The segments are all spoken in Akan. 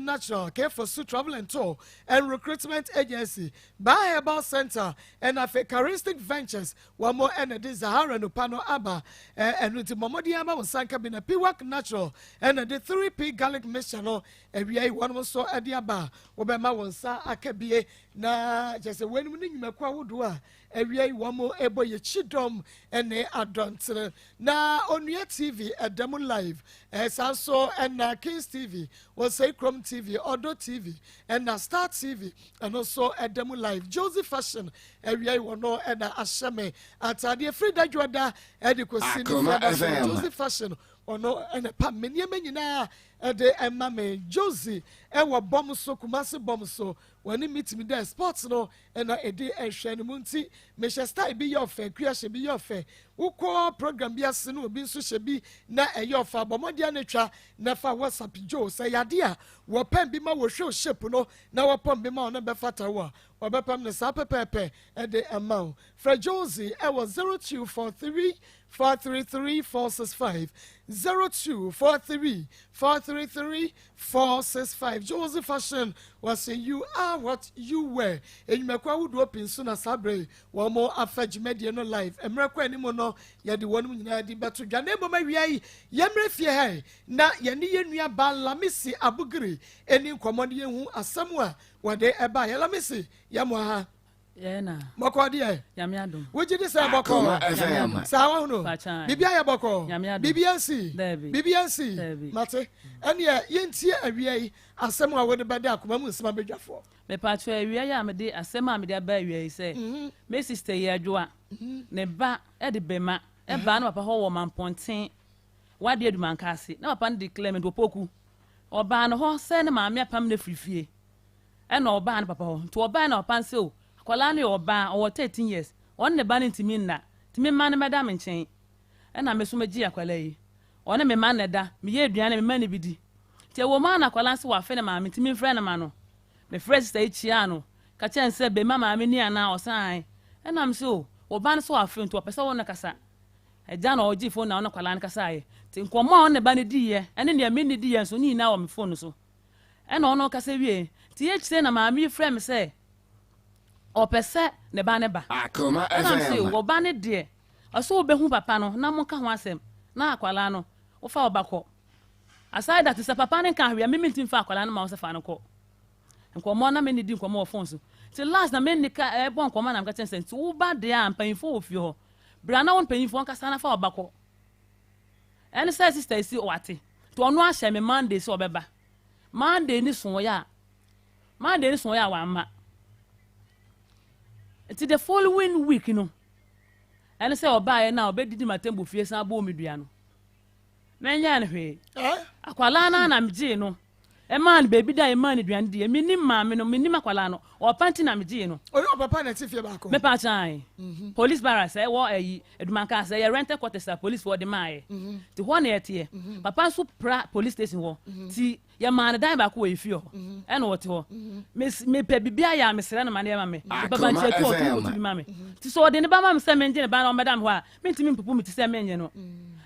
Natural, K4Su Travel and Tour and Recruitment Agency, Baa Herbal Center, ɛna afei Charistic Ventures, wɔn ɛna de Zahara Nupa no aba. Ɛno nti bɔ mmɔden ama wo nsa nka bi. Na Piwak Natural ɛna de 3P garlic mixture no awia yi wɔn nso ɛde aba a wɔbɛma wɔn nsa aka bie. Na kyerɛ sɛ wɔn ne nnwumakuo ahodoɔ a awia yi wɔn ɛbɔ yɛ kyidɔm ɛne adɔntere. Na Onua TV ɛda mu live, ɛsan so ɛna Kings TV, Wɔsɛe Kurom TV, Ɔdɔ TV ɛna Star TV, ɛno nso ɛda mu live. Josie Fashion awia yi wɔn no ɛna ahyɛ me ataadeɛ firi dadwoada ɛde kɔsi ne Akoma fiada so. FM. Josie Fashion, ɔno ɛna pam me nneɛma nyinaa ɛde ɛma me. Josie ɛwɔ bɔm so, Kumase bɔm so. Wɔne mi tumi dɛ sports no ɛna ɛde ɛhwɛ no mu, nti mehyɛ style bi yɛ ɔfɛ, kua hyɛ bi yɛ ɔfɛ, wokɔ program bi ase no, obi nso hyɛ bi na ɛyɛ ɔfɛ. Abɔmmɔden no twa na fa WhatsApp Joe sɛ yade a wɔpɛn bi ma wɔhwɛ o shape no na wɔpɔn bi ma ɔno bɛfata wo a, wɔbɛpam no saa pɛpɛɛpɛ ɛde ɛma wo. Frɛ Josie ɛwɔ 0243 433 465, 0243 433 465. Josie Fashion wɔsɛ "You are what you wear." Enyimako ahodoɔ pii nso na saa bere yi wɔn mo afa dwumadie no live. Mmerɛ kɔ anim no, yɛde wɔn nyinaa de bɛto dwa. Na mmom awia yi, yɛmmerɛ fie ha yi na yɛne yɛn nua ba Lamisi Abugiri ɛni nkɔmɔ no, yɛhu asɛm a wɔde ɛba yɛ. Lamisi, yɛ mo ha. Yɛn Bɔkɔ deɛ? Nyame adom. Wogye di sɛ bɔkɔ? Akoma FM. Saa wahono? Pakyan. Biribi ayɛ bɔkɔ? Nyame adom. Biribi ansi? Daabi. Biribi ansi? Daabi. Mate. Ɛneɛ yɛntie awia yi asɛm a wode bɛda akoma mu nsɛm abadwafoɔ. Mepatwa, awia yi a mede asɛm a mede aba awia yi sɛ me sister yi Adwoa ne ba ɛde bɛma ɛbaa ne papa hɔ wɔ Mampɔnten wade Adumanka ase, na papa no de Clement Opoku ɔbaa no hɔ sɛ ne maame apam no afiri fie, ɛna ɔbaa ne papa hɔ. Nti ɔbaa na papa no sɛ o, akwadaa no yɛ ɔbaa, ɔwɔ 13 years, ɔne ne ba no ntumi nna, ntumi mma no mɛda me nkyɛn. Ɛna me so megye akwadaa yi, ɔne me ma no da, meyɛ aduane, me ma no bi di. Nti ɛwɔ mu a na akwadaa no sɛ wafe ne maame, ntumi mfrɛ ne ma no. Mefrɛ sister yi kyia no, ka kyerɛ no sɛ bɛma maame ni anaa ɔsan. Ɛnam sɛ o, ɔba no sɛ wafe, nti ɔpɛ sɛ wɔn no kasa. Agya na ɔgye phone na ɔne akwadaa no kasaeɛ. Nti nkɔmmɔ a ɔne ne ba no diiɛ ɛne nea me ne diiɛ nso ne nyinaa wɔ me phone so. Ɛna ɔno kasa wie, nti yɛkyerɛ na maame yi frɛ me sɛ ɔpɛ sɛ ne ba ne ba. Akoma Ɛnam sɛ FM. ɔba ne deɛ ɔsɛ wobɛhu papa no na monka ho asɛm na akwadaa no wofa ɔba kɔ. Aside that, sɛ papa no nka ahwea, mimi ntimi fa akwadaa no ma wo sɛ fa no kɔ. Nkɔmmɔ na mene di nkɔmmɔ wɔ phone so, nti last na mene ka ɛbɔ nkɔmmɔ na meka kyerɛ sɛ nti woba deɛ a, mpanyimfoɔ wɔ fie hɔ, bra na wo mpanyimfoɔ nkasa na fa ɔba kɔ. Ɛne sɛ sister si wate, nti ɔno ahyɛ me Monday sɛ ɔbɛba. Monday ni soɔyɛ a, Monday ni soɔyɛ a wamma. Nti the following week no, ɛne sɛ ɔbaeɛ na ɔbɛdidi matam fie san bɔɔ me dua no, mɛnyɛ no hwee. Eh? Akwalaa no na megyee no, ɛmaa no baabi da, ɛmaa no aduane diɛ. Menim maame no, menim akwalaa no, ɔpa nti na megyee no. Ɔne ɔpapa na ɛte fie baako? Mepa kyan, police barracks ɛwɔ ɛyi Adumanka sɛ yɛ rented quarters a police foɔ de maayɛ, nti hɔ na yɛteɛ. Papa nso pra police station hɔ, nti yɛmaa no dan baako wɔ efie hɔ, ɛna ɔte hɔ. Mepɛ biribi ayɛ a, mesrɛ no ma ne yɛ ma me. Mepɛ Akoma bankyɛ tu ɔtu FM. ɔtu bi ma me. Nti sɛ ɔde ne ba ma me sɛ mengye ne ba na ɔmmɛda me hɔ a, mentumi mpopo me ti sɛ menyɛ no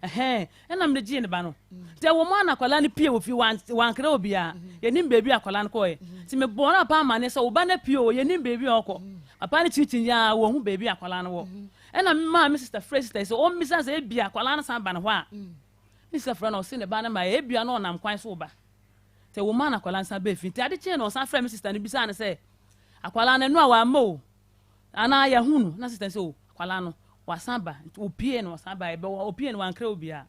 ɛhɛn. Ɛna mede gyee ne ba no, nti ɛwɔ mu ana akwadaa no pie wɔ fie, wankra obiara, yɛnim baabi a akwadaa no kɔɛ. Nti mebɔɔ no papa amanneɛ sɛ wo ba no pie o, yɛnim baabi a ɔkɔ. Papa no kyinkyini a wɔhu baabi a akwadaa no wɔ. Ɛna maa me sister frɛ sister sɛ ɔmmisa sɛ ebia akwadaa no san ba ne hɔ a. Me sister frɛ no, ɔse ne ba no ma ebia na ɔnam kwan so ba. Nti ɛwɔ mu ana akwadaa no san bɛɛ fi. Nti ade kyee no, ɔsan frɛ me sister no bisa no sɛ akwadaa no ɛno a wamma o anaa yɛhu no. Na sister no sɛ o, akwadaa no wasan ba, nti opie no ɔsan ba ɛbɛwɔ opie no, wankra obiara.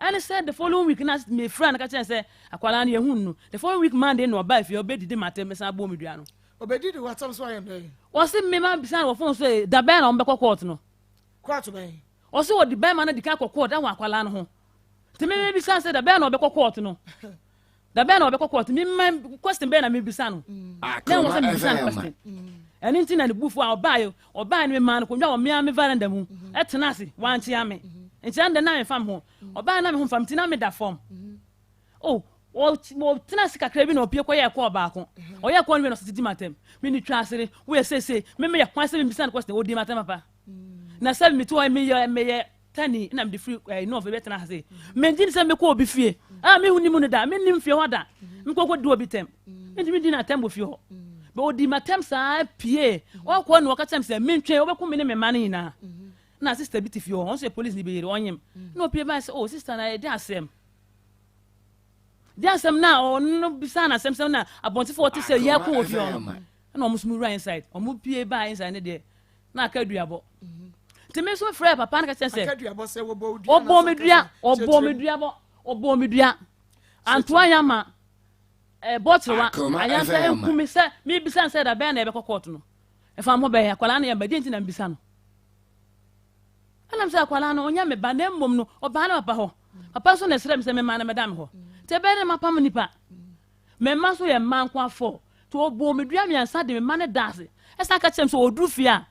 Ɛne sɛ the following week na mefrɛ no ka kyerɛ sɛ akwadaa no yɛhu no. The following week Monday na ɔbaa fie, ɔbɛdidi matam, mesan bɔ me dua no. Ɔbɛdidi watam so ayɛ dɛn? Wɔse mema bisa no wɔ phone so ɛ, da bɛn na ɔmbɛkɔ court no? Court bɛn? Ɔse wɔde bɛrima no di kan kɔ court ɛwɔ akwadaa no ho. Nti meme bisa sɛ da bɛn na ɔbɛkɔ court no, da bɛn na ɔbɛkɔ court? Mema question bɛn na mebisa no na ɛwɔ Akoma sɛ mebisa no FM. question? Ɛno nti na ne bufu a ɔbaeɛ, ɔbaeɛ no, memaa no konnwa wɔ mea me veranda mu, ɛtena ase, wankyea me. Nti ɛno de na memfa me ho. Ɔbaeɛ na me ho mfa me, nti na meda fam o. Ɔtena ase kakra bi na ɔpie kɔyɛ ɛkɔɔ baako. Ɔyɛ ɛkɔɔ no wie na ɔsɛ di matam, me ne twa asere, woyɛ seesei me meyɛ kwan sɛ mebisa no question, ɔdi matam papa na sɛ mete hɔ meyɛ meyɛ. Tani na mede firi ɛɛ North bɛtena ha sei. Mengye di sɛ mɛkɔ obi fie a mehu ne mu no da. Mennim fie hɔ da. Mekɔkɔ di obi tɛm. Mentumi di n'atɛm wɔ fie hɔ. Bɛ ɔdi m'atɛm saa pie. Ɔkɔ na ɔka kyerɛ me sɛ mentwɛn ɔbɛku me ne me mma no nyinaa. Na sister bi te fie hɔ, ɔno nso yɛ polisi ni bi yere, ɔnyem. Na ɔpie bae sɛ, oh sister na ɛde asɛm. De asɛm na ɔno no bisaa no asɛm sɛm na abɔntefoɔ te sɛ yɛko wɔ fie hɔ no. Ɛna wɔn nso mu wura inside. Wɔn pie baa inside ne deɛ na aka aduabɔ. Nti me nso frɛ papa no ka kyerɛ sɛ ɔbɔ me dua, ɔbɔ me dua bɔ, ɔbɔ me dua. Antoa yɛ ama ɛbɔ kyerewa ayansa nku me sɛ mebisa no sɛ da bɛn na yɛbɛkɔ kɔɔto no. Ɛfa ho bɛyɛ akwadaa no yɛ mba deɛ nti na mebisa no. Ɛna mesɛ akwadaa no ɔnyɛ me ba na mmom no ɔbaa ne papa hɔ. Papa nso na ɛsrɛ me sɛ mema no mɛda me hɔ. Nti ɛbɛyɛ dɛ mapam nipa. Me mma nso yɛ mmaa nko afɔ. Nti ɔbɔɔ me dua mmiɛnsa de me mma no daa ase. Ɛsan ka kyerɛ me sɛ ɔduru fie a,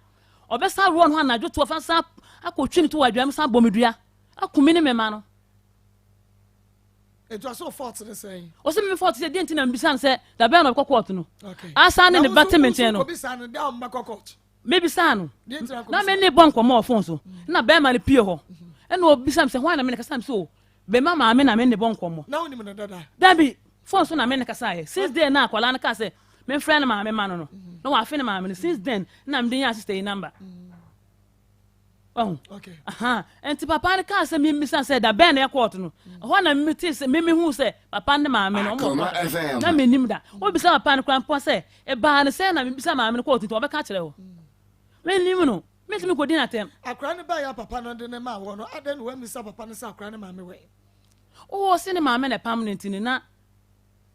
ɔbɛsan aworɔ ne ho anadwo to ɔfa san akɔtwi ne to wɔ adwa mu san bɔ me dua aku me ne me mma no. Nti ɔsɛ wo fault ne sɛn? Ɔsɛ me fault sɛ deɛ nti na mbisa no sɛ da bɛn na ɔbɛkɔ court no. Asan ne ne ba te me nkyɛn no. Kɔbisa no da ɔmbɛkɔ court. Mebisaa no, na me ne bɔ nkɔmmɔ wɔ phone so, na bɛrima no pie hɔ, ɛna ɔbisa me sɛ hwan na me ne kasa, me sɛ o, bɛrima maame na me ne bɔ nkɔmmɔ. Na wonim no dada? Dabi, phone so na me ne kasaeɛ. Since then na akwadaa no kaa sɛ memfrɛ ne maame ma no no, na wafe ne maame no. Since then na mede nyaa sister yi number. Wahu? Okay. Aha. Nti papa no kaa sɛ memmisa sɛ da bɛn na ɛkɔɔto no. Ɛhɔ na metee sɛ memehu sɛ papa ne maame no ɔmo wɔ kɔɔto. Na mennim da. Wobisa papa no koraa mpo sɛ ɛbaa no sɛn na mebisa maame no kɔɔto nti ɔbɛka akyerɛ wo. Mennim no. Mentumi nkɔdi no atɛm. Akwadaa no baeɛ a papa no de no maa woɔ no, adɛn na woammisa papa no sɛ akwadaa no maame wɔ he? Oh, ɔse ne maame na ɛpam no nti no na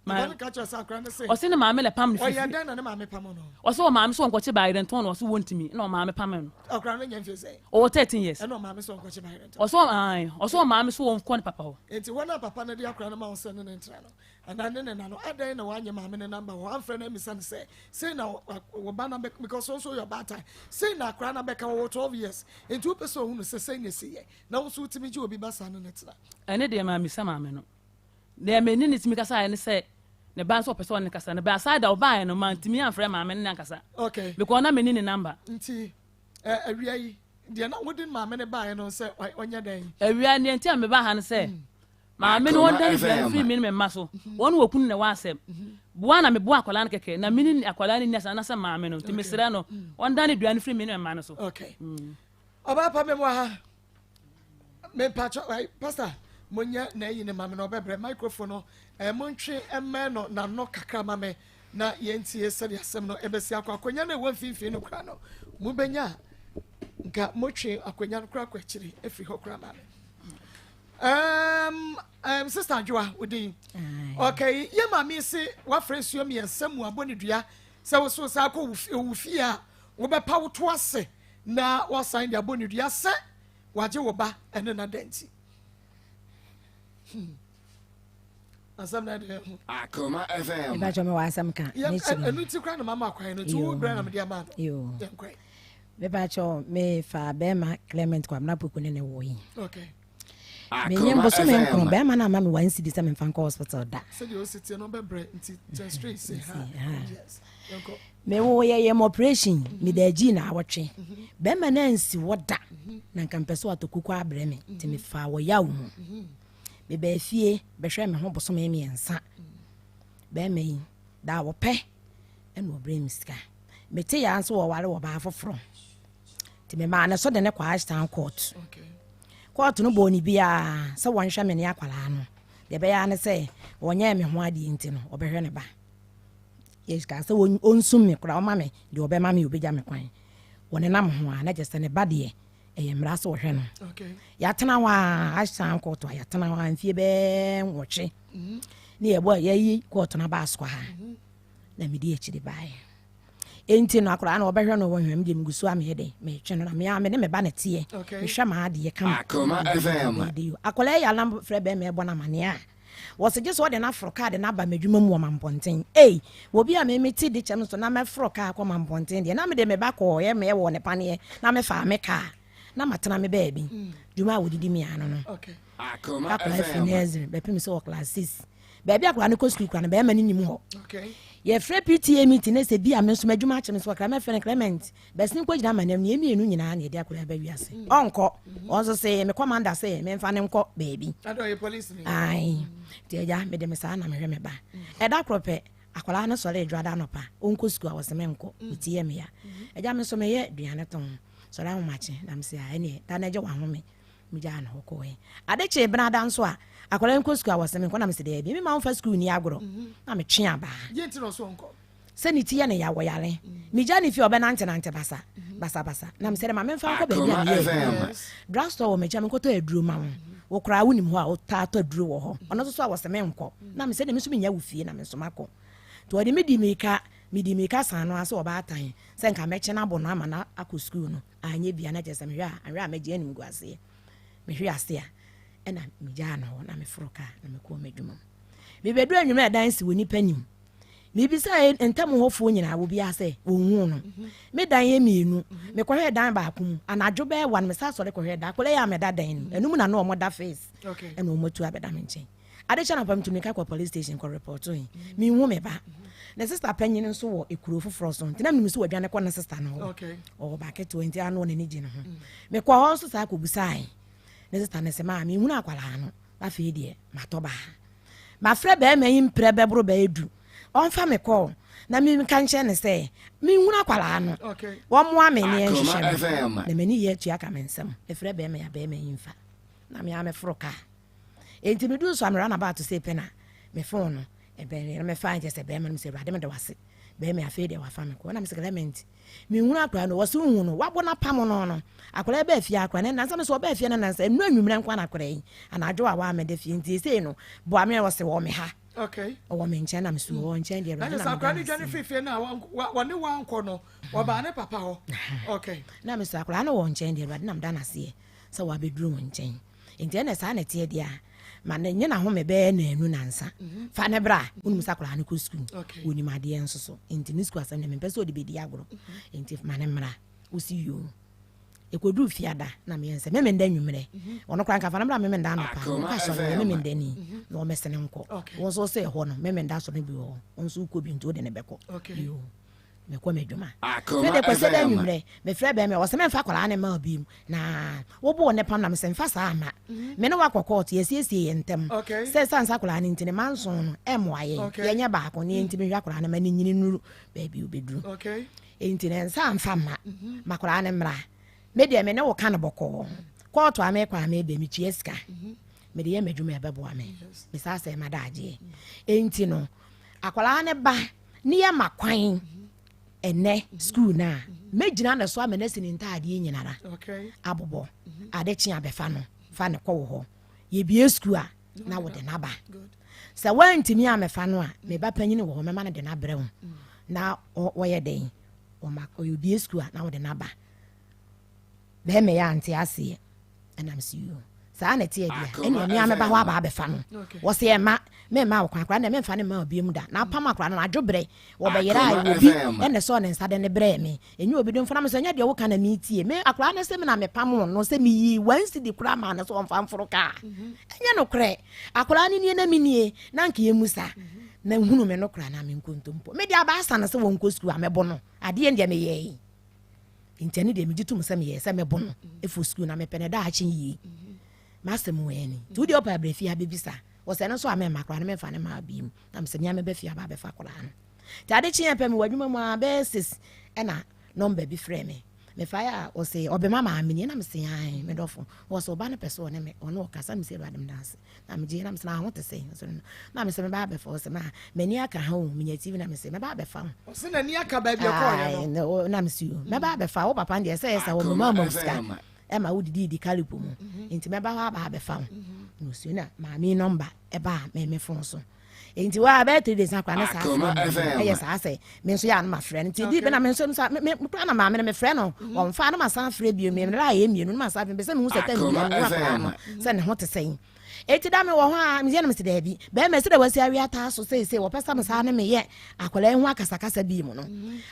Papa no ka kyerɛ sɛ akora no se. Ɔse ne maame na pam no fifi. Ɔyɛ dɛn na ne maame pam no? Ɔse ɔmaame sɛ ɔnkɔkye bayerɛ ntɔn no ɔse wɔntumi na ɔmaame pam no. Akora no nya mfie sɛn? Ɔwɔ 13 years. Ɛna ɔmaame sɛ ɔnkɔkye bayerɛ ntɔn. Ɔse ɔmaame ɔse ɔmaame sɛ ɔnkɔ ne papa hɔ. Enti wɔn a papa no de akora no ma wo sɛ ne ne ntra no anaa ne ne na no adɛn na wanyɛ maame no namba hɔ amfrɛ no ammisa no sɛ sei na wo ba no abɛka because wo nso woyɛ ɔbaatan sei na akora no abɛka wɔwɔ 12 years enti wopɛ sɛ ohunu sɛ sei na ɛsi yɛ na wo nso wotumi gye obi ba saa ne ne tena. Ɛne deɛ mammisa maame no. Deɛ me ne no tumi kasaeɛ ne sɛ ne ba nso ɔpɛ sɛ ɔne no kasa no but aside that ɔbaeɛ no mantumi amfrɛ maame ne no ankasa Okay. because na menni ne number. Nti eh, awia yi deɛ na wode maame no baeɛ no sɛ ɔnyɛ dɛn? Awia deɛ nti a mebaa ha no sɛ maame no Akoma ɔndane dua no FM. firi me ne me mma so wɔn wɔ kunu na ɛwɔ asɛm boa na meboa akwadaa no kɛkɛ na me ne akwadaa no nni asɛm anaasɛ maame no nti mesrɛ no ɔndane dua no firi me ne me mma no so. Okay. Ɔbaa pa mɛmoa ha. Mepakyɛ eh, pastor monyɛ na ayi ne ma me na ɔbɛbrɛ microphone no eh, montwe mmɛn no n'ano kakra ma me na yɛntie sɛdeɛ asɛm no ɛbɛsi akɔ. Akonnwa no ɛwɔ mfimfini no kora no mobɛnya a nka motwe akonnwa no kora kɔ akyiri afiri hɔ kora ma me. Um, um, Sister Adwoa, wodin. Okay, yɛ maame se wafrɛ nsuo mmiɛnsa mu abɔ ne dua sɛ woso saa kɔ wo fie a wobɛpa wo to ase na wasan de abɔ ne dua sɛ wagye wo ba ɛne na dɛn nti. Hmm. Asɛm na ɛde ho. Akoma FM. Mepa kyɛ me wɔ asɛm ka. Ɛnu ti kora na mama kwan no nti wo brɛ na mede ama no. Yɛnkɔe. Mepa kyɛ me fa bɛrima Clement Kwabena Poku ne ne wo yi. Okay. Menye bosome nkron bɛrima no ama me one cedi sɛ memfa nkɔ hospital da. Sɛdeɛ ɔsi tie no bɛbrɛ nti kyɛn straight say ha. Yes. Yɛnkɔ. Me wo yɛ yɛ operation me da agyi na awɔtwe. Bɛrima no ansi hɔ da na nka mpɛ sɛ watɔ kuku abrɛ me nti me fa wɔ yaw mu. Me baa fie bɛhwɛ me ho bosome mmiɛnsa. Bɛrima yi da wɔpɛ ɛna ɔbrɛ me sika. Mete ya nso wɔware wɔ baa foforɔ. Nti me maa ne so de ne kɔ Ashtown court. Court no bɔɔ ne biara sɛ wɔnhwɛ me ne akwadaa no. Deɛ ɛbɛyɛ ara ne sɛ wɔnyɛɛ me ho adeɛ nti no ɔbɛhwɛ ne ba. Yɛkaa sɛ ɔnsum me koraa ɔma me deɛ ɔbɛma me ɔbɛgya me kwan. Wɔnenam ho a na kyerɛ sɛ ne ba deɛ ɛyɛ mmara sɛ ɔhwɛ no. Yɛatena hɔ a Ashtown court a yɛatena hɔ a mfie bɛɛ nwɔtwe. Ne yɛbɔ yɛyi court no aba asoa ha. Na medi akyiri baeɛ. Enti no akwadaa no wɔbɛhwɛ no wɔhwɛ me deɛ megu so a meyɛ dɛn metwe no na me a me ne me ba na teɛ mehwɛ m'adeɛ kama. Akoma FM. Akwadaa yi anam frɛ bɛrima ɛbɔ no amaneɛ a wɔsɛ gye sɛ ɔde no aforo kaa de no aba m'adwuma mu wɔ Mampɔnten. Ei obi a me mete de kyɛm so na mɛforo kaa kɔ Mampɔnten deɛ na mede me ba kɔɔ yɛ me wɔ ne paneɛ na mefaa me kaa na matena me baabi dwuma a wɔdidi me ano no. Akoma Akwadaa firi FM. nursery bɛpem sɛ wɔ class 6 baabi akwadaa no kɔ sukuu kora no bɛrima no nim hɔ. Yɛfrɛ PTA meeting na sɛ bi a me nso m'adwuma akye me so kakra mɛfrɛ no Clement bɛsen kɔgyina m'anam ne yɛn mmienu nyinaa na yɛde akwadaa ba wiase. Ɔnkɔ. Ɔno nso se me commander se memfa no nkɔ baabi. Ae. Nti agya mede me saa na mehwɛ me ba. Ɛda korɔ pɛ akwadaa no sɔre dwoada anɔpa ɔnkɔ sukuu a ɔse menkɔ me ti yɛ me ya. Agya me nso meyɛ aduane tɔn sɔre ahomakye na mese a ɛneɛ da no agye wahome. Megyaa no hɔ kɔɔe. Ade kyee Benada nso a, akwadaa yi nkɔ sukuu a wɔse menkɔ na mese daabi, memma womfa sukuu nni agorɔ. Na metwe abaa. Deɛ nti na ɔse ɔnkɔ? Sɛ ne ti yɛ no ya, wɔyare. Megya no fie a ɔbɛnantenante basa basa basa. Na mese dɛ ma memfa nkɔ baabi a meyɛ adwuma. Drug store wɔ m'akyi a menkɔtɔ aduro ma wo. Wo koraa wonim hɔ a wotaa tɔ aduro wɔ hɔ. Ɔno nso so a wɔse menkɔ. Na mese dɛ me nso mennya wo fie na me nso makɔ. Nti ɔde me dii mirika, medii mirika san no ara sɛ ɔbaatan sɛ nka mɛkye no abɔ no ama no akɔ sukuu no. Anyɛ bi a na kyerɛ sɛ mehwɛ a anhwɛ a mɛgye animguaseɛ. Mehwe ase a ɛna megyaa no hɔ na meforo kaa na mekɔɔ m'adwuma mu. Mebɛduru anwummerɛ a dan si wɔ nnipa nim. Mebisaa ntam hɔfoɔ nyinaa obiara sɛ wɔnhuu no. Me dan yɛ mmienu. Mekɔhwɛɛ dan baako mu. Anadwo bɛyɛ one mesan sɔre kɔhwɛɛ dan. Akwadaa yi a meda dan no mu. Ɛno mu na na wɔda face. Ɛna wɔatu abɛda me nkyɛn. Ade kye anɔpa metu mirika kɔ police station kɔ repɔtoe. Minhu me ba. Ne sista panyin nso wɔ ekuro foforɔ so nti na menim sɛ wadwane kɔ ne sista no hɔ. Ɔwɔ ba ketewa nti ano n'ani gye ne ho. Mekɔ hɔ nso saa kɔbusae. Ne sista no sɛ maa menhunu akwadaa no. Afei deɛ matɔ baa. Mafrɛ bɛrima yi mprɛ bɛboro bɛyɛ du. Ɔmfa me kɔɔ na menka nkyerɛ no sɛ menhunu akwadaa no. Wɔmmoa me ne yɛnhwehwɛ no. Na m'ani yɛ atua ka me nsam. Mefrɛ bɛrima yi a bɛrima yi mfa. Na me ara meforo kaa. Enti meduu so a me runabout sei pɛ na me phone no ɛbɛn na mefaa nkyɛ sɛ bɛrima no mesɛ awurade meda wase bɛrima afei deɛ wafa me kɔ na mesɛ Clement menhunu akwadaa no wɔse wohu no wabo no apam no no akwadaa bɛɛ fie akwadaa no nansa mesɛ ɔbɛɛ fie no nansa ɛnu anwummerɛ nko na akwadaa yi anadwo a waamɛda fie nti esei no boa me wɔse wɔ me ha okay ɔwɔ me nkyɛn na mesɛ ɔwɔ nkyɛn deɛ awurade na meda akwadaa no dwane firi fie no a wɔne wankɔ no wɔbaa ne papa hɔ okay na mesɛ akwadaa no wɔ nkyɛn deɛ awurade na meda n'aseɛ sɛ wabɛduru wo nkyɛn Enti ɛna saa na ɛteɛ deɛ a, ma no nye n'ahome bɛyɛ nnanu nansa. Mhm. Fa no bra. Wonim sɛ akwadaa no kɔ sukuu. Wɔnim adeɛ nso so. Enti ne sukuu asɛm deɛ mempɛ sɛ ɔde bɛdi agorɔ. Mhm. Enti ma no mmra. Wosi yoo. Ɛkɔduru fiada na meyɛ sɛ memenda nwummerɛ. Mhm. Ɔno koraa nka fa no bra memenda anɔpa. Ɔkɔ asɔre wɔ memenda ni na ɔmɛsene nkɔ. Wo nso sɛ ɛhɔ no memenda asɔre bi wɔ hɔ. Wo nso wokɔ bi nti wode ne bɛkɔ. Yoo. Mekɔ m'adwuma. Me de Kwasida anwummerɛ, mefrɛ bɛrima yi, ɔse memfa akwadaa no mma obi mu, na woboo ne pam na mese mfa saa mma. Mhm. Me ne wakɔ kɔɔto, yɛasiesie yɛn ntam sɛ ɛsiane sɛ akwadaa no nti ne mma nson no ɛmmoa yɛn, yɛnyɛ baako ne yɛntumi nhwɛ akwadaa no ma no nyini nnuru baabi obɛduru. Enti ne nsa mfa mma, mhm. ma akwadaa no mmra. Me deɛ me ne wo ka no bɔkɔɔ. Kɔɔto a mekɔ a mebɛ metua sika. Mhm. Mede yɛ m'adwuma ɛbɛboa me. Mesaa sɛ madaagyeɛ. Enti no, akwadaa no ba ne yɛ ma kwan ɛnɛ sukuu no a mɛgyina ne so ama no asi ne ntaadeɛ nyinara abobɔ ade kye abɛfa no fa ne kɔ wɔ hɔ yɛbie sukuu a na wode no aba sɛ woantumi amɛfa no a meba panyini wɔ hɔ mɛma no de no abrɛ wo na wɔyɛ dɛn ɔyɛ sukuu a na wode no aba Bɛɛma yi ante aseɛ. Ɛna mese yoo. Saa na ɛteɛ deɛ a, ɛnneɛ me ara mɛba hɔ aba abɛfa no. Wɔse ɛmma, memma wo kwan koraa, ɛnneɛ memfa no mma obiara mu da. Na apam akwadaa no, anadwo berɛ, wɔbɛyerae, obi na ɛsɔɔ ne nsa de no brɛɛ me. Ɛnyɛ obi domfo. Na mese ɛnyɛ deɛ woka na meretie. Me, akwadaa no se me na mepamoo no sɛ meyii one cedi koraa maa no sɛ ɔmfa mforo kaa. Ɛnyɛ nokorɛ. Akwadaa no nie na menie, na anka yɛmmu sa. Na hunu me nokorɛ anaa me nkontompo. Mede abaasa no sɛ wɔnkɔ sukuu a, mɛbo no. Adeɛ deɛ meyɛe. Nti ɛno deɛ megye tom sɛ meyɛɛ sɛ mɛbɔ no ɛfo sukuu na mepɛ no daakye yie. M'asɛm wɔ ɛni. Nti wodeɛ ɔpɛ abrɛ fie abɛbisa. Wɔsɛ no nso a mɛmma koraa no memfa no maa bi mu. Na mesɛ mea mɛbɛ fie aba abɛfa koraa no. Nti ade kyeɛ pɛ mewɔ adwuma mu a bɛyɛ 6 ɛna nɔmba bi frɛ me. Mefaeɛ a ɔse ɔbɛma maame nie na mese ae me dɔfo. Wɔse ɔba no pɛ sɛ ɔne me ɔne ɔkasa mese Awurade meda ase. Na megye na mese na ho te sɛn nso no na mese mɛba abɛfa ɔse ma m'ani aka ha o menya TV na mese mɛba abɛfa ho. Ɔse n'ani aka baabi ɛkɔɔyɛ no. Na mese o mɛba abɛfa wo papa deɛ sɛ yɛ sɛ wɔ mema ma sika ɛma wo didi di kalipo mu nti mɛba hɔ aba abɛfa ho na ɔsuo na maame nɔmba ɛbaa me me fon so. Nti wa bɛyɛ 3 days na koraa ne saa frɛ me ɛyɛ saa sɛ me nso yɛ a no ma frɛ no nti di bɛ na me nso nso me koraa na maame no me frɛ no ɔmfa no ma san frɛ bio me mmerɛ a ɛyɛ mmienu no ma san frɛ sɛ mehu sɛ tɛm bia mehu akwaraa no sɛ ne ho te sɛn. Eti da mewɔ hɔ a, meyɛ no mese daabi. Bɛrima sɛ dɛ wasi awe ataa so seesei wɔpɛ sɛ mesaa ne meyɛ akwadaa yi ho akasakasa bii mu no.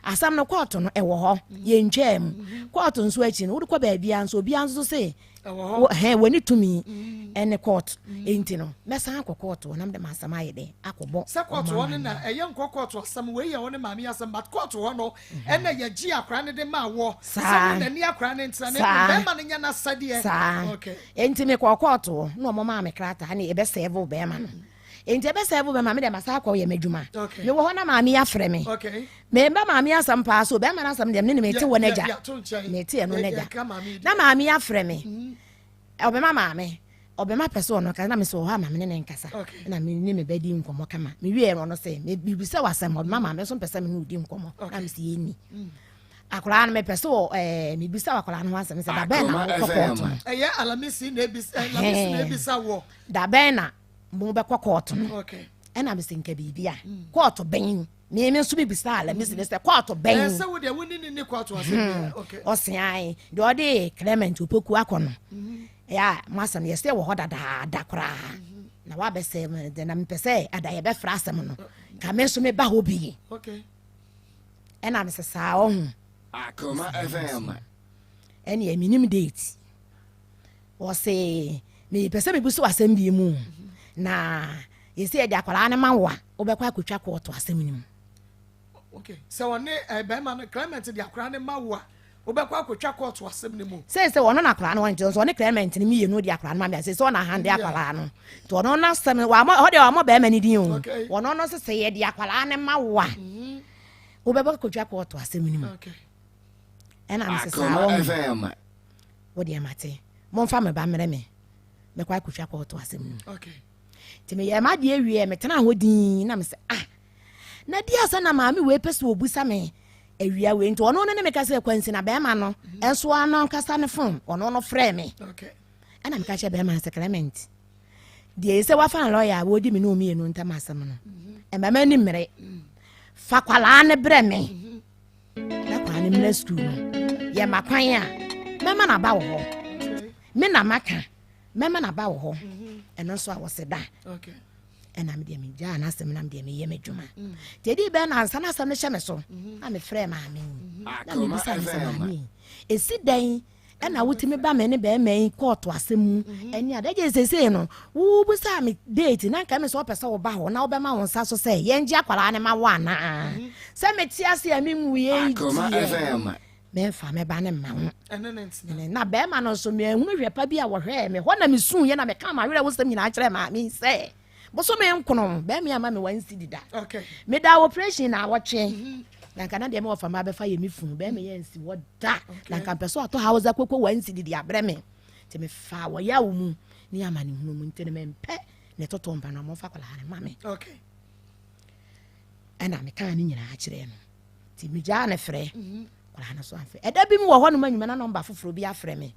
Asɛm no kɔɔto no ɛwɔ hɔ, yɛntwaa mu. Kɔɔto nso akyi no, wode kɔ baabiara nso obiara nso se hɛn wɔne tumi ɛne kɔɔto. Enti no, mɛsan akɔ kɔɔto hɔ na mede m'asɛm ayɛ dɛn akɔbɔ. Sɛ kɔɔto hɔ no na ɛyɛ nkɔ kɔɔto asɛm, wei yɛ wo ne maame asɛm, but kɔɔto hɔ no ɛna yɛgye akwadaa no de maa wɔ sɛ wo na ni akwadaa no ntena ne bɛrima no nyɛ n'asɛdeɛ. Saa. Enti mekɔɔ kɔɔto hɔ na wɔmaa me krataa ne yɛbɛsɛɛvo bɛrima no. Enti ɛbɛsɛɛvo bɛrima me deɛ masan akɔ yɛ m'adwuma. Mewɔ hɔ na maame yi afrɛ me. Memba maame yi asɛm paa so bɛrima no asɛm deɛ mene ne mete wɔ n'agya. Mete ɛno n'agya. Na maame yi afrɛ me. Ɔbɛma maame. Ɔbɛma pɛ sɛ ɔno kasa na mesɛ wɔ hɔ a ma mene ne nkasa. Na me ne me ba di nkɔmmɔ kama. Mewie no ɔno sɛ mebisa wɔ asɛm ɔbɛma maame nso mpɛ sɛ me ne ɔdi nkɔmmɔ. Na mesɛ yɛnni. Akwadaa no mepɛ sɛ wɔ ɛɛ mebisa wɔ akwadaa no ho asɛm sɛ dabɛn na mokɔ kɔɔto no. Ɛyɛ alamisi na ebisa alamisi na ebisa wɔ. Dabɛn na mobɛkɔ kɔɔto no. Ɛna mesɛ nka biribi a kɔɔto bɛn meme nso mebisa alamisi ne sɛ kɔɔto bɛn. Ɛsɛ wo deɛ wo ne ne ni kɔɔto asɛm bi. Okay. Ɔsean deɛ ɔde Clement Opoku akɔ no. Ɛyɛ a mo asɛm yɛsɛ wɔ hɔ dadaada koraa. Na wabɛsɛ na mepɛ sɛ ada yɛbɛfra asɛm no. Ka me nso meba hɔ bi. Okay. Ɛna mesɛ saa ɔho. Akoma FM. Ɛne menim date. Ɔse mepɛ sɛ mebu so asɛm bi mu. Na yɛsɛ yɛde akwadaa no ma wo a wobɛkɔ akɔtwa kɔɔto asɛm no mu. Okay. Sɛ ɔne bɛrima no Clement de akwadaa no ma wo a wobɛkɔ akɔtwa kɔɔto asɛm no mu. Sɛ sɛ ɔno na akwadaa no wɔ nti ɔne Clement no mmienu de akwadaa no ma me a sɛ sɛ ɔna ahande akwadaa no. Nti ɔno no asɛm no wamɔ ɔde wamɔ bɛrima no din o. Ɔno no sɛ sɛ yɛde akwadaa no ma wo a wobɛbɔ akɔtwa kɔɔto asɛm no mu. Ɛna mesɛ saa wɔ ho. Wo deɛ mate. Momfa me ba mmerɛ me. Mɛkɔ akɔtwa kɔɔto asɛm no mu. Nti meyɛɛ m'adeɛ wieɛ metena hɔ dinn na mesɛ ah na di asɛ na maame wei pɛ sɛ ɔbusa me awia wei nti ɔno no ne meka sɛ kwansi na bɛrima no nso ano ankasa ne fon ɔno no frɛ me. Ɛna meka kyerɛ bɛrima no sɛ Clement deɛ sɛ wafa no lɔya a wɔdi me ne ɔmmienu ntam asɛm no ɛma m'ani mmere fa kwalaa no brɛ me na kwalaa no mmra sukuu no yɛma kwan a mɛma n'aba wɔ hɔ me na maka mɛma n'aba wɔ hɔ ɛno nso a wɔsɛ da ɛna me deɛ megyaa n'asɛm na me deɛ meyɛ m'adwuma nti ɛdii bɛɛ nansa n'asɛm no hyɛ me so na mefrɛ maame na mebisa no sɛ maame ɛsi dɛn ɛna wotumi ba me ne bɛrima yi kɔɔto asɛm mu ɛne ade agye sesei no wobusaa me date na nka me sɛ ɔpɛ sɛ woba hɔ na wobɛma wo nsa so sɛ yɛngye akwaraa ne ma wo anaa sɛ mete ase a menwuiɛ yi deɛ memfa me ba ne mma ho na bɛrima no nso meahunu hwɛ pa bi a wɔhwɛɛ me hɔ na mesuiɛ na meka mawerɛ wo sɛm nyinaa kyerɛ maame sɛ bosome nkono bɛrima ama me wansi dida meda operation na awɔtwe na nka na deɛ mewɔ fama bɛfa yɛ me funu bɛrima yɛ nsi hɔ da na nka mpɛ sɛ ɔtɔ hausa koko wansi didi abrɛ me nti mefa wɔyɛ awo mu ne ama ne hunu mu nti no mempɛ ne totɔ mpa na ɔmfa akwadaa no ma me ɛna mekaa ne nyinaa kyerɛ no nti megyaa ne frɛ akwadaa no so amfrɛ ɛda bi mu wɔ hɔ nom anwuma na nɔmba foforɔ bi afrɛ me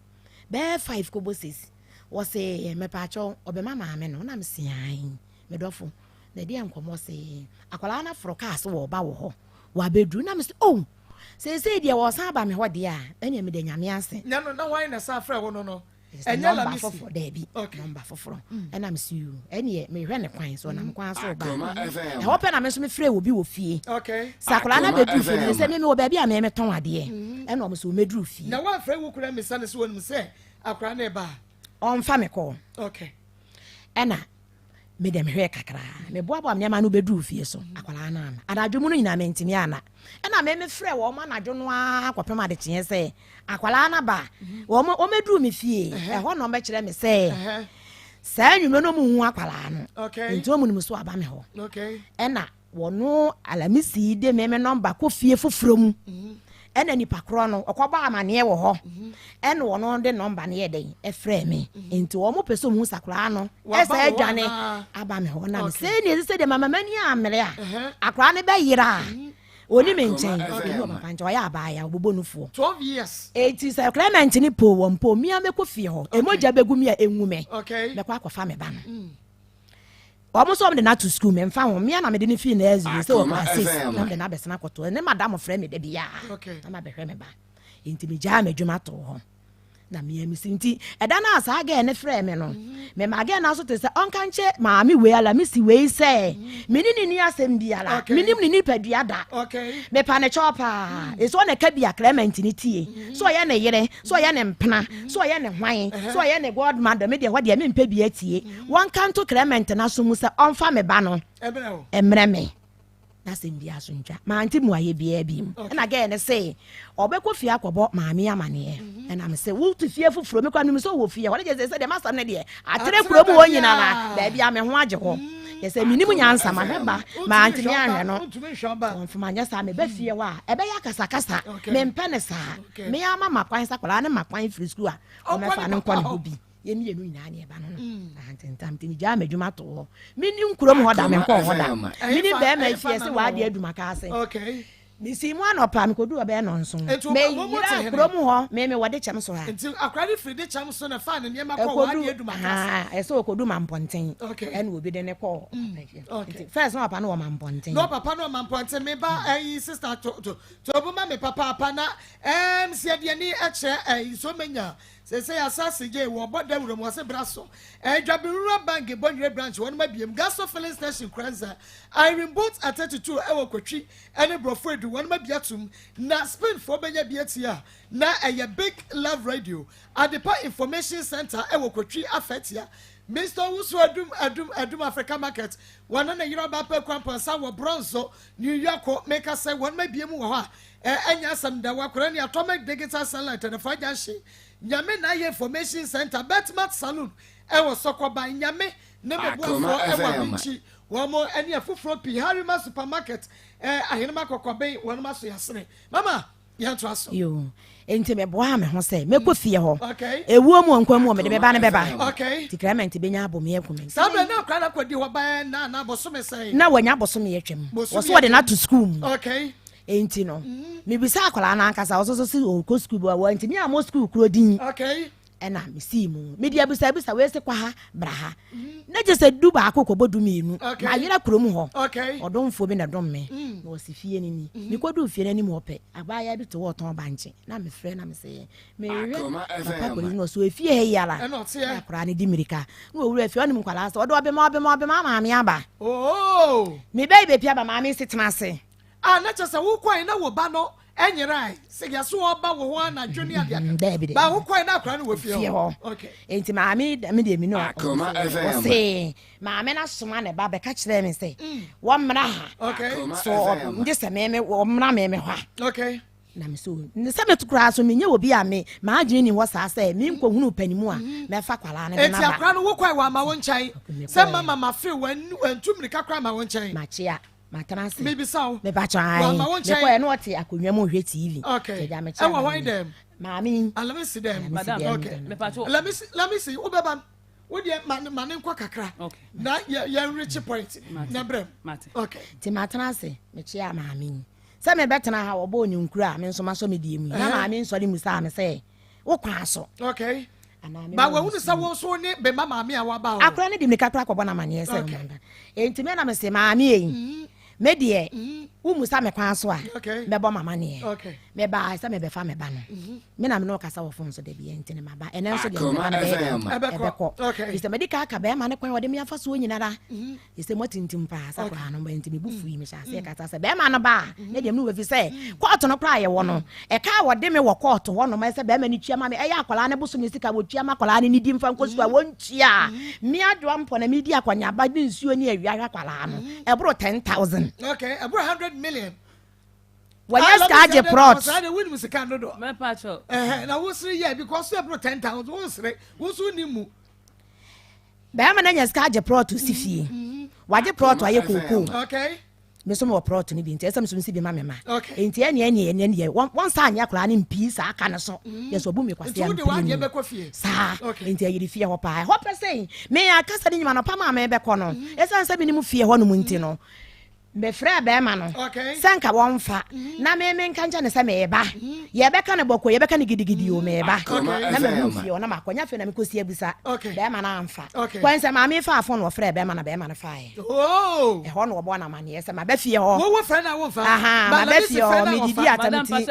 bɛɛ 5 kobo 6 wɔse mepaakyɛw ɔbɛma maame no na mesean medɔfo na ɛdeɛ nkɔmmɔ se akwadaa no aforo kaa so wɔ ɔba wɔ hɔ wabɛduru na mese oh seesei deɛ wɔsan aba me hɔ deɛ a ɛneɛ mede nyame ase. Na no na hwan na san frɛ wo no no ɛnyɛ nɔmba foforɔ daabi nɔmba foforɔ ɛna mese yu ɛneɛ mehwɛ ne kwan so ɔnam kwan so ba ɛhɔ pɛ na me nso mefrɛ wɔ bi wɔ fie sɛ akwadaa no abɛduru fie no sɛ meme wɔ baabi a memetɔn adeɛ ɛna ɔmo sɛ ɔmɛduru fie na woamfrɛ wo kura mmisa no sɛ wɔnim sɛ akwadaa no ɛba a ɔmfa me kɔɔ ɛna mede mehwɛ kakra meboaboa nneɛma no bɛduru fie so akwadaa no ana anadwo mu no nyinaa mentumi ana ɛna me mefrɛ wɔn anadwo no ara kɔpem adekyeɛ sɛ akwadaa no aba wɔn wɔmɛduru me fie ɛhɔ na wɔbɛkyerɛ me sɛ saa nnwuma no mu hu akwadaa no nti wɔn nim so aba me hɔ ɛna wɔno alamisi de me me nɔmba kɔ fie foforɔ mu ɛna nipa korɔ no ɔkɔbɔ amaneɛ wɔ hɔ ɛna wɔno de nɔmba no yɛ dɛn ɛfrɛ me nti wɔn pɛ sɛ ɔmo hu sakora no ɛsɛ adwane aba me hɔ na me sɛ ne ɛsɛ sɛ deɛ mama m'ani amere a akora no bɛyera a oni me nkyɛn ɔni wɔ papa nkyɛn ɔyɛ abaaya ɔbobɔ nufoɔ 12 years eti sɛ Clement ne po wɔ mpo mmea mɛkɔ fie hɔ emogya bɛgu mi a enwu me mɛkɔ akɔfa me ba no wɔn nso wɔn de n'ato sukuu mɛ nfa ho mmea na mede ne fii nursery sɛ wɔ class 6 na mede n'abɛsena akɔto ne madam frɛ me da biara na ma bɛhwɛ me ba nti megyaa m'adwuma to hɔ. Na mea mesi nti ɛda no a saa gɛɛ no frɛɛ me no, memaa gɛɛ no aso te sɛ ɔnka nkyɛ maame wei ala mesi wei sɛ me ne ne ni asɛm biara, menim ne nipadua da, mepa ne kyɛw paa. Ɛsɛ ɔna ɛka bi a Clement ne tie, sɛ ɔyɛ ne yere, sɛ ɔyɛ ne mpena, sɛ ɔyɛ ne hwan, sɛ ɔyɛ ne godmother, me deɛ hɔ deɛ mempɛ bi atie. Wɔnka nto Clement no aso mu sɛ ɔmfa me ba no mmrɛ me. N'asɛm biara so ntwa. Mante mmuaeɛ biara bi mu. Ɛna gɛɛ no se ɔbɛkɔ fie akɔbɔ maame amaneɛ. Mhm. Ɛna me se wote fie foforɔ me kora menim sɛ ɔwɔ fie hɔ. Ne kyerɛ sɛ sɛdeɛ m'asɛm no deɛ atrɛ kuro mu hɔ nyina na baabi a me ho agye hɔ. Mm. Yɛ sɛ menim nyansa mahwɛ ba mantumi anhwɛ no. Wɔmfoma nyɛ saa meba fie hɔ a ɛbɛyɛ akasakasa. Mempɛ ne saa. Me ama makwan sɛ akwadaa ne makwan firi sukuu a ɔmɛfa no nkɔ ne hɔ bi. Yɛn mmienu nyinaa ne ɛba no no mm. ahantentam nti megyaa m'adwuma too hɔ menim kurom hɔ da menkɔɔ hɔ da menim bɛrima fie sɛ waade adwuma kaa se mesi mu anɔpa mekɔdu ɔbɛyɛ nɔnso meyera kurom hɔ meme wɔde kyɛm so ha nti akora ne firi de kyɛm so na fa ne nneɛma kɔ waade adwuma kaa se ɛsɛ ɔkɔdu mampɔnten ɛna obi de ne kɔɔ mm. nti first na papa no wɔ mampɔnten na papa no wɔ mampɔnten meba ɛyi sister to to to obu ma me papaapa na ɛɛm sɛ deɛ ni ɛkyerɛ ɛyi so menya Seesei asaase gyei wɔbɔ dawuro mu wɔse bra so eh, Dwabenwura Bank Bonwire Branch wɔnom abiem Gaso Filling Station Kranza Irene Boat Atatutu ɛwɔ Kotwi ɛne Brɔfo Edu wɔnom abi atum na Spain foɔ bɛnya bi atie a na ɛyɛ Big Love Radio Adepa Information Center ɛwɔ Kotwi Afatia Mister Owusu Adum Adum Adum Africa Market wɔne ne yere Ɔbaa Pɛ Kwampɔnsa wɔ Bronzo New York meka sɛ wɔnom abiem wɔ hɔ a Ɛ ɛnyɛ asɛm da wakora ne atomic digital satellite ɛnafa junction nyame na ayɛ information center betmat saloon ɛwɔ sɔkɔban nyame ne mo boafoɔ ɛwɔ abinkyi wɔn ɛne afoforɔ pii harima supermarket ɛ ahenema kɔkɔben wɔn aso yasene mama yɛn to aso. Yoo enti meboaa me ho sɛ mɛkɔ fie hɔ ewuo mu nkwa mu mede me ba no bɛba okay. Nti Clement bɛnya abɔ me aku me. Saa berɛ na akora no akɔdi hɔ bɛyɛ na na bosome sɛn? Na wanya bosome atwam. Wɔso wɔde no ato sukuu mu. Okay. Enti no, mebisaa akwadaa no ankasa, ɔso so se ɔkɔ sukuu bi, wantumi ammɔ sukuu kuro din. Okay. Ɛna mesii mu. Mede abisabisa wei se kɔ ha, bra ha. Na gye sɛ du baako kɔbɔ du mmienu. Okay. Mayera kurom hɔ. Okay. Ɔdomfoɔ bi na ɛdom me. Na ɔsi fie no ni. Mekɔduu fie no anim hɔ pɛ, abaayewa bi te hɔ ɔtɔn bankye. Na mefrɛ na mese, mehwehwɛ papa kɔni no ɔso efie ha yi ara. Ɛna ɔteɛ. Na akwadaa no di mmirika. Na ɔwura fie, ɔnim nkwadaa sɛ ɔde ɔbema ɔbema ɔbema maame aba. Oh. Mebɛyi bɛpia ba maame se tena ase. Ah, na kyerɛ sɛ wokɔe na wo ba no nyerae sɛ yɛ so ɔba wo hɔ anadwo ne adeade. Mm, daabi daabi. Ba wokɔe na akora no wɔ fie hɔ. hɔ. Okay. Enti maame me deɛ mi no Akoma FM. ɔse maame no asoma ne ba bɛka kyerɛ me sɛ wɔmmra ha. Okay. Akoma So FM. ngye sɛ me me wɔmmra me me hɔ a. Okay. Na me so ne sɛ meto koraa so menyɛ obi a me m'adwene ni hɔ saa sɛ menkɔhunu panimu a mɛfa kwalaa no de Enti no aba. akora no wokɔe wɔ ama wo nkyɛn sɛ mama mafe wantu mmirika koraa ma wo nkyɛn. Makyea. Matena ase. Mebisa wo. Mepakyɛ ae. Wama wo nkyɛn. Mekɔɛ na ɔte akonnwa mu rehwɛ TV. Okay. Nti agya mekyia Ɛwɔ maame. hwan dɛm? Maame yi. Alamisi dɛm. Madam. Okay. Mepakyɛ. Lamisi Lamisi wobɛba no. Wo deɛ ma ma ne nkɔ kakra. Okay. Na yɛ yɛn reach point. Mate. Na brɛ. Mate. Okay. Nti matena ase mekyia maame yi. Sɛ mebɛtena ha wɔbɔɔ ne nkuro a me nso masɔ me deɛ mu yi. Na maame nsɔre mmusaa me sɛ wo kwan so. Okay. Anaa me Ba ma wahunu sɛ wo nso ne bɛma maame a waba hɔ. Akora no de mirika koraa kɔbɔ no amaneɛ sɛ Okay. ɔmma. Enti me na mese maame ei, me deɛ wommusa me kwan so a, Okay. mɛbɔ m'amaneɛ. Okay. Mebaa sɛ mebɛfa me ba no. Me na me ne wo kasa wɔ fon so da biara nti no maba. Ɛnɛ nso deɛ Akoma meba no bɛyɛ dɛn? FM. Ɛbɛkɔ. Ɛbɛkɔ. Okay. Ɛfiri sɛ madi ka aka bɛrima no kwan a ɔde me afa soɔ nyinara. Ɛsɛ moatintim paa sɛ koraa no nti me bo fui mehyɛ aseɛ kasa sɛ bɛrima no ba a ne deɛ mene wafi sɛ kɔɔto no koraa yɛwɔ no ɛka a wɔde me wɔ kɔɔto hɔ nom ɛsɛ bɛrima no tua ma me ɛyɛ akwadaa no bosome sika wɔtua ma akwadaa no ne di mfa nkɔ sukuu a wɔntua me adwoa mpɔ na medi akɔneaba de nsuo ne awia hwɛ akwadaa no ɛboro 10,000. Okay, ɛboro 100 million. Wɔnyɛ sika agye prɔt. Saa de wonim sika no do. Mɛpa kyɛw. Ɛhɛn na wosere yɛ because ɛboro 10,000 wonsere wo nso wonni mu. Bɛrima no anya sika agye prɔto si fie. Wagye prɔto ayɛ kookoo. Okay. Me nso mewɔ prɔto no bi nti ɛsɛ me nso mesi bi ma me ma. Okay. Nti ɛne ɛne ɛne ɛne wɔn wɔn nsa anyɛ koraa ne mpii saa aka no so. Mm. Yɛ sɛ ɔbu mi kwasi Nti wode ampere w'adeɛ mu. bɛkɔ fie. Saa. Okay. Nti ayiri fie hɔ paa. Ɛhɔ pɛ sɛ me akasa ne nyima no pa maa me bɛkɔ no. Ɛsiane sɛ menim fie hɔ nom nti no. Mefrɛɛ bɛrima no sɛ nka wɔmfa na me menka nkyɛ no sɛ mereba. Yɛbɛka no bɔkɔɔ, yɛbɛka no gidigidi o, mereba. Na mahunu fie hɔ na makɔ. Nyɛ afei na mekɔsi abusa. Bɛrima no amfa. Kwan sɛ maame yi faa fon na ɔfrɛɛ bɛrima na bɛrima no faeɛ. Ɛhɔ na wɔbɔɔ no amanneɛ sɛ maba fie hɔ. Aha, maba fie hɔ, medidi atɛm nti.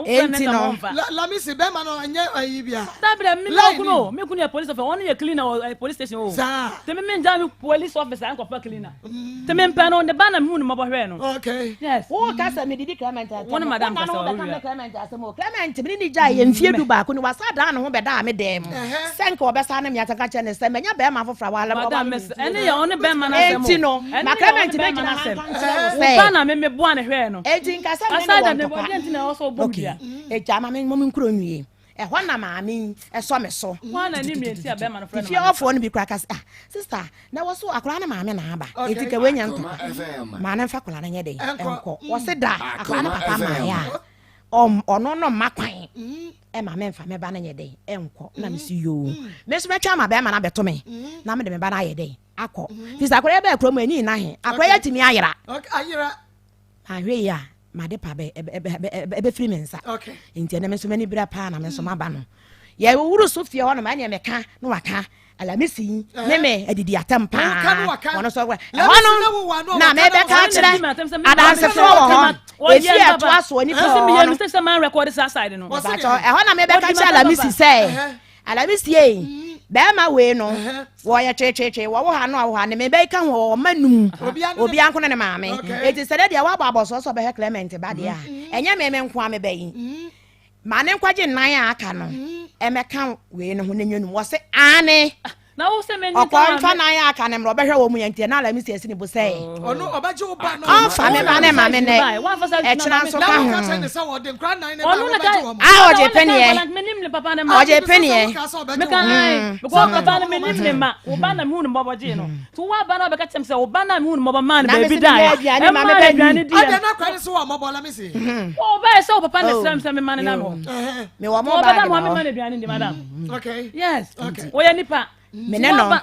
Enti no. Lamisi, bɛrima no ɛnyɛ ayi bia. Dabra, me kunu, me kunu yɛ police officer, ɔno yɛ cleaner wɔ police station o. Saa. Te me mengya me police officer nkɔfa cleaner. Te me mpɛ no, ne ba na mehu no mmɔbɔ hwɛɛ no. Okay. Yes. Wo ka sɛ medidi Clement atɛm. Wo ne madam Wo na kasa no wɔ bɛka wia. me Clement asɛm o. Clement me ne ne gyae yɛ mfie du baako ni wasa dan ne ho bɛdaa me dan mu. Sɛ nka ɔbɛsa ne me atɛm ka kyerɛ ne sɛ manya bɛrima foforɔ a wala Madam, ɔwale me mese mfie ɛne du. yɛ ɔne bɛrima no asɛm o. Enti no, Ɛne ma yɛ ɔne Clement bɛrima bɛgyina no ha asɛm. nka nkyerɛ wo Wo ba sɛ. na me meboa ne hwɛɛ no. Enti nka sɛ me ne Aside no wɔ that, me ntɔkwa. deɛ nti na ɛwɔ sɛ wobɔ me Okay. dua. Egya ma me mmɔ me nkuro nwie. Ɛhɔ na maame yi sɔ me so. Hwan na nim nea enti a bɛrima no frɛ no Fie maame fa? hɔfoɔ no bi koraa ka sɛ, ah, sista, na ɛwɔ so akwadaa no maame na aba. Enti ka wei nyɛ ntɔkwa. Ma no mfa akwadaa no nyɛ dɛn? Nkɔ. Wɔse da akwadaa no papa maeɛ a, ɔno no mma kwan ɛma memfa me ba no nyɛ dɛn? Nkɔ. Na mese yoo. Me nso mɛtwɛn ama bɛrima no abɛto me na mede me ba no ayɛ dɛn? Akɔ. Firi sɛ akwadaa yi baa kurom ani nna he. Akwadaa yi atumi ayera. Manhwɛ yie a, m'adepa bɛ ɛbɛfiri me nsa. Nti ɛnɛ me nso m'ani bere paa na me nso maba no. Yɛworo so fie hɔ nom ɛneɛ meka na waka alamisi yi ne me adidi atɛm paa. Wɔn nso ɛhɔ no na mebɛka akyerɛ adansefoɔ wɔ hɔ. Efi ɛtoa soɔ nipa wɔ hɔ no. Ɛhɔ na mebɛka kyerɛ alamisi sɛ Alamisi ei, bɛɛma wei no, wɔyɛ tweetweetwee, wɔwo ha no a wo ha ne me bɛyi ka ho, wɔwɔ mma num, obia nko ne ne maame. Eti sɛ dɛ deɛ woabɔ abɔsoɔ sɛ ɔbɛhwɛ Clement ba deɛ a, ɛnyɛ me me nko a me bɛyi. Ma ne nkwagye nnan a aka no ɛmɛka wei no ho na nyɛ num. Wɔse aane. Ɔkɔ mfa nan a aka no mmra ɔbɛhwɛ wɔn mu yɛ nti na Alamisi asi ne bo sɛ ɔmfa me ba ne ma me nɛ ɛkyena nso ka ho a ɔgye peneɛ ɔgye peneɛ. Na me se menya aduane ma me ba ni. Mewɔ mo baage wɔ hɔ. Me ne no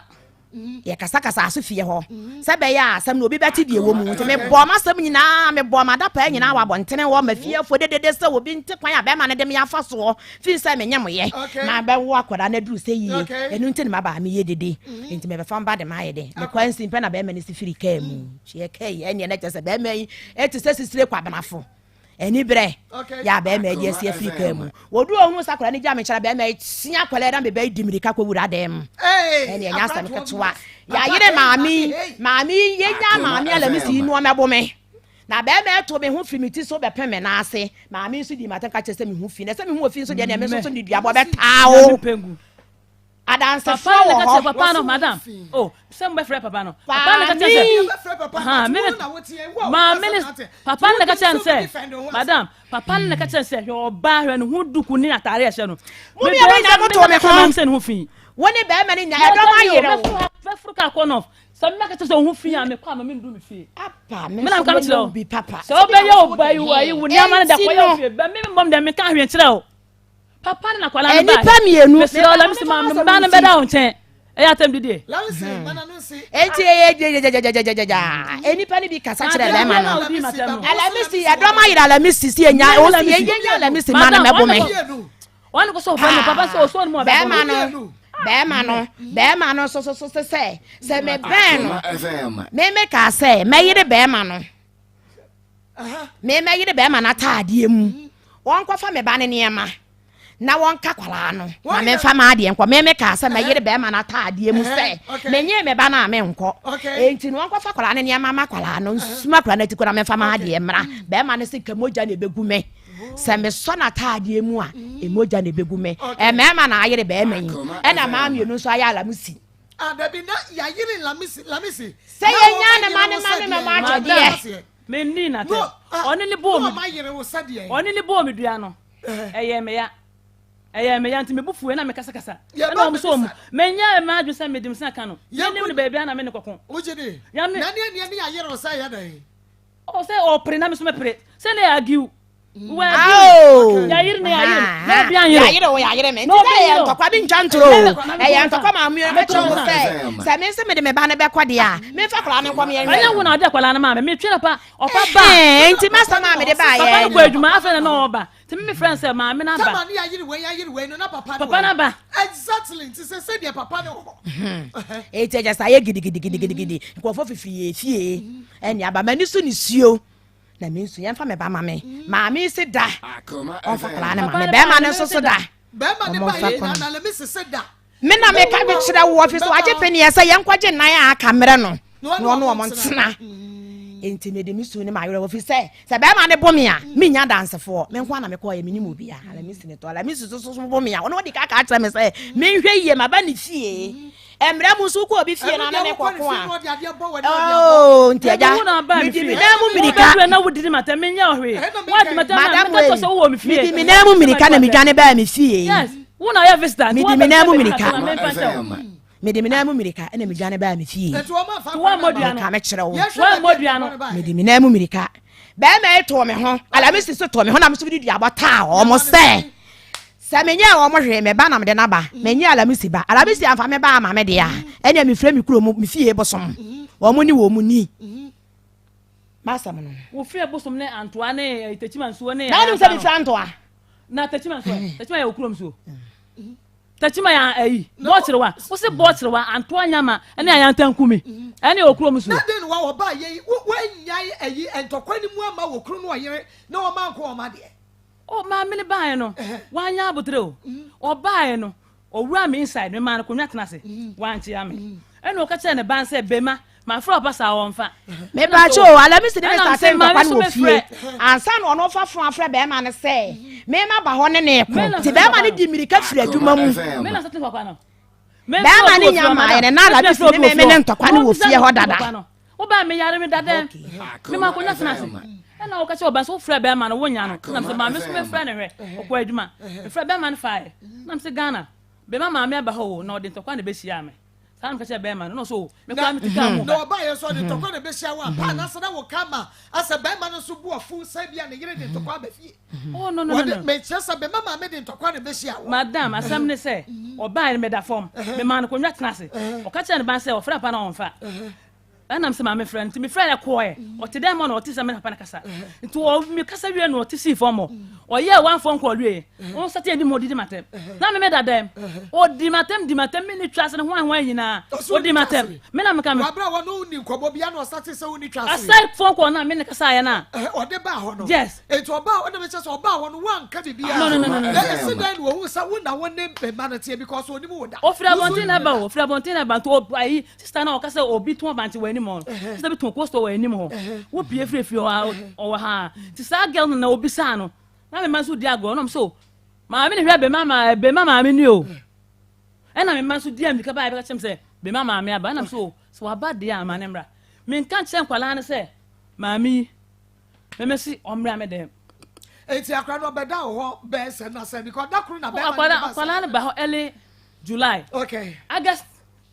yɛkasakasa aso fie hɔ sɛ bɛyɛ a asɛm no obi bɛte deɛ ɛwɔ mu nti mebɔɔ m'asɛm nyinaa mebɔɔ m'adapaa nyinaa wɔ abɔntene hɔ ma fiefoɔ dedede sɛ obi nte kwan a bɛrima no de me afa soɔ firi sɛ menyɛ moyɛ na bɛwo akwadaa no aduru sɛ yie ɛno nti ne mabaa meyɛ dede nti mebɛfa mba de maayɛ de mekɔ ansi mpɛ na bɛrima no si firi kaa mu hyeɛ kaa yi ɛneɛ na kyerɛ sɛ bɛrima yi ɛte sɛ sisire kwabenafo Ani berɛ yɛ a bɛrima adi asi afiri kaa mu. Wɔdu ɔhunu sɛ akwadaa no gya me nkyɛn bɛrima yi tea akwadaa na mebɛyi di mirika kɔ wura dan mu. Ɛne ɛnyɛ asɛm ketewa. Yɛayere maame yi, maame yi yɛnya maame alamisi yi nneɛma bo me. Na bɛrima ɛto me ho firi me ti so bɛpem me nan ase. Maame nso di m'atɛm ka kyerɛ sɛ me ho fi. Na sɛ me ho fi nso deɛ neɛ me nso so ne duabɔ bɛtaa o. Adansefoɔ wɔ hɔ. Papa no, madam. Oh, sɛ mo bɛfrɛ papa no. Papa no ka kyerɛ sɛ. Ha, me ne. Maame ne. Papa no ka kyerɛ sɛ. Madam, papa no ka kyerɛ sɛ hwɛ ɔbaa hwɛ ne ho duku ne atare ɛhyɛ no. Mo mmienu nyinaa mo to me ho. Sɛ ne ho fi. Wo ne bɛrima no nyinaa ɛdɔm ayere wo. Bɛforo ka kɔ nɔf. Sɛ mɛka kyerɛ sɛ wo ho fi a mekɔ a ma mendu me fie. Apa, me nso mo yɛ obi papa. Sɛ wobɛyɛ ɔba yi wo nneɛma no da kɔyɛ wo fie. Bɛ me mbɔm deɛ meka hwee nkyerɛ wo. Papa ne n'akwadaa no bae. Nnipa mmienu. Mesrɛ wo, Lamisi, ma me ba no bɛda wo nkyɛn. Ɛyɛ atɛm didie. Enti ɛyɛ gyagyagyagyagyagya. Nnipa no bi kasa kyerɛ bɛrima no. Alamisi, ɛdɔm ayere Alamisi si enya osi yɛnyɛ Alamisi ma no mɛbo me. Wɔn kɔ sɛ ɔfa no papa sɛ ɔsɔ no mu ɔbɛbo Bɛrima no, bɛrima no, bɛrima no so so so sɛ sɛ mebɛn no, me me kaa sɛ mɛyere bɛrima no. Me mɛyere bɛrima no ataadeɛ mu wɔnkɔfa me ba no nneɛma na wɔnka kwaraa no na memfa m'adeɛ nkɔ me mekaa sɛ mɛyere bɛrima no ataadeɛ mu sɛ menye me ba no a menkɔ enti no wɔnkɔfa kwaraa no nneɛma ma kwaraa no nsuma kwaraa no ati kɔ na memfa m'adeɛ mmra bɛrima no sɛ nka mogya na ɛbɛgu me sɛ mesɔ n'ataadeɛ mu a mogya na ɛbɛgu me mmarima na ayere bɛrima yi ɛna maa mmienu nso ayɛ alamusi Ah, dabi na yayere lamisi lamisi. Sɛ yɛnya ne ma ne ma ne ma ma akyɛdeɛ. Menni n'atɛm. Ah, ɔne ne bɔɔ me. Ɔne ne bɔɔ me dua no. Ɛyɛ me ya. Ɛyɛ me ya nti me bu fuo na me kasakasa. Ɛna wɔn so wɔn. Menya mmaa adwene sɛ mede nsa ka no. Menim no baabi a na me ne kɔko. Wogye di? Na ne ne ne yayere wo sɛ yɛ dɛn? Ɔ sɛ ɔpere na me so mɛpere. Sɛ ne yɛ agiw. Yɛayere wo, yɛayere me. Nti sɛ ɛyɛ ntɔkwa bi ntwa ntoro o. Ɛyɛ ntɔkwa ma mmienu bɛkyerɛ wo sɛ sɛ me nso mede me ba no bɛkɔ deɛ a, memfa akwadaa no nkɔ meɛnhwɛ. Ɛnyɛ wo na ɔde akwadaa no maa me. Metwe na pa ɔpa ba. Nti m'asɛm a mede baayɛ. Papa no kɔ adwuma afei na na ɔba. Nti me mefrɛ no sɛ maame no aba. Tama ne yɛayere wei yɛayere wei no na papa no Papa no aba. Exactly nti sɛ sɛdeɛ papa no wɔ hɔ. Eti agya saa yɛ gidigidigidigidi nkurɔfoɔ fifiri yɛ fie ɛne aba m'ani so nisuo. Na me nso yɛmfa me ba ma me. Maame yi se da. Ɔmfa koraa ne ma me. Bɛrima no nso so da. Ɔmfa kɔ. Me na meka de kyerɛ wo ɔfi so wagye peneɛ sɛ yɛnkɔgye nan a aka mmerɛ no na ɔne ɔmo ntena. Enti mede me su ne m'awerɛhoɔ fi sɛ sɛ bɛrima no bo me a mennya adansefoɔ. Me nko ara na mekɔɔyɛ menim obiara. Alamisi ne tɔ. Alamisi nso so bo me a ɔno ɔdi ka ka kyerɛ me sɛ menhwɛ yie maba ne fie. Mmerɛ mu nso wokɔ obi fie na ne ne kɔko a oh, nti agya medi me nan mu mirika madam wei medi me nan mu mirika na medwane baa me fie medi me nan mu mirika mede me nan mu mirika na medwane baa me fie meka mekyerɛ wo mede me nan mu mirika bɛrima yi too me ho alamisi so too me ho na me so mede duabɔ taa wɔn sɛ Sɛ menyɛɛ wɔn hwee, me ba na mede no aba, menyɛɛ Alamisi ba, Alamisi amfa me ba amma me deɛ a, ɛnneɛ mefrɛ me kurom, me fie bosom, wɔn ne wɔn ni. M'asɛm no. Wo fie bosom ne Antoa ne eh, Tekyima nsuo ne. Na wonim sɛ mefiri Antoa? Na Tekyima nsuo, Tekyima yɛ wo kurom nsuo. Tekyima yɛ ayi, bɔɔkyerewa, wo se bɔɔkyerewa, Antoa nyama ne Ayantankumi, ɛne wɔ kurom nsuo. Na den wa ɔbaa yɛ yi, wɔnyae ayi ntɔkwa no mu ama wɔ kunu ne ɔyere na wɔn anko wɔn adeɛ. Oh, maame no baeɛ no, wanyɛ aboterɛ o. Ɔbaeɛ no, ɔwura me inside, memaa no konwa tena ase, wankyea me. Ɛna ɔka kyerɛɛ ne ba no sɛ, Bema, mafrɛ wo pasa a ɔmfa. Mepaakyɛ o, Alamisi ne me starte ntɔkwa no wɔ fie. Ansa na ɔno ɔfa fon afrɛ bɛrima no sɛ, me maba hɔ ne ne ko. Nti bɛrima no di mmirika firi adwuma mu. Bɛrima no nya mmaeɛ no, na Alamisi ne me ne ntɔkwa no wɔ fie hɔ dada. Wobaa me yare me da dɛn me ma akonnwa tena ase ɛna woka kyerɛ ɔba sɛ wofrɛ bɛrima no wonya no nam sɛ maame so mefrɛ no hwɛ ɔkɔ adwuma mefrɛ bɛrima no faeɛ nam sɛ Ghana bɛma maame aba hɔ o na ɔde ntɔkwa na ɛbɛhyia me saa na meka kyerɛ bɛrima no na ɔsɛ o mekora mete kaa mu na ɔba yɛ nso ɔde ntɔkwa na ɛbɛhyia wo a paa na asɛ na wo ka ma asɛ bɛrima no nso bu afu sɛ bia ne yere de ntɔkwa aba fie Oh, no, no, no, no. Mekyerɛ sɛ bɛma maame de ntɔkwa na ɛbɛhyia wo. Madam, asɛm ne sɛ, ɔbaa no meda fam. Memaa no konwa tena ase. Ɔka kyerɛ ne ba sɛ ɔfrɛ papa na ɔmfa. Ɛnam sɛ maame frɛ no nti mefrɛ no kɔɛ. Ɔte dɛn ma na ɔte sɛ me ne papa no kasa. Nti ɔ mekasa wie no ɔte sii fam hɔ. Ɔyɛɛ one phone call wie. Ɔnsate anim ɔdidi m'atɛm. Na me meda dɛm. Ɔdi m'atɛm di m'atɛm me ne twa ase ne hwan hwan nyinaa. Ɔdi m'atɛm. Me na meka me. Wabra wɔ no ni nkɔmɔ bia na ɔsate sɛ woni twa ase. Aside phone call na me ne kasaeɛ no a. Ɔde baa hɔ no. Yes. Enti ɔbaa hɔ na mekyɛ sɛ ɔbaa hɔ no wanka biribiara. No no no no no. Na esi dɛn na ohuu sɛ wo na wo ne mma no teɛ because onim wo da. Ofiri abɔnten na ɛba o, ofiri abɔnten na ɛba nti o ayi sista na ɔka sɛ obi tɔn bankye wɔ anim hɔ no. Sista bi tɔn coleslaw wɔ anim hɔ. Wo pie firi fie hɔ a ɔwɔ ha. Nti saa girl no na obisaa no. Na me mma nso di agorɔ na ɔmo so maame ne hwɛ bema ma bema maame ni o. Ɛna me mma nso di amirika baa bɛka kyerɛ me sɛ bema maame aba. Ɛna me so sɛ waba deɛ a ma ne mmra. Menka nkyerɛ nkwadaa no sɛ maame yi Meme se ɔmmra me dɛm. Eti akora no ɔbɛda wɔ hɔ bɛyɛ sɛ na sɛ because da koro na bɛrima no ba sɛ. Akwadaa no ba hɔ early July. Okay. August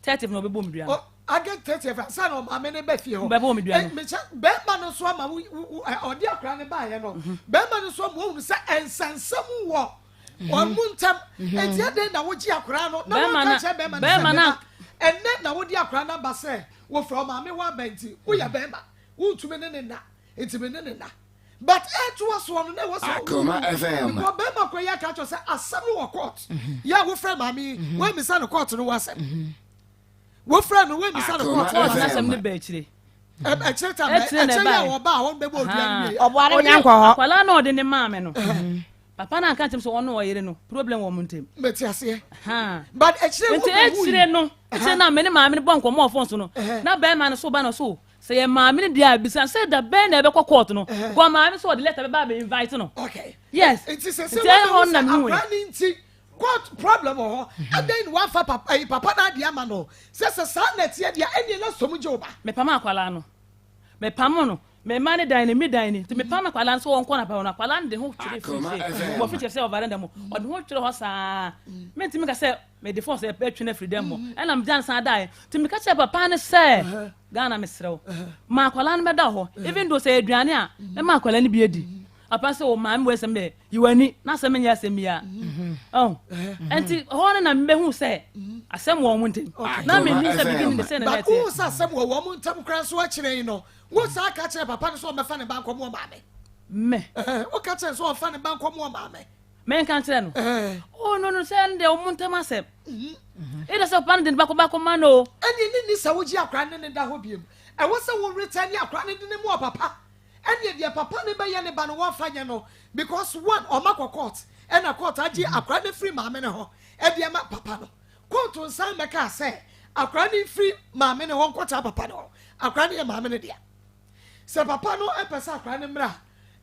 30th na ɔbɛbɔ mu dua no. August 30th ansa na ɔmaame no bɛ fie hɔ. Ɔbɛbɔ mu dua no. Mekyɛ bɛrima no nso ama wo ɔde akora no baayɛ no. Bɛrima no nso ama ohun sɛ nsɛnsɛm wɔ wɔn mu ntam. Eti ɛdɛn na wogye akora no na wɔn ka kyerɛ bɛrima no sɛ bɛrima ɛnɛ na wode akora no aba sɛ wofura ɔmaame hɔ aba nti woyɛ bɛrima wontumi ne ne nna. Nti me ne ne na. But ɛtoa soɔ no na ɛwɔ sɛ Akoma FM. Because bɛrima kɔ yi aka kyerɛ sɛ asɛm no wɔ court. Yɛ a wofrɛ maame yi, woamisa no court no wɔ asɛm. Wofrɛ no woamisa no court no asɛm no bɛ akyire. Akyire ta akyire yɛ a ɔba a wɔn bɛbɔ odua no wie. Ɔboa no nya nkɔ hɔ. Akwadaa na ɔde ne maame no. Papa no anka nkyɛm sɛ ɔne ɔyere no problem wɔ wɔn ntam. Mete aseɛ. But akyire wo Nti akyire no, akyire no a me ne maame no bɔ nkɔmmɔ wɔ phone so no, na bɛrima no so ba no so Sɛ yɛ maame no deɛ a bisa sɛ da bɛn na ɛbɛkɔ court no because maame sɛ ɔde letter bɛba abɛ invite no. Okay. Yes. Nti sɛ sɛ wɔn na mi hu yɛ. Akora nti court problem wɔ hɔ adan na wafa papa ɛyi papa na adi ama no sɛ sɛ saa na ɛteɛ deɛ ɛnneɛ na sɔm gye ɔba. Mepam akwadaa no mepam no me mma ne dan ni me dan ni nti mepam akwadaa no sɛ ɔnkɔ na pam no akwadaa no de ho twere firi se wɔ firi kyerɛ sɛ ɔvaranda mu ɔde ho twere hɔ saa mentumi ka sɛ mede force ɛtwe no afiri dɛm hɔ ɛna megya no san daeɛ nti meka kyerɛ papa no sɛ Ghana mesrɛ wo ma akwadaa no bɛda hɔ even though sɛ aduane a mɛma akwadaa no bi adi. Papa sɛ o maame wei asɛm deɛ yi w'ani na asɛm nyɛ asɛm biara. Ɔho ɛnti hɔ no na mebɛhu sɛ asɛm wɔ wɔn ntam. Na mennim sɛ beginning de sɛ na na But wohu ɛteɛ. sɛ asɛm wɔ wɔn ntam koraa nso akyire yi no, wo saa ka kyerɛ papa no sɛ ɔmmɛfa ne ba nkɔmo ɔmaame. Me. Woka kyerɛ no sɛ ɔmfa ne ba nkɔmo ɔmaame. Menka nkyerɛ no. Oh no no sɛ ɛno deɛ wɔn ntam asɛm. Either sɛ papa no de ne ba kɔ ba kɔma no o. Ɛnneɛ ne nni sɛ wogye akwadaa no ne no da hɔ biom. Ɛwɔ sɛ wo return akwadaa no de no ma ɔpapa. Ɛnneɛ deɛ papa no bɛyɛ ne ba no wɔmfa nyɛ no because one ɔma kɔ court ɛna court agye akwadaa no afiri maame no hɔ ɛde ama papa no. Court nsan mmɛkaa sɛ akwadaa no mfiri maame no hɔ nkɔtra papa no hɔ. Akwadaa no yɛ maame no dea. Sɛ papa no pɛ sɛ akwadaa no mmra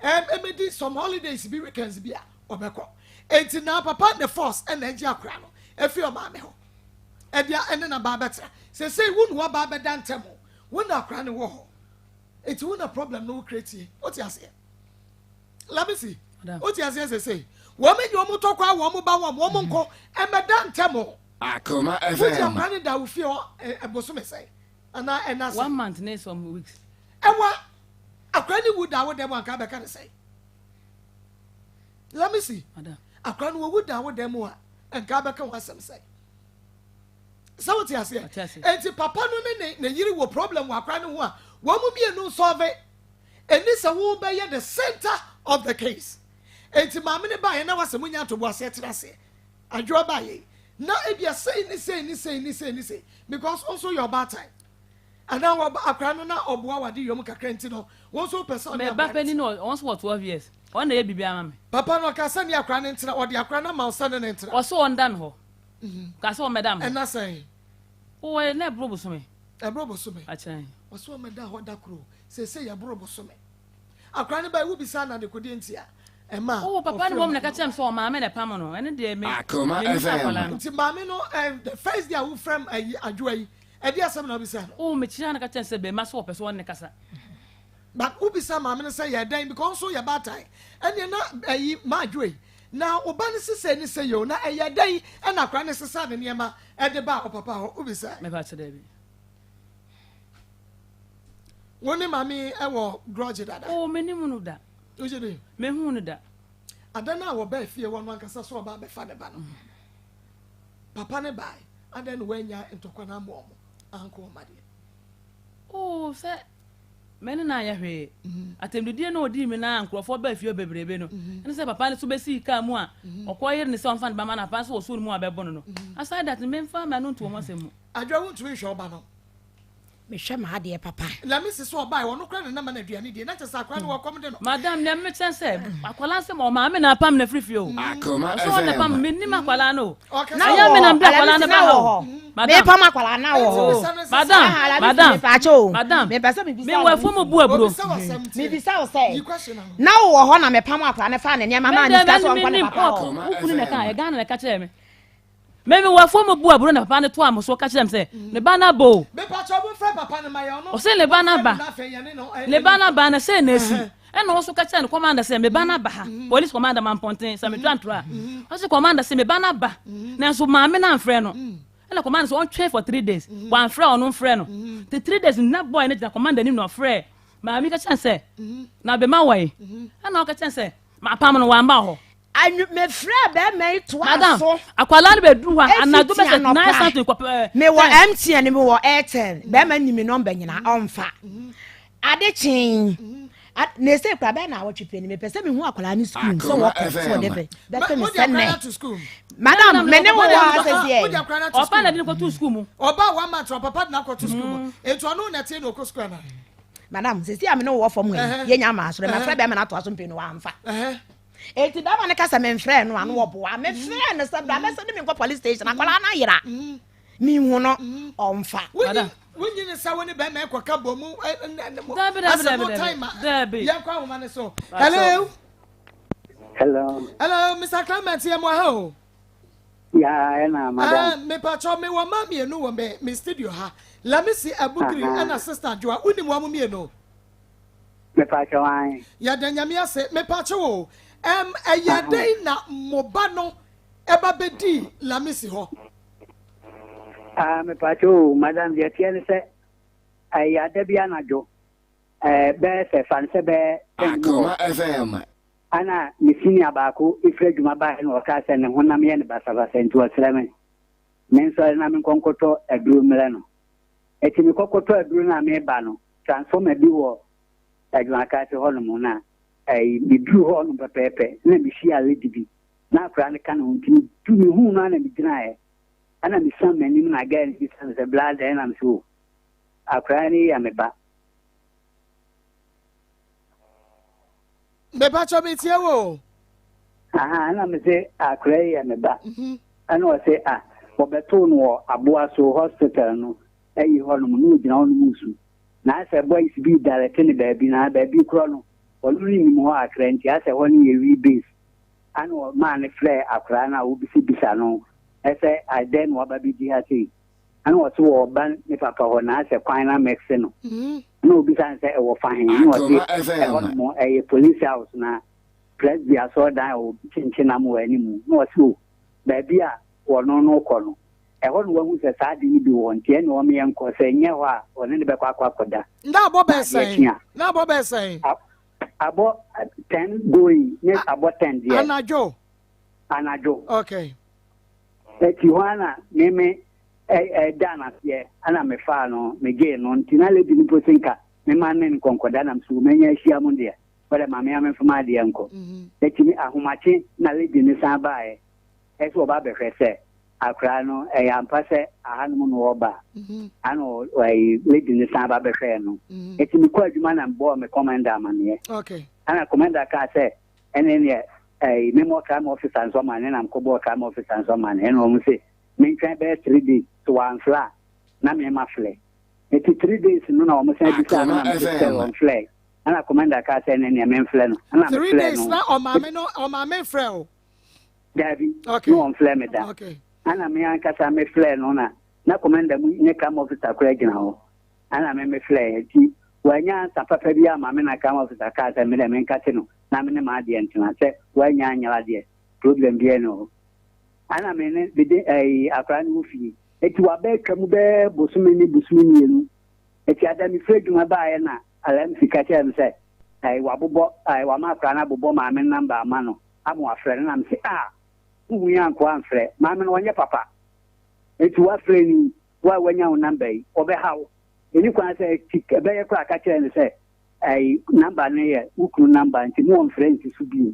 ɛmɛdi some holidays bi weekends bi a ɔbɛkɔ. Enti na papa ne force ɛna agye akwadaa no afiri ɔmaame hɔ ɛde ɛne na ba abɛtra. Sesei wo ne waba abɛda ntɛm o, wo na akwadaa no wɔ hɔ. Eti wo na problem no wo create ye. Wote aseɛ? Lamisi, wote aseɛ sesei? Wɔn enyi wɔn tɔ kɔ a wɔn ba wɔn wɔn nko ɛmɛda ntɛm o. Akoma Wogye FM. akwadaa no da wo fie hɔ ɛbosome sɛn anaa ɛna sɛn? One month ne some weeks. Ɛwa akwadaa no wu da wo dɛm anka bɛka ne sɛn? Lamisi, akwadaa no wɔwu da wo dɛm a nka bɛka ho asɛm sɛn? Sɛ wote aseɛ? Enti papa no ne ne ne yere wɔ problem wɔ akora no ho a, wɔn mu mmienu nsɔlve. Ɛni sɛ wobɛyɛ the center of the case. Enti maame no baeɛ na wasɛ munya ntoboaseɛ tena aseɛ. Adwoa baeɛ yi, na ebia sei ne sei ne sei ne sei ne sei because wo nso yɛ ɔbaatan. Anaa wɔ akora no na ɔboa wade yom kakra nti no, wo nso wopɛ sɛ ɔne Me ba akora no panin tena. no ɔno nso wɔ 12 years. Ɔno na ɛyɛ biribiara ma me. Papa no ɔka sɛ ne akora no ntena, ɔde akora no ama wo sɛ ne ne ntena. Ɔse ɔnda me hɔ. Ka sɛ ɔmmɛda me hɔ. Ɛna sɛn? Wowɔ na ɛboro bosome. Ɛboro bosome. Akyɛn. Ɔsɛ ɔmmɛda hɔ da koro. Seesei ɛboro bosome. Akora no bae wobisa no adekodeɛ nti a ɛma Oh, papa no ɔfrɛ mmom na maame ɛka no. kyerɛ me sɛ ɔmaame na ɛpam no. Ɛno deɛ me Akoma memmisa FM. akwadaa no. Nti maame no eh, the first day a wofrɛ m ayi adwoa yi, ɛde asɛm na wobisa no? Oh, mekyerɛ no ka kyerɛ no sɛ bɛma so ɔpɛ sɛ ɔne ne kasa. But wobisa maame no sɛ yɛ dɛn because nso yɛ baatan ɛneɛ na ɛyi maadwoe yi na wo ba no sesei ne sɛ yɛ o na ɛyɛ dɛn ɛna akora no sesa ne nneɛma ɛde ba ɔpapa hɔ wobisa. Mɛpa kyɛ daabi. Wo ne maame yi ɛwɔ grudge dada. Oh, menim no da. Wogye di? Mehu no da. Ada no a wɔbaa fie hɔ no ankasa so ɔba abɛfa ne ba no. Papa ne bae adɛn na wɔanya ntɔkwa no ama ɔmo anko ɔma deɛ. Oh, sɛ me ne no anyɛ hwee. Atɛmdidie no a ɔdii me no a nkurɔfoɔ baa fie hɔ bebrebe no, ɛne sɛ papa no so bɛsii kaa mu a ɔkɔ yere no sɛ ɔmfa ne ba ma no, papa no sɛ ɔsoo ne mu a bɛbo no no. Aside that, memfa m'ano nto wɔn asɛm mu. Adwoa wontumi nhwɛ wo ba no. Mehwɛ m'adeɛ papa. Lamisi sɛ ɔbae ɔno koraa na na ma no aduane die na kyerɛ sɛ akwadaa no wɔkɔm de no. Madam nea mekyerɛ ne sɛ akwadaa no sɛ ɔmaame na apam no afiri fie o. Akoma Ɔsɛ ɔna pam FM. menim akwadaa no o. Ɔkasa Na Ɛnyɛ wɔ me na hɔ. mede akwadaa Alamisi no na ba ha wɔ o. hɔ. Madam. Mepam akwadaa na wɔ hɔ. Madam, Aha, Alamisi madam, mepaakyɛ o. madam. Mepɛ sɛ mebisa Mewɔ afuom bu aburo. Obisa w'asɛm tie. Mebisa wo sɛ, Yi question ano. na wowɔ hɔ na mepam akwadaa no faa ne nneɛma maa ne sika sɛ ɔnkɔ ne papa hɔ. Wo kunu na ɛka, ɛga na ɛka kyerɛ me. Me mewɔ afuom bu aburo na papa no toa mo so ka kyerɛ me sɛ ne ba no aba o. Mepakyɛ mo mfrɛ papa no ma yɛ ɔno. Ɔsɛ ne ba no aba. Ɔmfrɛ no na afei yɛne no, Ne ba no aba na sɛ na asi. Ɛna ɔno nso ka kyerɛ ne commander sɛ me ba no aba ha. Police commander Mampɔnten sɛ metwa ntorɔ a. Ɔsɛ commander sɛ me ba no aba. Nanso maame no amfrɛ no. Ɛna commander sɛ ɔntwɛn for 3 days. Wamfrɛ ɔno mfrɛ no. Nti 3 days na boy no gyina commander anim na ɔfrɛ maame ka kyerɛ no sɛ na bɛma wɔ yi. Ɛna ɔka kyerɛ no sɛ mapam no wamba hɔ. Anwu mefrɛɛ bɛrima yi toaa Madam, so. akwadaa no bɛduru hɔ a, anadwo Ɛfiti bɛsɛ anɔpa. 9 something kɔpɛ Mewɔ 10. MTN, mewɔ Airtel. Bɛrima nim me nɔmba nyinaa, ɔmfa. Ade kyee, na ɛsɛ kura bɛyɛ na awɔtwe pɛ ni, mepɛ sɛ mehu akwadaa no sukuu sɛ Akoma wɔkɔ sɛ wɔde FM. bɛ bɛto me Mode sɛ akwadaa no nnɛ. ato sukuu mu. Madam, me ne wo wɔ ha Mode sɛsiɛ. akwadaa no ato Ɔpa sukuu na mu. de no kɔtoo sukuu mu. Ɔbaa one month ɔpapa de no akɔto sukuu mu. Enti ɔno na ɛte na ɔkɔ sukuu anaa? Madam, sɛsi a me ne wo wɔ fam ha yi, yɛnya ama asɔre, mafrɛ bɛrima no atoa so mpɛ no wamfa. Enti bɛrima no ka sɛ memfrɛɛ no a, na wɔboa. Mefrɛɛ no sɛ bra bɛsɛ de me nkɔ police station, akwadaa no ayera. Menhu no, ɔmfa. Madam. Wonyi ne sɛ wo ne bɛrima ɛkɔka bɔ mu Dabi, dabi, asɛ dabi, mo dabi. time a Dabi. yɛnkɔ ahoma no so. Hello. Hello. Hello, Mr. Clement, yɛ mo ha o. Ya, ɛna madam. Mepatwɔ me wɔ ma mmienu wɔ me me studio ha. Lamisi Abugiri ɛna Sister Adwoa. Wonim wɔn mmienu? Mepatwɔ an. Yɛda Nyame ase. Mepatwɔ o. Ɛm ɛyɛ dɛn na mo ba no ɛba bɛdii Lamisi hɔ? Ah, mepatwɔ o, madam deɛ teɛ ne sɛ ɛyɛ ada bi anadwo ɛɛ bɛyɛ sɛ fa ne sɛ bɛyɛ 10 mu hɔ. Akoma FM. Ana me senior baako firi adwuma baeɛ na ɔkaa sɛ ne honam yɛ no basabasa nti ɔsrɛ me mensɔre na menkɔ nkɔtɔ aduro mmrɛ no. Enti mekɔkɔtɔ aduro no a mereba no, transformer bi wɔ adwumakaase hɔnom na ɛyi meduru hɔnom pɛpɛɛpɛ na mehyia lady bi na akwadaa no ka ne ho nti medu mehuu no a na megyinaeɛ ɛna mesiam m'anim na girl no bisa me sɛ bla dɛn na mesɛ o akwadaa no yɛ me ba. Mepakyɛ metie wo o. Aha, ɛna me se akora yi yɛ me ba. Mhm. Ɛna ɔse ah, wɔbɛtoo no wɔ aboa so hospital no ayi hɔnom na ogyina hɔ nom resu. Na asɛ boys bi direct ne baabi na baabi korɔ no ɔno no nim hɔ akra nti asɛ hɔ no yɛ wii base. Ɛna ɔmaa no frɛɛ akora no a wobisabisa no ɛsɛ adɛn na waba bɛdi ha sei. Ɛna ɔse wɔba ne papa hɔ na asɛ kwan no amɛkse no. Mhm. Ɛna obisa no sɛ ɛwɔ fa he? Ɛna ɔse ɛhɔ nom ɛyɛ police house na Presby asɔredan a ɛwɔ Kyenkyenam wɔ anim. Na ɔse o, baabi a wɔno no kɔ no, ɛhɔ na wahu sɛ saa ade no bi wɔ hɔ, nti ɛne wɔn yɛnkɔ, sɛ ɛnyɛ hɔ a ɔne no bɛkɔ akɔ akɔda. Na abɔ Na bɛɛ adeɛ kye sɛn? a, Na abɔ bɛɛ sɛn? abɔ 10 going ne abɔ 10 deɛ. Anadwo? Anadwo. Okay. Ɛti hɔ ara na meme ɛda no aseɛ, ɛna mefaa no, megyee no, nti na lady no mpo se nka mema ne no nkɔnkɔda, na mese o manya ahyia mo deɛ. Wode ma me a memfa m'adeɛ nkɔ. Enti me ahomakye na lady no san baeɛ sɛ ɔba abɛhwɛ sɛ akwadaa no ɛyɛ ampa sɛ ahanom na ɔreba a. Ana ɔyi lady no san ba bɛhwɛɛ no. Enti mekɔ adwuma na mebɔɔ me commander amaneɛ. Ana commander kaa sɛ ɛne neɛ ɛyi memmɔ crime officer nso amaneɛ na mekɔbɔɔ crime officer nso amaneɛ ɛna wɔn se mentwɛn bɛyɛ 3 days so wɔamfrɛ a na me mafrɛ. Enti 3 days no na wɔn san bisaa me na mese sɛ wɔmfrɛɛ. Ɛna commander kaa sɛ ɛne nea memfrɛ no. Ɛna Three mefrɛɛ days no. na ɔmaame no ɔmaame mfrɛ o. Daabi, Okay. na ɔmfrɛ me da. Okay. Ɛna me ankasa mefrɛɛ no na na commander mu ne crime officer koraa gyina hɔ. Ɛna me mefrɛɛ nti wanya ansa papa bi ama me na crime officer kaa sɛ me dɛ menkate no na me ne m'adeɛ ntena sɛ wanya anyera deɛ problem biara ni hɔ. Ɛna me ne mede ɛyi akwadaa no wɔ fie. Nti waba atwa mu bɛyɛ bosome ne bosome mmienu. Enti ada mefiri adwuma baeɛ na Alamsi ka kyerɛɛ me sɛ ɛɛ wabobɔ ɛɛ wama akwadaa no abobɔ maame no number ama no ama wafrɛ no na mese ah wohu yi ankoa amfrɛ maame no ɔnyɛ papa enti wafrɛ no yi wo a wanya wo number yi ɔbɛha wo ɛni kwan sɛ ti ɛbɛyɛ koraa ka kyerɛ no sɛ ɛɛ number no yɛ wo kunu number nti mo wɔmfrɛ nsi so bio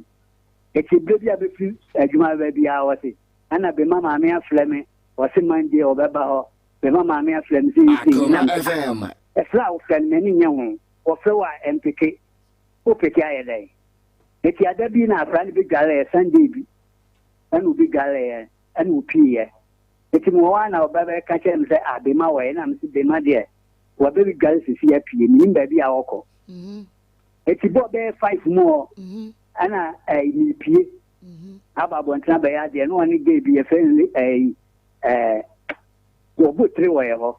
eti berɛ bi a bɛfiri adwuma bɛba biara ɔse ɛna bɛma maame afrɛ me ɔse Monday ɔbɛba hɔ Mema maame afrɛ me sei sei na Akoma me FM. Ɛfrɛ a wofrɛ no m'ani nnye ho. Wɔfrɛ wo a ɛmpeke. Wopeke ayɛ dɛn? Enti ada bi na akwadaa no bɛdwareeɛ, Sunday bi ɛna ɔbɛdwareeɛ ɛna ɔpieeɛ. Enti mewɔ hɔ a na ɔba bɛka kyerɛ me sɛ ah Bema wɔ he? Na mese Bema deɛ wabɛdware sisi apue, mennim baabi a ɔkɔ. Enti bɔɔ bɛyɛ five mu hɔ ɛna ɛɛ mepie aba abɔnten abɛyɛ adeɛ na ɔne gay bi yɛfrɛ no ɛɛ ɛɛ wɔbɔ tire wɔ yɛ hɔ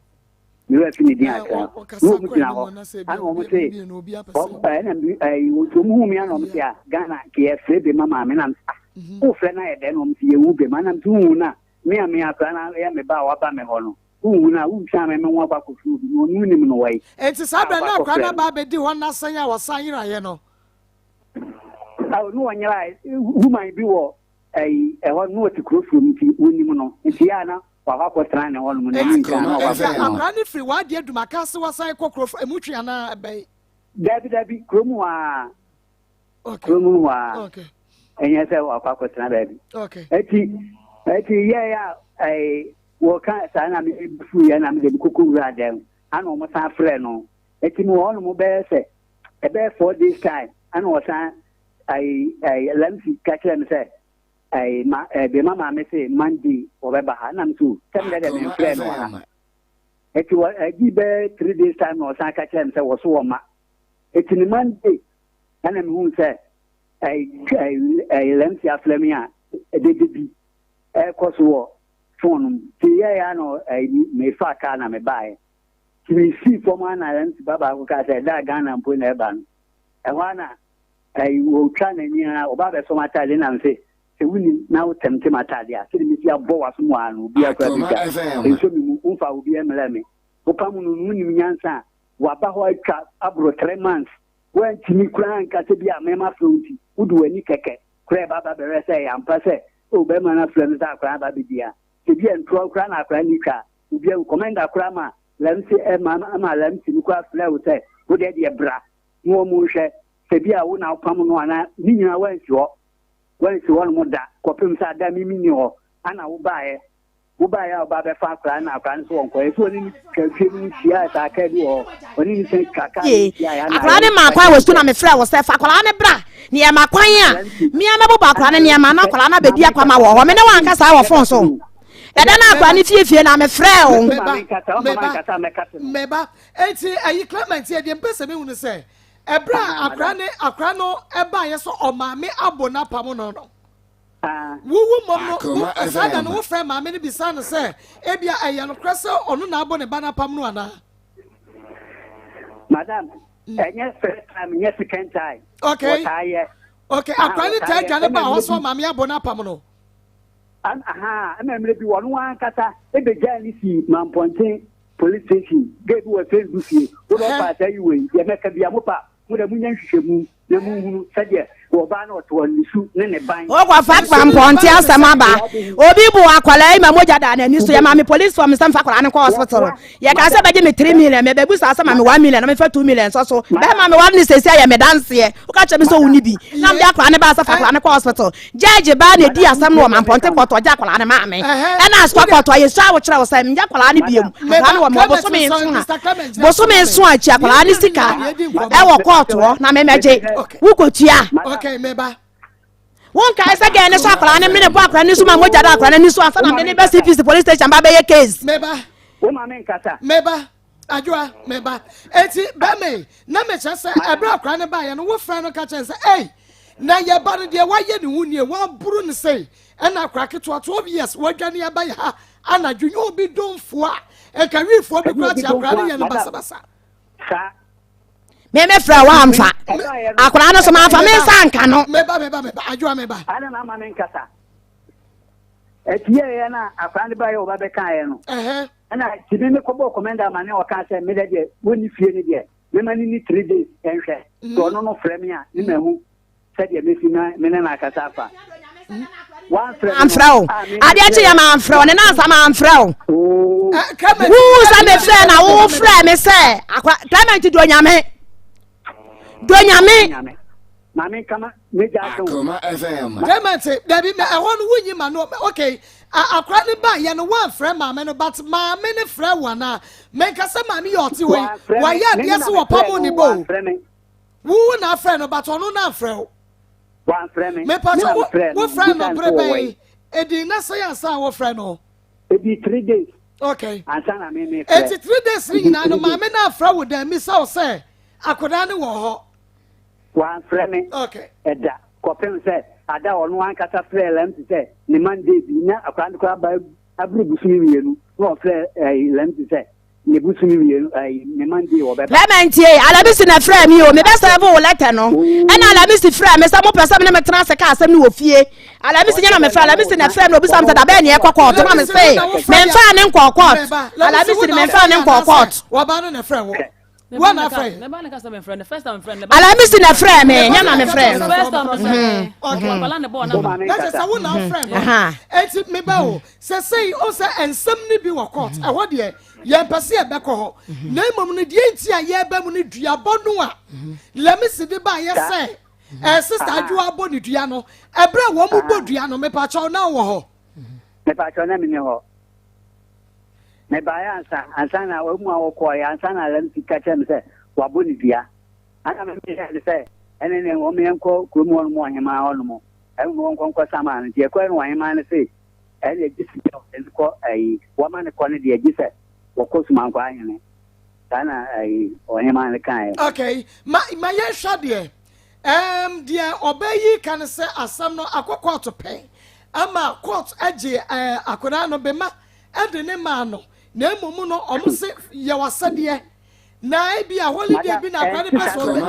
me wura fi ne din akra na wɔn gyina hɔ ana wɔn se ɛna ɛyi wɔn hu mi ana wɔn se a Ghana kì yɛ fere bi ma maame na ah wofrɛ na yɛ dɛ na wɔn se yɛ hu bi ma na se hu na me a me akora na yɛ me ba a waba me hɔ no wohu na wontwa me me ho akɔ akɔfiri obi na ɔno nim no wɔ yi. Enti saa berɛ na akora no aba abɛdi hɔ na sɛn a wɔsan yeraeɛ no? Awo ne wɔnyerae woman bi wɔ Ɛyi, ɛhɔ no ɔte kuro fuom nti wonim no nti yɛ a na wakɔ akɔtena ne hɔnom na ɛni nkyɛn na Akoma ɔba FM. abɛtena hɔ. Akwadaa no firi w'adeɛ adum aka ase wasan kɔ kuro fo emu twe anaa ɛbɛn? Dabi dabi kurom hɔ ara. Okay. Kurom hɔ ara. Okay. Ɛnyɛ sɛ wakɔ akɔtena baabi. Okay. Eti eti yɛɛ a ɛɛ wɔka saa na me fu yɛ na me de me koko wura dɛm ana wɔn san frɛ no. Eti me wɔ hɔnom bɛyɛ sɛ ɛbɛyɛ 4 days time ana wɔsan ayi ayi Lamsi ka kyerɛ me sɛ ayi ma ɛɛ bema maame se Monday wɔbɛba ha na me so sɛ me dɛ me mfrɛ no wɔ ha eti wɔ ɛdi bɛyɛ 3 days time na ɔsan ka kyerɛ me sɛ wɔ so wɔ ma eti ne Monday ɛna me hu sɛ ayi ayi ayi Lamsi afrɛ me a ɛdede bi ɛkɔ so wɔ phone mu ti yɛ ya na ayi me fa kaa na me baeɛ ti me si fam ana Lamsi ba baako kaa sɛ ɛda Ghana mpo na ɛba no ɛhɔ ana ɛyi wɔtwa n'ani a ɔba abɛsɔ m'ataade na mese sɛ wonim na wotɛmte m'ataade a sɛde mesi abɔ w'aso mu a no obiara koraa Akoma bɛtwa FM. nso me mu womfa obi mmerɛ me wopam no no wonim nyansa a waba hɔ atwa aboro 3 months woantumi koraa nka sɛ bi a mɛma frɛ wo nti. Wode w'ani kɛkɛ koraa ɛba ba bɛhwɛ sɛ ɛyɛ ampa sɛ oh bɛrima no afrɛ me sɛ akwadaa aba abɛdi a. Sɛ bi a ntorɔ koraa na akwadaa no twa a, obi ahu. Kɔmɛnda koraa ma Lamsi ɛma ma Lamsi no koraa frɛ wo sɛ wo deɛ deɛ bra na wɔn nhwɛ sɛ bi a wo na wopam no anaa ne nyinaa woansi hɔ. Woansi hɔnom da kɔpem sɛ ada me menni hɔ ana wobaeɛ. Wobaeɛ a woba bɛfa akwadaa no na akwadaa no nso wɔnkɔeɛ. Sɛ ɔne no twa fie no mu hyiaeɛ saa kaa bi wɔ hɔ ɔne no san twa kaa no mu hyiaeɛ ana Akwadaa no maa kwan wɔ sukuu na mefrɛɛ wo sɛ fa akwadaa no bra na yɛma kwan a me ara mɛbobɔ akwadaa no nneɛma na akwadaa no abɛdi akwama wɔ hɔ. Me ne wo anka saa wɔ fon so. Ɛda no akwadaa no fiefie na mefrɛɛ wo. Meba, meba, meba. Enti ayi Clement yɛ deɛ mpɛ sɛ mehu no sɛ ɛberɛ a akwadaa ne akwadaa no ɛbaeɛ sɛ ɔmaame abɔ n'apam no no. Wowu mmom no, wo, saa da no wofrɛ maame no bisa no sɛ ebia ɛyɛ nokorɛ sɛ ɔno na abɔ ne ba no apam no anaa? Madam, ɛnyɛ first time, nyɛ second time. Okay. Wɔtaa yɛ. Okay, akora ne taa dwane ba hɔ sɛ ɔmaame abɔ no apam no. Aha, ɛma mmerɛ bi wɔn ankasa ebegyaa ne si Mampɔnten police station, gay bi wɔ Facebook fie, wodɔ ɔpa saa yi wei, deɛ mɛka bia mo pa. Mo deɛ monyɛ nhwehwɛmu na monhunu sɛdeɛ ɔbaa no ɔte hɔ, ne su ne ne ban. Wokɔfa kpampɔnte asɛm aba. Obi bu akwadaa yi ma mogya da n'ani so. Yɛma me police form sɛ mfa akwadaa no nkɔ hospital. Yɛka sɛ bɛgye me 3 million. Mebɛbu saa sɛ ma me 1 million na mefa 2 million sɔ so. Bɛrima meware no seesei ayɛ me danseɛ. Woka kyerɛ me sɛ wonni bi. Na mede akwadaa no baa sɛ fa akwadaa no kɔ hospital. Judge baa na edi asɛm no wɔ Mampɔnte kɔɔto ɔgye akwadaa no maa me. Ɛna asoa kɔɔto a yɛsua wo kyerɛ wo sɛ menyɛ akwadaa no biom. Akwadaa no wɔ me hɔ bosome nson a bosome nson akyi akwadaa no sika ɛwɔ kɔɔto hɔ na memɛgye wokɔtua. Wonkae sɛ gɛɛ ne so akwadaa no mene bɔ akwadaa no so ma mogya da akwadaa no ani so ansa na mede ne ba CPC police station ba bɛyɛ case. Meba. Wo maame nkasa. Meba. Adwoa, me ba. Eti, bɛma yi, na mekyerɛ sɛ ɛberɛ akora no baeɛ no, wofrɛ no ka kyerɛ sɛ, ei, na yɛba no deɛ wayɛ ne ho nie, waboro no sei, ɛna akora ketewa 12 years, wadwane aba yɛ ha anadwo, nyɛ obi domfoɔ a, nka wiifoɔ bi koraa te akora no yɛ no basabasa. Saa. Me me frɛ wa amfa. Akora no so ma amfa me nsa nka no. Meba, meba, meba, adwoa meba. Ana na ama me nkasa. Ɛtiɛ yɛ na akora no baeɛ ɔba bɛkaeɛ no. Ɛna nti me mekɔbɔɔ kɔmɛnda amane a ɔkaa sɛ medɛ deɛ wɔnni fie no deɛ mema no ni three days nhwɛ sɛ ɔno no frɛ me a ne mahu sɛdeɛ mɛsi na me ne no akasa afa. Wamfrɛ me Amfrɛ wo. Adeɛ kye yɛ mamfrɛ wo ne nansa mamfrɛ wo. Oo. Wuu sɛ mefrɛ na wo frɛ me sɛ akwa Clement do nyame. Do nyame. Maame nkama megya ase wo. Akoma FM. Clement dabi na ɛhɔ no wonyi ma no okay akora ne ba yɛ no wɔamfrɛ maame no but maame ne frɛ wo anaa menka sɛ maame yɛ ɔte hɔ yi wayɛ adeɛ sɛ wɔpamo ne bɔ o wo na afrɛ no but ɔno na afrɛ wo Wamfrɛ me. Mepatɔ wo wofrɛ no bere bɛn edi na sɛ ansa a wofrɛ no Ebi three days. Okay. Ansa na me me frɛ. Eti 3 days ni nyinaa no maame na afrɛ wo dan mi sɛ wo sɛ akwadaa ne wɔ hɔ. Wamfrɛ me. Okay. Ɛda kɔpem sɛ ada ɔno ankasa frɛɛ Lamsi sɛ ne Monday bi na akwadaa no koraa ba aburu bosome mmienu na ɔfrɛ ɛyi Lamsi sɛ ne bosome mmienu ɛyi ne Monday ɔbɛba. Clement ye Alamisi na frɛ mi o mebɛ sɛ wo lɛtɛ no ɛna Alamisi frɛ me sɛ mopɛ sɛ me ne me tena ase ka asɛm no wɔ fie Alamisi nyɛ na mefrɛ Alamisi na frɛ me obisa me sɛ dabɛn ne ɛkɔ kɔɔto na me se memfaa ne nkɔɔ kɔɔt Alamisi ne memfaa ne nkɔɔ kɔɔt. Wɔba no na frɛ wo. Wo na frɛ. Alamisi na frɛ me nyɛ na mefrɛ no. Na kyerɛ sɛ wo na wofrɛ no. Enti meba o sɛ sei o sɛ nsɛm no bi wɔ court ɛhɔ deɛ yɛmpɛ sɛ yɛbɛkɔ hɔ na mmom no deɛ nti a yɛreba mu no duabɔ no a Lamisi de baayɛ sɛ ɛɛ sista Adwoa abɔ ne dua no ɛberɛ a wɔn bɔ dua no mepakyɛw na wɔ hɔ. Mepakyɛw na menni hɔ. Mebaeɛ ansa, ansa na wɔn mu a wɔkɔeɛ, ansa na Lamsi ka kyerɛɛ me sɛ wabɔ ne dua. Ansa na meyɛɛ ne sɛ ɛne ne wɔn yɛnkɔ kurom hɔnom ɔhemaa hɔnom, ɛne wɔn nkɔ nkɔ sama no. Nti yɛkɔɛ no ɔhemaa no se ɛne gye sɛ wɔde no kɔ ayi, wɔma no kɔ no deɛ gye sɛ wɔkɔ Sumankwaa ahene. Saa na ayi ɔhemaa no kaeɛ. Okay, ma ma yɛnhwɛ deɛ. Um, deɛ ɔbaa yi ka ne sɛ asɛm no akɔ kɔɔto pɛn ama kɔɔto agye uh, akwadaa no bema de ne maa no na mmom no ɔmo se yɛ w'asɛdeɛ na ebi a holiday bi na akwadaa no pɛ sɛ ɔbɛ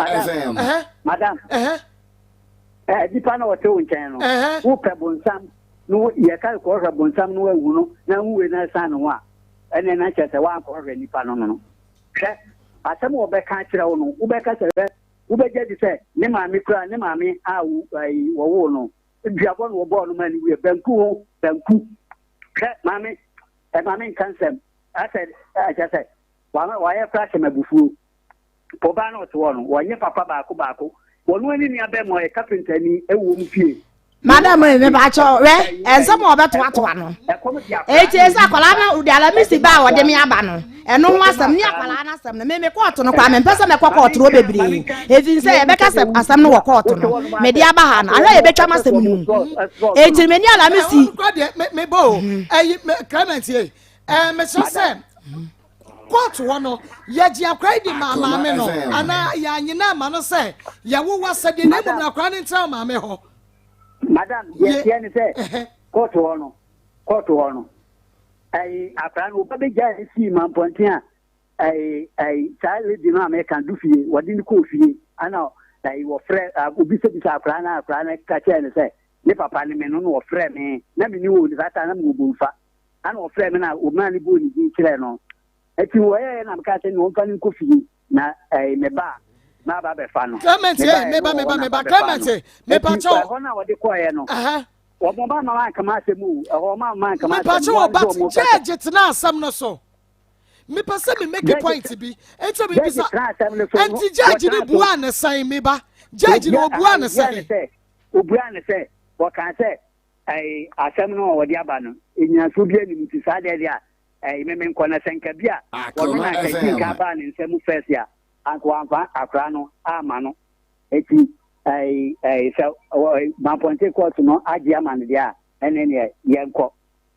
madam madam ɛɛ nipa na ɔte wo nkyɛn no wopɛ bonsam no yɛka kɔhwɛ bonsam no ahu no na ahu wei na ɛsan ne ho a ɛnɛ na kyerɛ sɛ woankɔhwɛ nipa no no hwɛ asɛm a wɔbɛka akyerɛ wo no wobɛka sɛ hwɛ. Wobɛgye adi sɛ ne maame koraa, ne maame a ayi wɔwoo no, duabɔ na wɔbɔɔ no ma no wuiɛ. Banku ho, banku. Hwɛ, maame, ɛma me nka nsɛm. Asɛ, kyerɛ sɛ, wayɛ koraa hyɛ me abufuo. Ɔbaa no ɔte hɔ no, wɔnyɛ papa baako baako. Wɔn ne nua bɛrima ɔyɛ kapenta ni ɛwɔ wɔn fie. Madam eh, me ba kyɛ wɛ ɛnsɛm a ɔbɛtoatoa no. Eti esi akwadaa no de alamisi ba a ɔde me aba no. Ɛno ho asɛm ne akwadaa no asɛm no. Me me kɔɔto no koraa mempɛ sɛ mɛkɔ kɔɔto hɔ bebree. Efi sɛ yɛbɛka sɛ asɛm no wɔ kɔɔto no. Mede aba ha no, ahwɛ yɛbɛtwa m'asɛm no mu. Eti me ne alamisi. Ɛwɔ kura deɛ me me bɔ o. Ɛyi Clement ye. Ɛɛ mesrɛ sɛ. Kɔɔto hɔ no, yɛgye akora yi de maa maame no anaa yɛanyena ama no sɛ yɛwo w'asɛdeɛ na mmom na akora no ntena maame hɔ. Madam, deɛ ɛteɛ ne sɛ kɔɔto hɔ no, kɔɔto hɔ no, ɛyi akora no wɔba bɛgyaa ne fii mampɔnten a ɛyi ɛyi saa lady no a meka du fie wɔde no kɔɔ fie ana ɛyi wɔfrɛ obisabisa akora no akora no ka kyerɛ no sɛ ne papa ne me no na wɔfrɛ me na me ne wɔ ne saa ta na mewɔ bomfa Ɛna ɔfrɛɛ me na ɔmaa ne bɔɔ ne din kyerɛɛ no. Eti wɔyɛɛ na mekaa sɛ nea ɔmfa no nkɔ fie na ɛɛ me ba a maba abɛfa no. Clement eh, meba meba meba Clement eh, mepa kyɛw. Ɛhɔ na wɔde kɔɛ no. Wɔn ba ma anka ma asɛm o. Ɛhɔ ma ma anka ma asɛm. Mepa kyɛw but judge tena asɛm no so. Mepɛ sɛ me make point bi. Enti mi bisa. Enti judge ne bua ne sɛn meba. Judge ne obua ne sɛn. Obua ne sɛ wɔkaa sɛ Ɛɛ, asɛm no a wɔde aba no, nnyinasoɔ biara nni mu, nti saa deɛ deɛ a, ɛɛ, me menkɔ. Na sɛ nka bi a wɔno na anka dii nka baa ne nsa mu first a, anka wamfa akwadaa no amma no. Enti, ɛɛ, ɛɛ, sɛ ɛɛ, Mampɔnten kɔɔto no agye ama no deɛ a, ɛnne neɛ yɛnkɔ.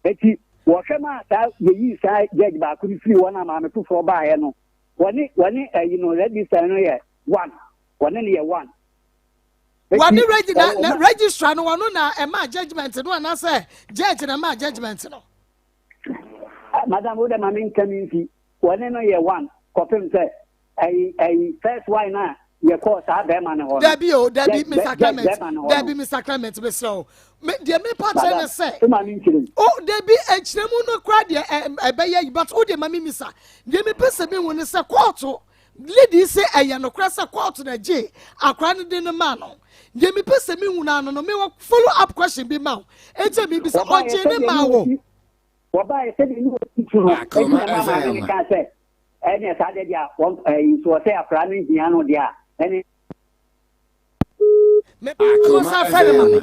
Enti, wɔhwɛ maa saa, yɛyii saa judge baako no firii hɔ na maame foforɔ baeɛ no, wɔne, wɔne ɛyi no, register no yɛ one, wɔne no yɛ one. Wɔne regi na na registrar no wɔno na ɛma judgement no anaasɛ judge na ɛma judgement no. Ah, madam wo dɛ ma me nka mi nfi wɔne no yɛ one kɔpem sɛ ɛyi ɛyi first one na yɛ kɔɔ saa bɛrima no hɔ no. Dabi o dabi Mr Clement dabi Mr Clement mesrɛ o me deɛ me pa kyerɛ ne sɛ. O ma mi nkyerɛ mu. O dabi nkyerɛ mu no kora deɛ ɛ ɛbɛyɛ yi but o deɛ ma mi misa deɛ mi pɛ sɛ mi hu ne sɛ kóòtù. Lady yi se ɛyɛ nokorɛ sɛ kɔɔto na gyee akwadaa no de no maa no. Deɛ mepɛ sɛ mehu no ano no, mewɔ follow up question bi ma wo. Enti a mebisa, ɔgyee ne maa wo? Wɔbaeɛ sɛdeɛ ne wɔsi tu no, enti na ɛma maame no kaa sɛ, ɛneɛ saa deɛ deɛ a, wɔn ɛyi, so ɔsɛ akwadaa no hia no deɛ a, ɛne. Mepɛ sɛ afrɛ no ma me.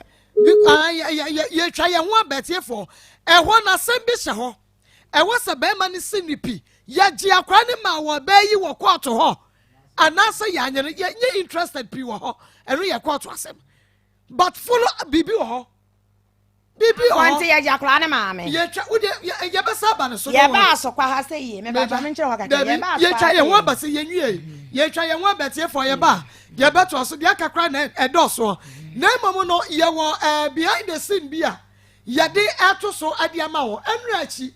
Yɛtwa yɛn ho aba atiefoɔ. Ɛhɔ no asɛm bi hyɛ hɔ. Ɛwɔ sɛ bɛrima no si ne pi. Yɛgye akwadaa no maa wɔ bɛɛ yi wɔ kɔɔto hɔ anaasɛ yɛanyɛ no yɛnyɛ interested pii wɔ hɔ. Ɛno yɛ kɔɔto asɛm. But follow biribi wɔ hɔ. Biribi wɔ hɔ. Wɔnte yɛgye akwadaa no maa me. Yɛtwa wo deɛ yɛbɛsa aba ne so. Yɛbaa so kwa ha sɛ yie. Meba atwa me nkyerɛ hɔ kakra. Yɛbaa so kwa Yɛtwa yɛn ho aba sɛ yɛnwie. Yɛtwa yɛn ho aba tiefoɔ yɛba a yɛbɛtoa so deɛ aka koraa na ɛdɔɔsoɔ. Na mmom no yɛwɔ eh, behind the scene bi a yɛde ɛto so de ama wɔ ɛnura akyi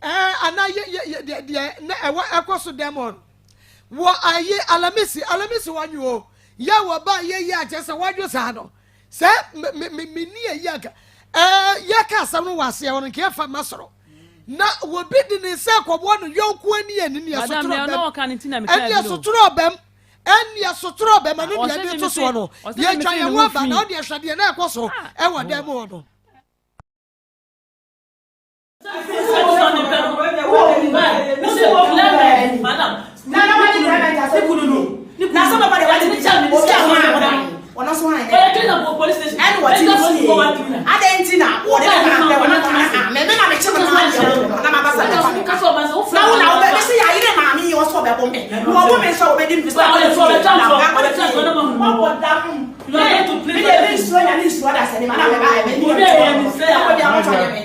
ɛɛ anaa yɛ yɛ yɛ deɛ deɛ na ɛwɔ ɛkɔ so dɛm hɔ no wɔ ayi alamisi alamisi wɔnwo o yɛ wɔ ba yɛ yɛ akyɛ sɛ wɔadwo saa no sɛ me me me me ni ayi anka ɛɛ yɛka asɛm no wɔ aseɛ hɔ no nka yɛfa ma soro na wɔbi de ne nsa kɔboa no yɔnko ani ani ne ɛsotoro bɛm ɛne ɛsotoro bɛm Ɛnneɛ sotorɔ bɛma no deɛ de to soɔ no, yɛtwa yɛn ho aba na ɔde ɛhwɛ deɛ na ɛkɔ so ɛwɔ dan mu hɔ no. Ɛne wɔte ne fie adɛn nti na wɔde ne maa pɛ wɔn na ha mɛ mɛ na mekye me maa deɛ wɔn no na ma basa ne fa na wo na wobɛ bɛsi yɛ ayere maame yi ɔsɔ ɔbɛbɔ me na ɔbɔ me nso a wɔbɛdi me sɛ akɔ ne fie na akɔ ne fie wɔbɔ dam me deɛ me nsuo nya ne nsuo da sɛ ne ma na mɛ ba ɛmɛ ni ɛmɛ na wɔde abɔtɔ yɛ me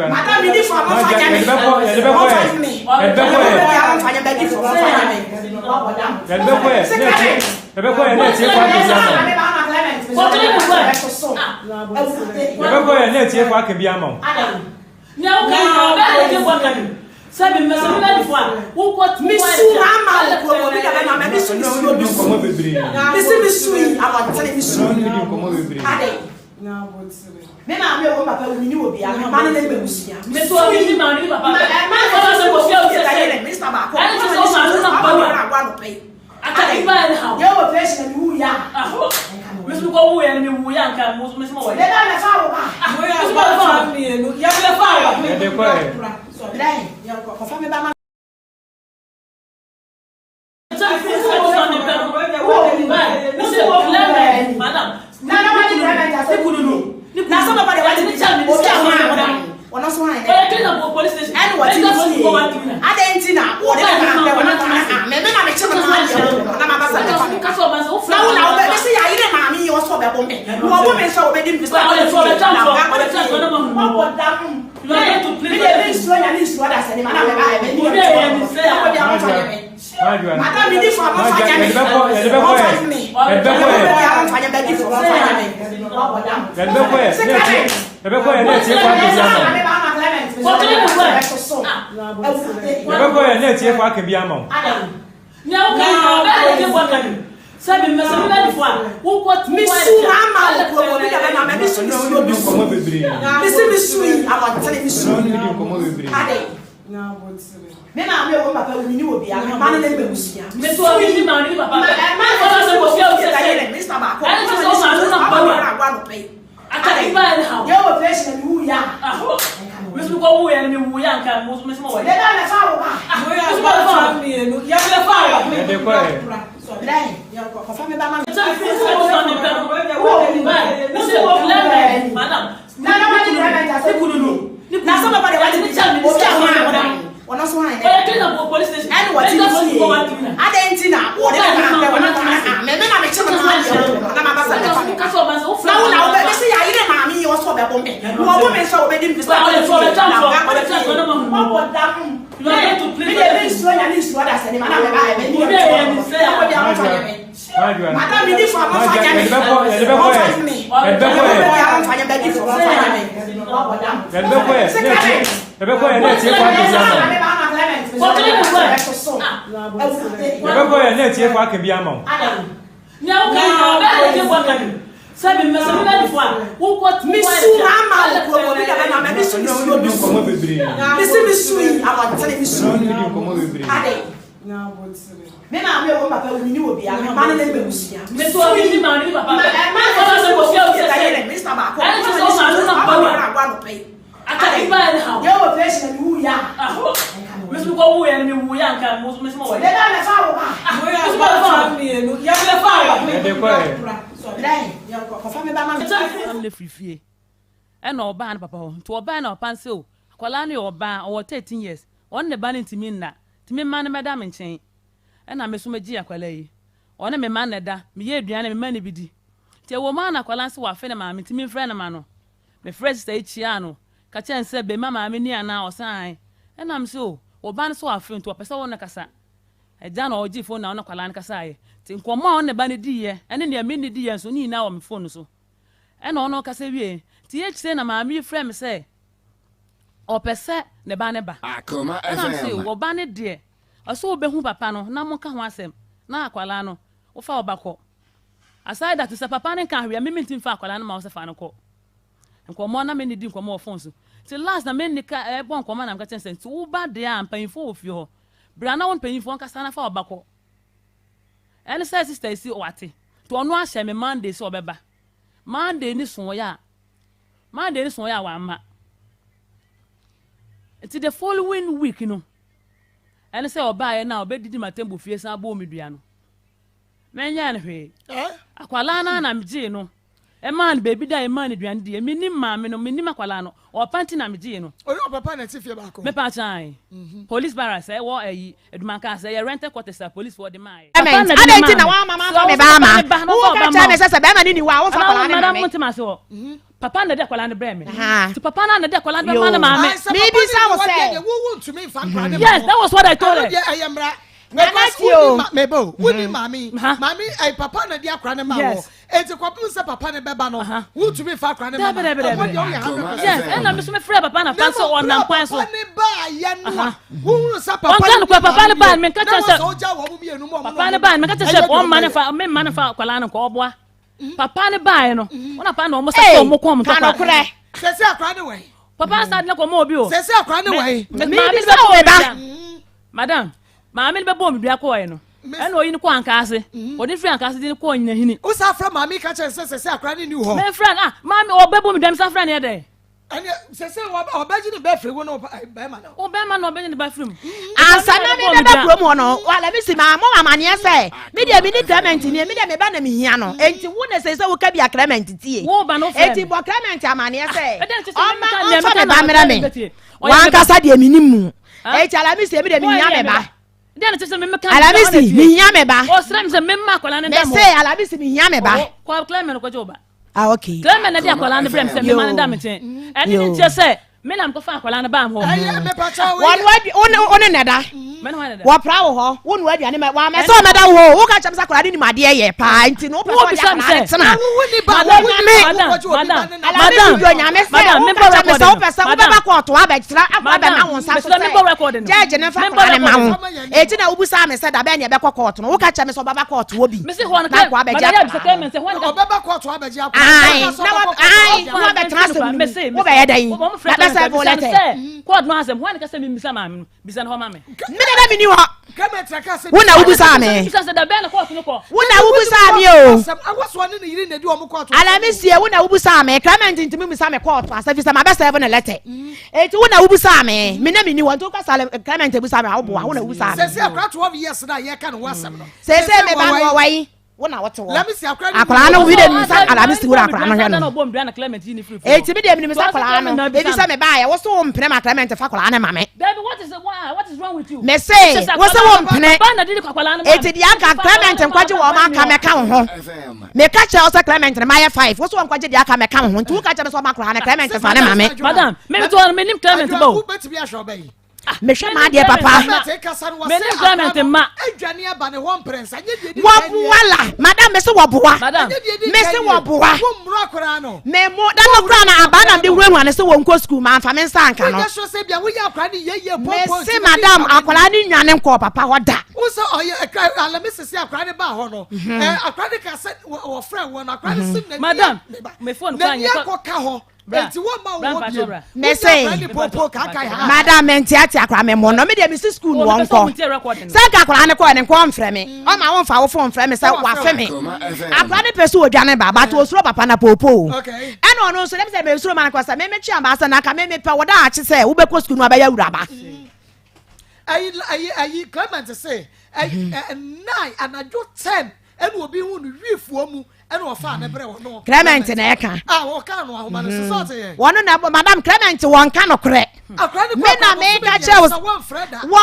madam mi ni fɔ abɔfra nyɛ me wɔfa nyɛ me ɛbɛ abɔfra nyɛ bɛ di fɔ wɔfa nyɛ me wɔbɔ dam sɛ Yɛbɛkɔ yɛ na atiefo aka bi ama wo. Yɛbɛkɔ yɛ na atiefo aka bi ama wo. Misu ama wo kuro obi na bɛma ma misu misu obi su misi misu yi abɔntene misu ade me maame wɔ papa wu ni wɔ bia me ma ne ne bɛ busua misu yi ma ɛma ne sɛ wɔ fie yɛ yɛ minista baako ma ne sɛ wɔ papa wɔ na agwa no pɛ yi. Ataki baa ne haw. Yɛ wɔ operation na mewu yɛ a. Aho. Me so kɔ wu yɛ no me wu yɛ anka mo me so ma wɔ. Yɛ bɛ mɛfa wo ba. Me so ma fa. Yɛ bɛ fa wo. Yɛ de kɔ yɛ. Brɛ yɛ kɔ kɔfa me ba ma. Na sɛ bɛba de wate obi a wɔn a wɔn nso ayɛ ɛne wɔte ne fie adɛn nti na wɔde ne maa bɛ wɔn na mɛmɛ na mekyɛ me maa deɛ wɔn na maba sɛ mɛfa me na wo na wobɛ mese yɛ ayere maame yi ɔsɔ bɛbɔ me na wɔbɔ me nso a wɔbɛdi me sɛ wɔde fie na wɔde fie wɔbɔ dam me deɛ me nsuo nya ne nsuo da sɛ ne ma na mɛba ɛbɛ ni ɛbɛ de amɔfa nyɛ me madam mi di fo amɔfa nyɛ me ɔfa nyɛ me ɛbɛ di amɔfa nyɛ bɛ di fo amɔfa nyɛ me wɔbɔ dam Yɛbɛkɔ yɛ na atiefo aka bi ama wo. Yɛbɛkɔ yɛ na atiefo aka bi ama wo. Misu ama wo kurom obi na bɛma ma misu misu obi su misi misu yi abɔntene misu ade me maame wɔ papa wu ni wɔ bia me ma ne ne mɛ busua misu yi ma ɛma ne sɛ wɔ fie wɔ sɛ yɛ mr baako ɛne sɛ wɔ maame na papa wɔ agwa no pɛ Ataki baa ne haw. Yɛ wɔ operation na mewu yɛ a. Aho. Me so kɔ wu yɛ no me wu yɛ anka mo me so ma wɔ. Yɛ bɛ mɛfa wo ba. Me so ma fa. Yɛ bɛ fa wo. Yɛ de kɔ yɛ. Brɛ yɛ kɔ kɔfa me ba ma me. Na na wadi Clement asɛ kunu no. Na sɛ bɛba de wate obi a wɔn a wɔn nso ayɛ ɛne wɔte ne fie adɛn nti na wɔde ne maa bɛ wɔn na mɛmɛ na mekyɛ me maa deɛ wɔn na maba sɛ mɛfa me na wo na wobɛ mese yɛ ayere maame yi ɔsɔ bɛbɔ me na wɔbɔ me nso a wɔbɛdi me sɛ wɔde fie na wɔde fie wɔbɔ dam me deɛ me nsuo nya ne nsuo da sɛ ne ma na mɛba ɛbɛ ni ɛbɛ de amɔfa nyɛ me madam mi di fo amɔfa nyɛ me ɔfa nyɛ me ɛbɛ di amɔfa nyɛ bɛ di fo amɔfa nyɛ me wɔbɔ dam Yɛbɛkɔ yɛ na atiefo aka bi ama wo. Yɛbɛkɔ yɛ na atiefo aka bi ama wo. Misu ama wo kurom obi na bɛma ma misu misu obi su misi misu yi abɔntene misu ade me maame wɔ papa wu ni wɔ bia me ma ne ne mɛ busua misu yi ma ɛma ne sɛ wɔ fie sɛ yɛ mr baako ɛne sɛ wɔ maame na papa wɔ agwa no pɛ Ataki baa ne haw. Yɛ wɔ operation na mewu yɛ a. Aho. Me so kɔ wu yɛ no me wu yɛ anka mo me so ma wɔ. Yɛ bɛ mɛfa wo ba. Me so ma fa. Yɛ bɛ fa wo. Yɛ de kɔ yɛ. Brɛ yɛ kɔ kɔfa me ba ma me. Am ne firi fie ɛna ɔbaa ne papa hɔ nti ɔbaa na papa nse o akwadaa no yɛ ɔbaa ɔwɔ 13 years ɔne ne ba no ntumi nna nti me mma no mɛda me nkyɛn ɛna me so megye akwadaa yi ɔne me mma na ɛda meyɛ aduane me mma no bi di nti ɛwɔ mu a na akwadaa nse wafe ne maame nti memfrɛ no ma no. Mefrɛɛ sista yi kyiaa no, ka kyerɛɛ no sɛ bɛma maame ni anaa? Ɔse aane. Ɛna mese o, wo ba no so afe nti ɔpɛ sɛ wo ne no kasa. Agya na ɔgyee phone na ɔne akwadaa no kasaeɛ. Nti nkɔmmɔ a ɔne ne ba no diiɛ ɛne nea me ne no diiɛ nso ne nyinaa wɔ me phone no so. Ɛna ɔne ɔkasa wieɛ. Nti akyire na maame yi frɛɛ me sɛ ɔpɛ sɛ ne ba no ba. Ɛna mese wo ba no deɛ ɔsɛ wobɛhu papa no na monka ho asɛm na akwadaa no wofa wo ba kɔ. Aside that sɛ papa no nka hwee a me mentumi mfa akwadaa no ma wo sɛ fa no kɔ. Nkɔmmɔ na me ne di nkɔmmɔ wɔ phone so. Nti last na me ne ka ɛbɔ nkɔmmɔ na meka kyerɛ sɛ nti wo ba deɛ a mpanyinfoɔ wɔ fie hɔ. Bra na wo mpanyinfoɔ nkasa na fa wo ba kɔ. Ɛne sɛ sister yi si wate. Nti ɔno ahyɛ me Monday sɛ ɔbɛba. Monday ne soɔyɛ a Monday ne soɔyɛ a wamma. Nti the following week no ɛne sɛ ɔbaeɛ na ɔbɛdidi m'atɛmbo fie san bɔɔ me dua no. Menyɛɛ no hwee. Akwadaa no ara na megyee no maa no baabi da maa no aduane diiɛ. Mennim maame no, mennim akwadaa no. Ɔpa nti na megyee no. Ɔne ɔpapa na ɛte fie baako? Mepa kyɛw ae. Police barracks ɛwɔ ayi Adumanka ase, ɛyɛ rented quarters a policefoɔ de maaeɛ. Papa na de Adɛn me nti maa na me. woamma Sɛ mamfa wo me nso ba papa ama? ne ba na ɔmfa Woka ɔba kyerɛ mma me wo. sɛ sɛ bɛrima no nni hɔ a womfa Anaa akwadaa no mma madam me. monte m'ase hɔ. Papa na de akwadaa no brɛɛ me. Aha. Nti papa no na de akwadaa no bɛma ne Yoo. maame. Ae, sɛ papa Mebisa ne wo ni hɔ sɛ. deɛ deɛ wowu ntumi mfa nkwadaa no ma Yes, ho. that was what I told Ɛno her. deɛ ɛyɛ mmara. Nana Because tie o. wonni ma meba o wonni maame yi Ha. maame ɛyi papa na di akora ne ma wɔ Yes. eti kɔpem sɛ papa ne bɛba no Aha. wotumi nfa akora ne ma Dabi no dabi ɛhɔ dabi. deɛ ɔyɛ 100%. Yes, ɛna me so mefrɛ papa na Na fa sɛ mmom ɔnam kwan so. papa ne baayɛ no a Aha. wohunu sɛ papa Ɔnka ne nokorɛ, papa ne baeɛ no, menka na kyerɛ wɔn sɛ- sɛ ɔgya wɔn mmienu mu a wɔn Papa ne baeɛ no meka kyerɛ sɛ ɔmma ne fa memma ne fa akwadaa no nkɔ ɔboa. Papa ne baeɛ no, wɔn papa na wɔn sɛ Ei, sɛ wɔn kɔn mu ka ntɔkwa. nokorɛ. Sɛ sɛ akora ne wɔ yi Papa sa de ne kɔma obi o. sɛ sɛ akora ne wɔ yi Me maame ne Mebisa bɛbɔ wo me ba. dua. Madam, maame ne bɛbɔ me dua kɔɔɛ no. Ɛna oyi no kɔ Ankaase. Ɔde firi Ankaase de no kɔɔ Nyinahini. Wosan frɛ maame ka kyerɛ sɛ sɛsɛ akora ne ni hɔ. Mefrɛ no ah maame ɔbɛbɔ me dua mesan frɛ no yɛ dɛn. Ɛnna sɛsɛ ɔbɛgye ne ba firi wo ne bɛrima no. Wo bɛrima na ɔbɛgye ne ba firi mu. Ansa na me bɛba kurom hɔ no, wala me si maa mo amaneɛ sɛ me deɛ me ni Clement nie, me deɛ me ba na me hia no. Enti wo na sɛ sɛ woka bi a Clement tie. Wo ba no frɛ Enti bɔ Clement amaneɛ sɛ ɔma ɔmfa me ba mmerɛ me. Wankasa deɛ me nim mu. Enti Alamisi me deɛ me hia me ba. Alamisi me hia me ba. Me se Alamisi me hia me ba. Ah, okay. Clement na de akwadaa no brɛ me sɛ mema no da me nkyɛn. Ɛne ne nkyerɛ sɛ me na mekɔfa akwadaa no baa hɔ. Wɔn wadi wo ne nɛda. Wɔpra wo hɔ wo nua aduane ma wɔamɛ sɛ ɔmɛda wo hɔ wo ka kyɛm sɛ akwadaa no nim adeɛ yɛ paa nti no wopɛ sɛ ɔde akwadaa no tena. Wɔnyame Alamisi dɔ nyame sɛ wo ka kyɛm sɛ wopɛ sɛ wobɛba kɔɔto abɛtena akɔ abɛma wo nsa so sɛ gyɛɛgye ne mfa akwadaa no ma wo. Eti na wobusaa me sɛ dabɛn na yɛbɛkɔ kɔɔto no, woka kyerɛ me sɛ ɔbɛba kɔɔto hɔ bi na nkoa bɛgye akwadaa no. Ɔbɛba kɔɔto abɛgye akwadaa no. Ae, na wa ae, na wabɛtena asɛm no mu. Wobɛyɛ dɛn? Mabɛsɛ wo lɛtɛ. Kɔɔto no asɛm, hwan na kasa mi bisa maame no? Bisa no hɔ ma me. Me dada me ni hɔ. Wo na wobusaa me. Wo na wobusaa me o. Alamisie, wo na wobusaa me. Clement ntumi musa me kɔɔto asɛm fi sɛ mabɛsɛ wo ne lɛtɛ. Eti wo na wobusaa me, me na menni hɔ, nti woka sɛ Clement abusa me a, woboa, wo na wobusaa me. Sɛsɛ akora 12 years na yɛka ne ho asɛm no. Sɛsɛ me ba no ɔwɔ yi, wo na wote hɔ. Akora no, mi de mi nsa Alamisi wura akora no hwɛ no. Eti mi de mi nsa akora no, ebi sɛ me ba yɛ, wo so wo mpene ma Clement fa akora no ma me. Me se, wo se wo mpene. Eti deɛ anka Clement nkwagye wɔ ɔmo aka mɛka wo ho. Meka kyerɛ wo sɛ Clement no mayɛ five, wo so wɔnkɔgye deɛ aka mɛka wo ho, nti woka kyerɛ me sɛ ɔma koraa no Clement fa ne ma me. Madam, me to no menim Clement ba o. Mehwɛ m'adeɛ papa. Menim Clement mma. Wɔboa la, madam mese wɔboa. Mese wɔboa. Me mo da no koraa na abaa na mede huahua no sɛ wɔnkɔ sukuu mamfa me nsa anka no. Mese madam akwadaa no nwane nkɔɔ papa hɔ da. Wo sɛ ɔyɛ alamisi akwadaa no baa hɔ no mhm. eh, akwadaa no ka sɛ wɔfrɛ wɔn akwadaa no si mhm. madam me phone kwan yɛ kɔ ka hɔ nti wɔn ma wɔn bie mese madam mentiate akwadaa me mmɔ no me deɛ mesi sukuu no wɔn kɔ sɛ nka akwadaa no kɔɔ ne nkɔ mfrɛ me mm. ɔma wɔn fa wo phone mfrɛ me sɛ wafe me akwadaa no pɛ so wɔdwane ba but osuro papa na poopoo ɛna ɔno nso dɛm sɛ mɛ nsuro ma no kɔ sɛ mɛmɛ twi aba sɛ na nka mɛmɛ pɛ wɔda akye sɛ wobɛkɔ sukuu no abɛyɛ awuraba. Mm. Ayi ayi ayi Clement se ayi ɛ nine anadwo ten ɛna obi hu no wiifoɔ mu ɛna ɔfaa ne brɛ ɔno. Clement na ɛka. A ɔka no ahoma no so sɛ ɔte yɛ. Wɔn na madam Clement wɔn ka no korɛ. Akora ne Me na me ka kyerɛ wo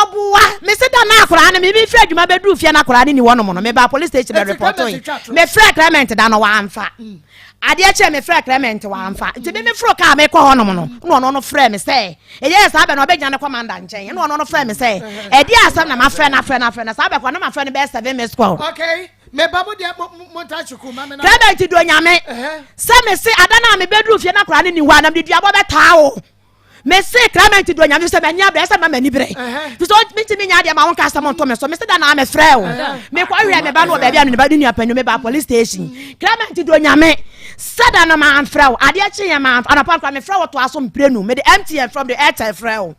wɔboa me se da na akora no me me firi adwuma bɛduru fie na akora no ni wɔnom no me ba police station bɛ report yi me frɛ Clement da no wɔamfa adeɛ kyɛ me frɛ Clement wɔamfa nti me me foro kaa me kɔ hɔnom no na ɔno no frɛ me sɛ Ɛyɛɛ saa bɛ no, ɔbɛgyina ne kɔmanda nkyɛn. Ɛna ɔno no frɛ me sɛ, ɛdeɛ asɛm na mafrɛ no afrɛ no afrɛ no. Saa bɛ kɔ, na mafrɛ no bɛyɛ seven missed call. Okay, meba mo deɛ mo mo nta kyuku ma me na. Clement do nyame sɛ me se ada no a mebɛduru fie na koraa ne ni hɔ a na mede duabɔ bɛtaa wo. Me se Clement do nyame sɛ m'ani abrɛ sɛ ma m'ani brɛ. Fi sɛ mentumi nya adeɛ ma wo nka asɛm nto me so. Me se da na mefrɛ wo. Mekɔ hwɛ me ba no wɔ baabi a ne ba ne nua panyin me ba police station. Clement do nyame Sɛ da no mamfrɛ wo, adeɛ kyeeɛ mamfrɛ, anɔpa no koraa mefrɛ wo toa so mprenu, mede MTN frɛ wo, mede Airtel frɛ wo.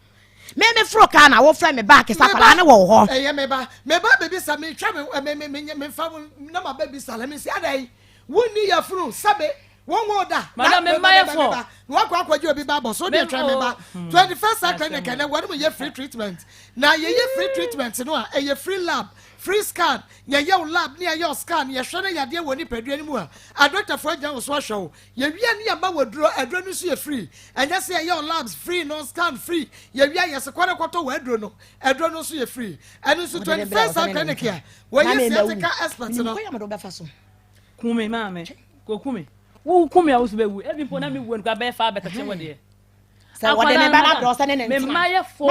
Me meforo kaa na wofrɛ me back sɛ akwadaa no wɔ wo hɔ. Ɛyɛ me ba, me ba bebisa me twa me me me me fa na ma bebisa la me si adai wonni yafunu sɛbe wɔn wo da na me mma yɛ fɔ na wakɔ akɔgye obi ba bɔ so deɛ twɛn me ba 21st mm. clinic ɛnɛ wɔn mu yɛ free treatment na yɛyɛ free treatment no a ɛyɛ free lab free scan Yɛyɛ wo lab ne yɛyɛ wo scan, yɛhwɛ na yadeɛ wɔ nipadua no mu a, adɔktafoɔ agyina wo so ahwɛ wo. Yɛwie a ne yɛma wo aduro, aduro no nso yɛ free. Ɛnyɛ sɛ yɛyɛ wo labs free no, scan free, yɛwie a yɛse kɔ na kɔtɔ w'aduro no, aduro no nso yɛ free. Ɛno nso 21st Health Clinic a wɔyɛ sciatica expert no. Ku me maame, kɔ ku me. Wo ku me a wo so bɛwu. Ebi mpo na me wuo no koraa bɛyɛ far better kyɛn wo deɛ. sɛ wɔde ne ba no abrɛ sɛ ne ne ntena na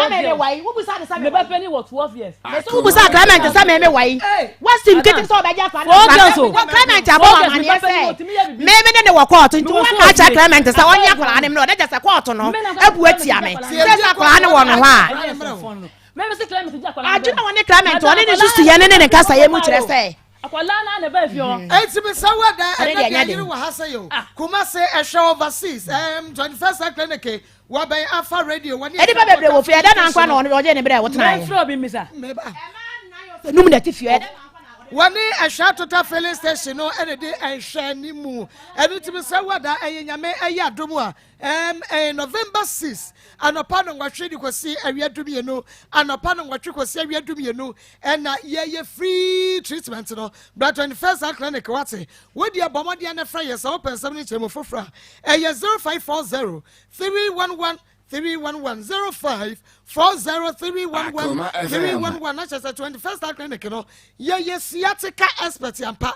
meme wae wobusa ne sɛ me ba panyin wɔ 12 years mese wobusa Clement sɛ meme wae wasi nkete sɛ ɔbɛgye akora no wɔ Clement abɔ wɔ amaneɛ sɛ meme ne ne wɔ kɔɔto nti woka akyerɛ Clement sɛ ɔnyɛ akwaraa no mmerɛ ɔde gyɛ sɛ kɔɔto no abu atia me sɛ sɛ akwaraa no wɔ no hɔ a adwene wɔ ne Clement ɔne ne susuyɛ ne ne ne nkasayɛ mu kyerɛ sɛ Akwadaa naa na ɛbaa fie hɔ. Eti mi sɛ wɔ da ɛnɛ deɛ yiri wɔ ha sɛ yɛ o. Ah. Kumase ɛhwɛ overseas ɛɛm 21st Century Clinic wɔ bɛn afa radio wɔ ne. Ɛnipa bebree wɔ fie ɛdɛ na nkwa na ɔgye ne brɛ wotena yɛ. Mɛfrɛ obi mmisa. Mɛba. Num na ti fie ɛdɛ. Wɔne Ɛhwɛ Total Filling Station no na ɛdi nhwɛanimu. Ɛno nti mesrɛ wo ada ɛyɛ Nyame ɛyɛ adom a ɛm ɛyɛ November 6 anɔpa nnɔnwɔtwe de kɔsi awia dumienu anɔpa nnɔnwɔtwe kɔsi awia dumienu ɛna yɛyɛ free treatment no bra 21st Heart Clinic wate wo deɛ bɔ mmɔden na frɛ yɛ sɛ wopɛ nsɛm no nkyerɛmu foforɔ a ɛyɛ 0540 311 311 05 40 311 311 na kyerɛ sɛ 21st Star Clinic no yɛyɛ sciatica expert ampa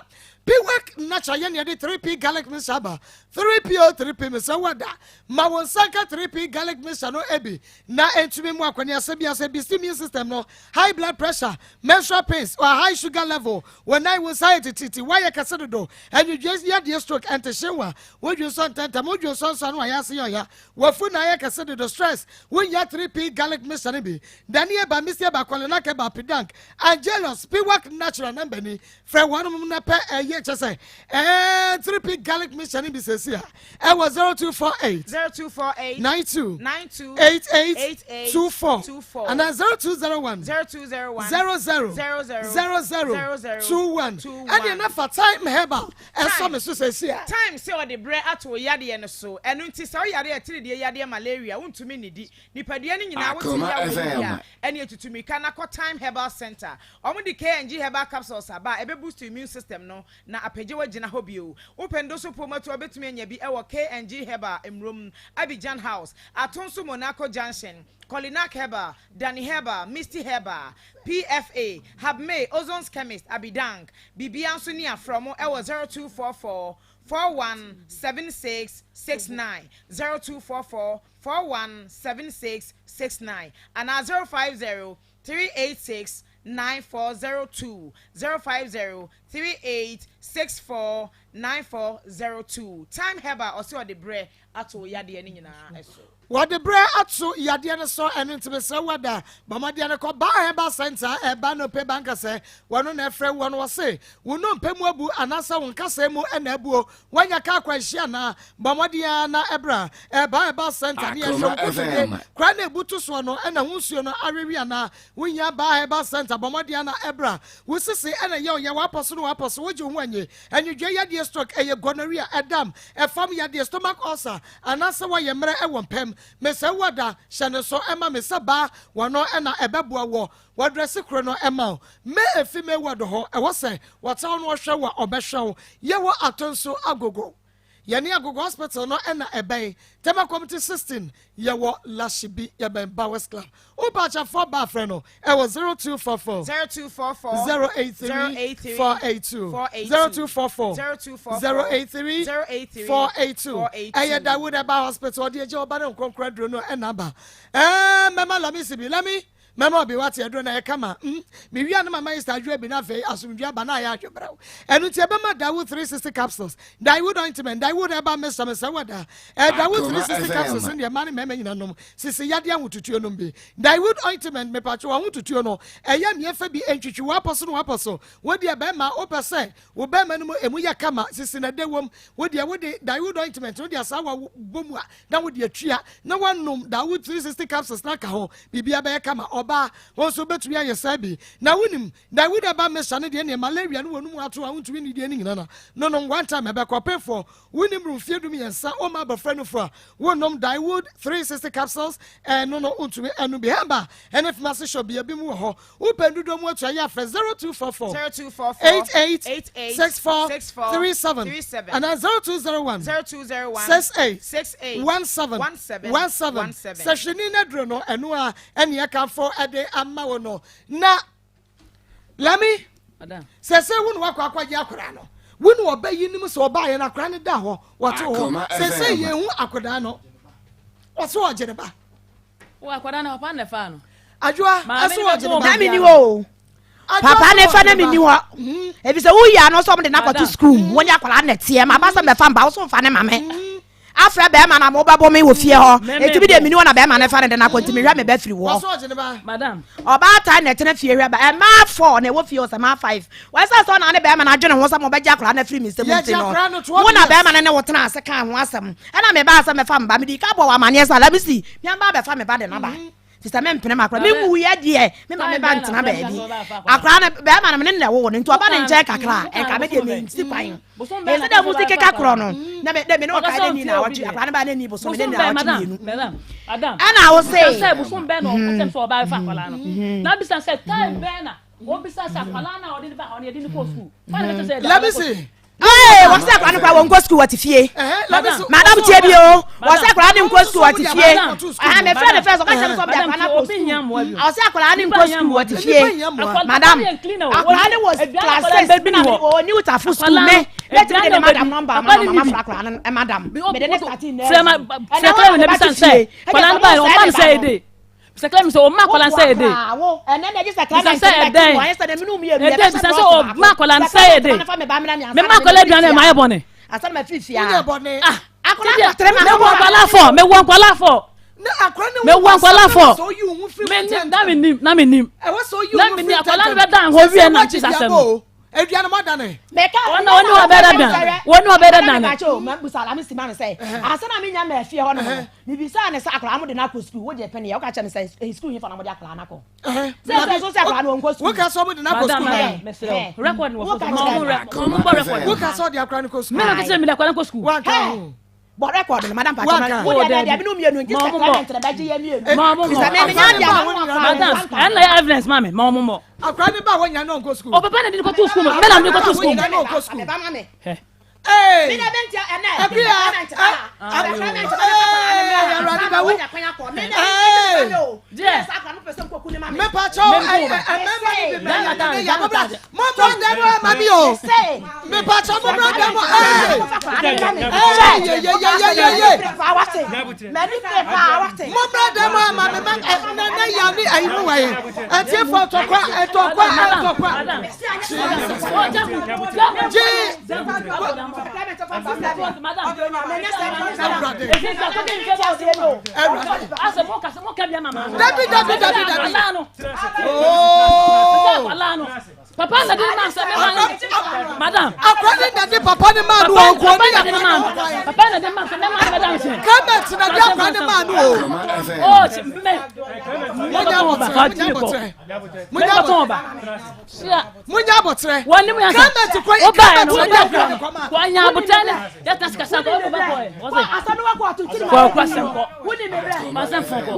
Piwak natural yɛ nea de 3P garlic mixture aba 3P o 3P mesrɛ wo ada ma wo nsa nka 3P garlic mixture no ebi na entumi mu akɔneasa bi asɛ bisi immune system no high blood pressure menstrual pains or high sugar level wo nan wo nsa yɛ tititi woayɛ kɛse dodo anwidwe yadeɛ stroke ɛntehyewa wodwi nsɔ ntɛntɛm wodwi nsɔ nsɔ ano ayɛ ase yɛ ɔya Wafu na ayɛ kɛse dodo stress wo nya 3P garlic mixture no bi Dani eba Misty eba Kɔlena keba Pidank Angelus Piwak natural number ni frɛ wɔnom na pɛ ɛyɛ kyɛ sɛ ɛɛ 3P garlic mixture no bi sɛsi a ɛwɔ 0248 0248 92 92 88 88 24 24 anaa 0201 0201 00 00 00 00 21 21. ɛdeɛ na fa time herbal ɛsɔ Time. me so sɛsi a Time sɛ ɔde berɛ ato wo yadeɛ no so. Ɛno nti sɛ woyare atiridie yadeɛ malaria wontumi nnidi. Nipadua no nyinaa wote Akoma yaw wɔ mu bi FM. a, ɛneɛ tutu mmirika na kɔ Time Herbal Centre. Wɔn de KNG Herbal Capsules aba a ɛbɛ boost immune system no na apagya wo agyina hɔ bio. Wopɛ ndoso pomatu a wobɛtumi anya bi wɔ KNG Herbal Mmrom, Abidjan House, Atonso Monaco Junction, Kolinak Herbal, Danny Herbal, Misty Herbal, PFA, Habmay, Ozone's Chemist, Abidang. Biribiara nso ni a frɛ wɔn wɔ 0244 41 76 69, 0244 41 76 69 anaa 050 386 9402, 050 3864 9402. Time Herbal ɔse ɔde brɛ ato wo yadeɛ no nyinaa so. Wɔde berɛ ato yadeɛ no so, ɛno nti mesrɛ wo ada bɔ mmɔden no kɔ Baa Herbal Centre a ɛba Nnompe Banka sɛ wɔno na ɛfrɛ woɔ no wɔse wo nnompe mu abu anaasɛ wo nkasɛɛ mu na abuo, woanya kaa akwanhyia anaa, bɔ mmɔden ara na bra Ɛba Herbal Centre ne yɛnhwɛ wo Akoma kotodwe FM. koraa na ɛbutu soɔ no na ho nsuo no awewe anaa, wohia Baa Herbal Centre bɔ mmɔden ara na bra, wo sisi na ɛyɛ wo ya, w'apɔ so ne w'apɔ so, wogye wo ho anye, anwodwoɛ yadeɛ stroke, ɛyɛ gonorrhea, ɛdam, ɛfam yadeɛ, stomach ulcer, Anaasɛ woayɛ mmerɛ wɔ mpam. Mesrɛ wo ada, hyɛ no nso ma me sɛ baa wɔno na ɛbɛboa woɔ. Wɔdrɛse kuro no ma wo. Me efi me ward hɔ, ɛwɔ sɛ wɔtra wo na wɔhwɛ wo a ɔbɛhwɛ wo. Yɛwɔ Atonsu Agogo. Yɛne Agogo Hospital no na ɛbɛn. Tema Committee 16, yɛwɔ Lashibi, yɛbɛn Bowers Club. Wopɛ ba frɛ no ɛwɔ 0244 0244 083 083 482 482 0244 0244 083 083 482 482. ɛyɛ Dawood Herbal Hospital ɔde agya ɔba ne nkonkoro aduro no ɛna aba ɛɛ mɛma Lamisi bi Lami mɛma ɔbi wate aduro na ɛkama mm mewia no mama Easter adwo abi na afei asomdwe aba na ayɛ adwobrɛw ɛno nti ɛbɛma Dawood 360 capsules Dawood ointment Dawood herbal mixture mesɛ wada ɛ Dawood Akoma 360 FM. capsules no deɛ mmaa ne mmarima nyina nom sisi yadeɛ ahotutuo nom bi Dawood ointment mepatwo ahotutuo no ɛyɛ mmiɛnfa bi ntwitwi wapɔ so no wapɔ so wo deɛ bɛrima wopɛ sɛ wo bɛrima no mu emu yɛ kama sisi na ɛdɛ wɔm wo deɛ wode Dawood ointment no de asaa wa bɔ mu a na wode atua na wanom Dawood 360 capsules na ka ho biribia bɛyɛ kama ɔbaa wɔn nso bɛtumi ayɛ saa bi na wonim Dawood herbal mixture no deɛ neɛ malaria no wɔ no mu ato a wontumi nni deɛ no nyina na no nom one time ɛbɛkɔ pɛfoɔ wonim rum fie du mmiɛnsa woma abɔfra no fo a wonom Dawood 360 capsules ɛno no wontumi ɛno bi hɛba ɛne pharmacy shop bia bi mu wɔ hɔ wopɛ ndodoɔ mu atua yɛ afrɛ 0244 0244 88 88 64 64 37 37 anaa 0201 0201 68 68 17 17 17 17. sɛ hwene no aduro no ɛno a ɛne ɛkamfo ɛde ama wo no na Lami Madam. sɛ sɛ wo ne wakɔ akɔgye akwadaa no wo ne ɔba yi nim sɛ ɔbaayɛ no akwadaa no da hɔ wɔte hɔ Akoma sɛ sɛ FM. yɛhu akwadaa no ɔsɛ ɔgye ne ba Wo akwadaa no papa na ɛfaa no. Adwoa Maame ɛsɛ no ɔgye ne bɛbɔ ba na menni hɔ o Adwoa papa sɛ ne fa ɔgye na ne ba. menni hɔ ɛfiri sɛ woyi ano sɛ ɔmde no akɔto Madam. sukuu mu wo ne akwadaa no teɛ ma ba sɛ mɛfa mba wo so mfa ne ma me afrɛ bɛrima na mobɛbɔ me wɔ fie hɔ Mɛmɛ ɛtumi deɛ bɔ. menni hɔ na bɛrima ne fa ne de no akɔ nti mehwɛ me ba firi hɔ ɔsɛ ɔgye ne ba Madam. Ɔbaatan na ɛtena fie hwɛ ba. Mmaa four na ɛwɔ fie hɔ sɛ mmaa five. Wɔsɛ sɛ ɔna ne bɛrima no adwene ho sɛ mobɛgye akwadaa no afiri me nsam Yɛgye nti no. akwadaa no 12 Wo na years. bɛrima no ne wo tena ase kaa ho asɛm. Ɛna mebaa sɛ mɛfa me ba. Mede ka bɔ wɔ amanneɛ sɛ Alamisi, meamba abɛfa me ba de no aba. Fi sɛ mempene m'akora. Menwuiɛ deɛ, me ma me ba ntena baabi. Akora no, bɛrima no, me ne no na ɛwoo no, nti ɔba ne nkyɛn kakra a, ɛnka me deɛ mensi kwan. Ɛsɛ dɛ musi keka korɔ no, na me me ne ɔkae ne ni na awɔtwe, akora no ba ne ni bosom ne ni na awɔtwe mmienu. Ɛna wo se. Sɛ bosom bɛn na ɔka kyɛm sɛ ɔba bɛfa akwadaa no. Na bisa sɛ time bɛn na obisa sɛ akwadaa no a ɔde ne ba hɔ no yɛde ne kɔ sukuu. Let me see. Ee, wɔsɛ akwadaa no koraa wɔnkɔ sukuu wɔte fie. Madam tie bi o, wɔsɛ akwadaa no nkɔ sukuu wɔte fie. Aha, mefrɛ no fɛ sɛ ɔka kyerɛ me sɛ ɔde akwadaa no akɔ sukuu. Ɔsɛ akwadaa no nkɔ sukuu wɔte fie. Madam, akwadaa no wɔ class six na wɔ new tafo sukuu me. Mɛtumi de ne madam nɔmba ama no mama fra akwadaa no madam. Mede ne starting nursery. Ɛnna wɔn a wɔte fie. Akwadaa no ba yɛ ɔma no sɛ ɛde. Bisa Clement sɛ ɔma akwadaa no sɛ ɛde. Bisa sɛ ɛdɛn. Ɛdɛn bisa sɛ ɔma akwadaa no sɛ ɛde. Mema akwadaa aduane ɛma ayɛ bɔne. Ah, mewɔ nkwadaa fɔ mewɔ nkwadaa fɔ. Mewɔ nkwadaa fɔ. Na mi nim na mi nim. Na mi nim akwadaa no bɛ dan hɔ wie na ti sasɛm. Aduane mo adane. Wɔn na wɔn ni wɔn bɛ da dan. Wɔn ni wɔn bɛ da dan. Ansa na mi nya mɛ fie hɔ nom. Mibisaa no sɛ, Akwadaa no mode no akɔ sukuu? Wogye pene ɛ? Woka kyerɛ me sɛ, Ɛyɛ sukuu hefa na mode akwadaa no akɔ? Sɛ sɛ so sɛ akwadaa no ɔnkɔ sukuu. Woka sɛ ɔmode no akɔ sukuu. Madam, mesrɛ wo. Record wɔ foto. Ma ɔmo rɛ, ɔmo bɔ record. Woka sɛ ɔde akwadaa no kɔ sukuu. Mena kɛsɛ mede akwadaa no kɔ sukuu. Wanka ho. Bɔ record no, madam Pacho. Wanka. Wo deɛ deɛ mene mmienu nti sɛ Clement na bɛgye yɛ mmienu. Ma ɔmo mmɔ. Sɛ me menya deɛ ma no akwadaa Madam, ɛnna yɛ evidence ma me, ma ɔmo mmɔ. Akwadaa no ba a wɔnya no ɔnkɔ sukuu. Ɔpapa na de no kɔtoo sukuu mu, mena mede kɔtoo sukuu mu. Hɛ. Akuya, Awurade bɛwo. Mepakyɛw, mmarima no bi bɛyɛ ne ya. Mommra, mommra dan mu ama mi o. Mepakyɛw, mommra dan mu. Ee, ye ye ye ye ye ye. Mommra dan mu ama me ma na na ya ne ayi mu wɔ yi. Atiefo ntɔkwa, ntɔkwa, ntɔkwa. Jesus. Je. Dabi dabi dabi dabi. Oh. Papa na di ma sɛ mɛma madam. Akwa ne na di papa ne maa no o nko ne yɛ Papa na di ma sɛ mɛma ne madam sɛ. Clement na di akwa ne maa no o. Oh, mɛ. Munya abɔtire, munya abɔtire. Munya Munya abotrɛ. Wɔn ne mu yɛ Clement kɔ Wo ba yɛ no, Clement wo ba na di akwa ne kɔma. Wɔn nya abotrɛ ne yɛ tena sikasa kɔ wo ba kɔ yɛ. Wɔn sɛ kɔ kɔ asɛm kɔ. Kɔ asɛm fɔn kɔ.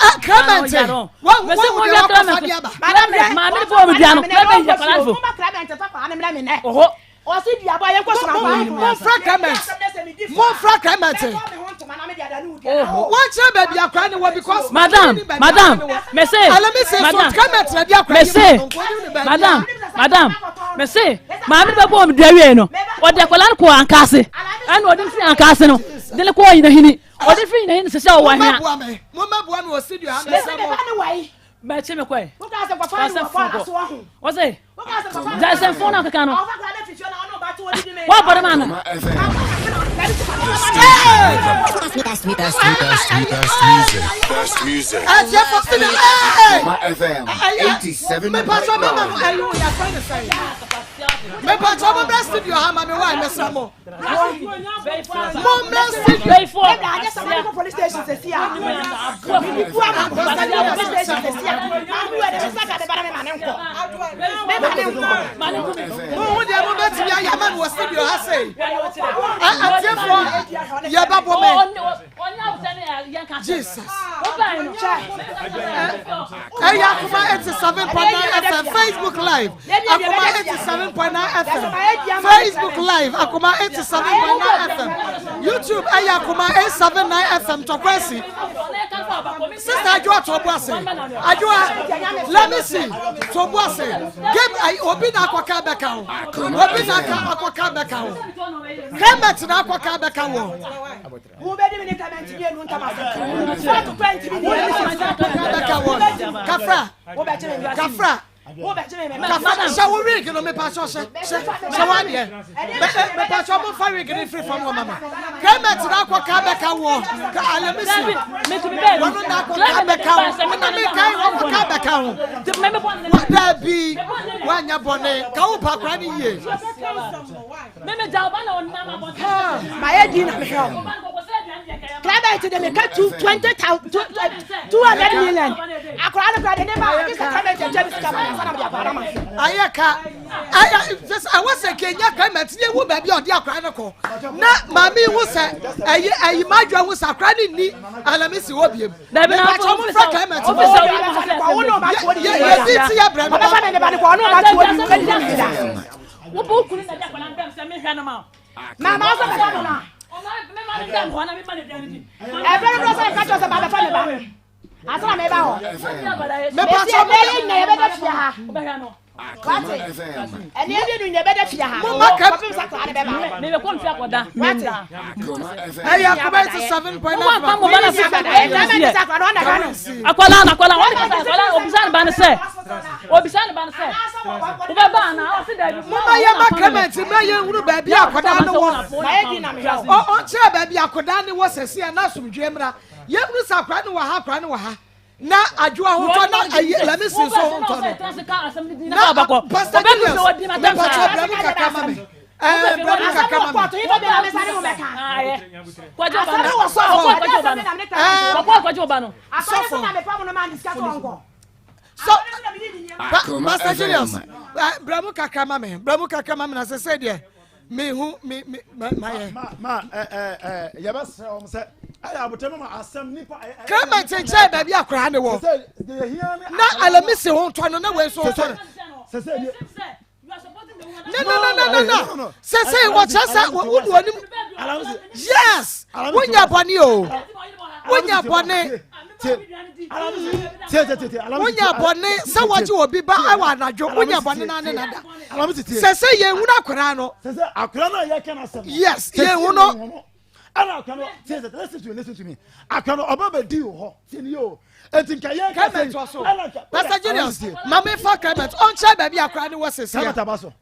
Ah, Clement. Wɔn wɔn wɔn deɛ wakɔ fa deɛ ba. Maame ne bɔ wɔn dua no. Clement yɛ kɔla fo. Oho. Ɔsi dua bɔ yɛn kɔ soma nkwa. Monfrɛ Clement. Monfrɛ Clement. Wɔn kyerɛ baabi akora ne wɔ because. Madam, madam, mese. Alami se so Clement na di akora yi mu. Madam, madam, mese maame bɛ bɔ wɔn dua wie no. Ɔde akwadaa no kɔ ankaase. Ɛna ɔde firi ankaase no. De ne kɔ nyinahini. Ɔde firi nyinahini sɛ sɛ ɔwɔ ahia. Mo mma bua me. Mo mma bua me wɔ studio ha. Mese mo. Bɛkye me kɔɛ. Ɔsɛ fon kɔ. Ɔsɛ. Gya sɛ fon na keka no. Wa bɔ de ma no. Best music. Mepatwa mo bɛ studio ha ma me wa mesra mo. Mommra studio. Mohu deɛ mobɛtumi ayɛ ama me wɔ studio ha sei. Atiefoɔ yɛbɛbɔ me. Jesus. Ɛyɛ Akoma 87.9 FM Facebook Live. Akoma 87.9 FM Facebook Live. Akoma 87.9 FM YouTube. Ɛyɛ Akoma 879 FM Tɔkwasi. Sister Adwoa Tobuase. Adwoa, let me see. Tobuase. Game ayi obi na akɔka bɛka ho. Obi na akɔka bɛka ho. Clement na akɔka bɛka ho. Kafra, kafra, kafra, hyɛ wo wig no mepa hyɛ hyɛ hyɛ hyɛ w'adeɛ mepa hyɛ ɔmo fa wig no firi fam wɔ mama Clement na akɔ ka bɛka wɔ ka alamisi wɔn na akɔ ka bɛka wɔ ɛna mi ka wɔn ka bɛka ho daabi wanya bɔne ka wo pa akora ne yie. Mayɛ din na mehwɛ wo. Clement de me ka 200 million. Akora no kora de ne ba agye sɛ Clement agya me sika ma ansa na mede akora no ma. Ayɛ ka ayɛ just awɔ sɛ kenya Clement ne ewu baabi a ɔde akora no kɔ na maame yi ho sɛ ɛyi ɛyi madwa ho sɛ akora no nni alamisi hɔ biem. Dabi na Mepakyɛ mo mfrɛ Clement mo. Yɛ yɛ bi ti yɛ brɛ no ba. Ɔbɛfa ne ba no kɔ ɔno ɔba tuo bi wobɛdi ne da. Wobɔ kunu na de akwadaa mbɛm sɛ mehwɛ no ma wo. Mama ɔsɛ bɛfa no na. Ɛbrɛ no brɛ sɛ nka kyerɛ sɛ ba bɛfa me ba. Asa na meba hɔ. Mepakyɛ mo yɛ nyina yɛbɛda fie ha. Wate? Ɛne ɛbi nu nyina yɛbɛda fie ha. Mo ma kɛ. Kɔpem sɛ akwadaa no bɛba. Mebɛkɔ mfe akɔda. Wate? Ɛyɛ akoma yi ti 7.9. Akwadaa no akwadaa wɔn kasa akwadaa obisa ne ba no sɛ obisa ne ba no sɛ wobɛba ana ɔsi dɛbi. Mo ma yɛ ma Clement mɛ yɛ nhunu baabi akwadaa no wɔ. Ɔnkyerɛ baabi akwadaa no wɔ sɛsi a n'asomdwe mmra. Yɛ hunu sɛ akwadaa no wɔ ha akwadaa no wɔ ha. Na adwoa ho tɔ na ayi lamisi nso ho ntɔ no. Na Pastor Julius mepatwa brɛ mu kakra ma me. Ɛɛ brɛ mu kakra ma me. Sɔfo. So Pastor Julius brɛ mu kakra ma me brɛ mu kakra ma me na sɛ sɛ deɛ mehu me me mayɛ. Ma ma ɛ ɛ ɛ yɛbɛsrɛ wɔn sɛ ɛyɛ abotɛ ma asɛm nipa. Clement nkyɛn baabi akwaraa ne wɔ na alamisi ho ntɔ no na wei nso ntɔ no. No no no no no no sese wɔkyerɛ sɛ wo ne onim yes wonya bɔne o wonya bɔne wonya bɔne sɛ wɔgye obi ba ɛwɔ anadwo wonya bɔne na ne nada sese yɛn hunu akwaraa no yes yɛn hu no. ɛna akwa no tie sɛ listen to me listen to me akwa no ɔba bɛ di wɔ hɔ tie ni o eti nka yɛn kasa yi ɛna nka Pastor Julius maame fa Clement ɔnkyɛn baabi akora ne wɔ sisi Clement aba so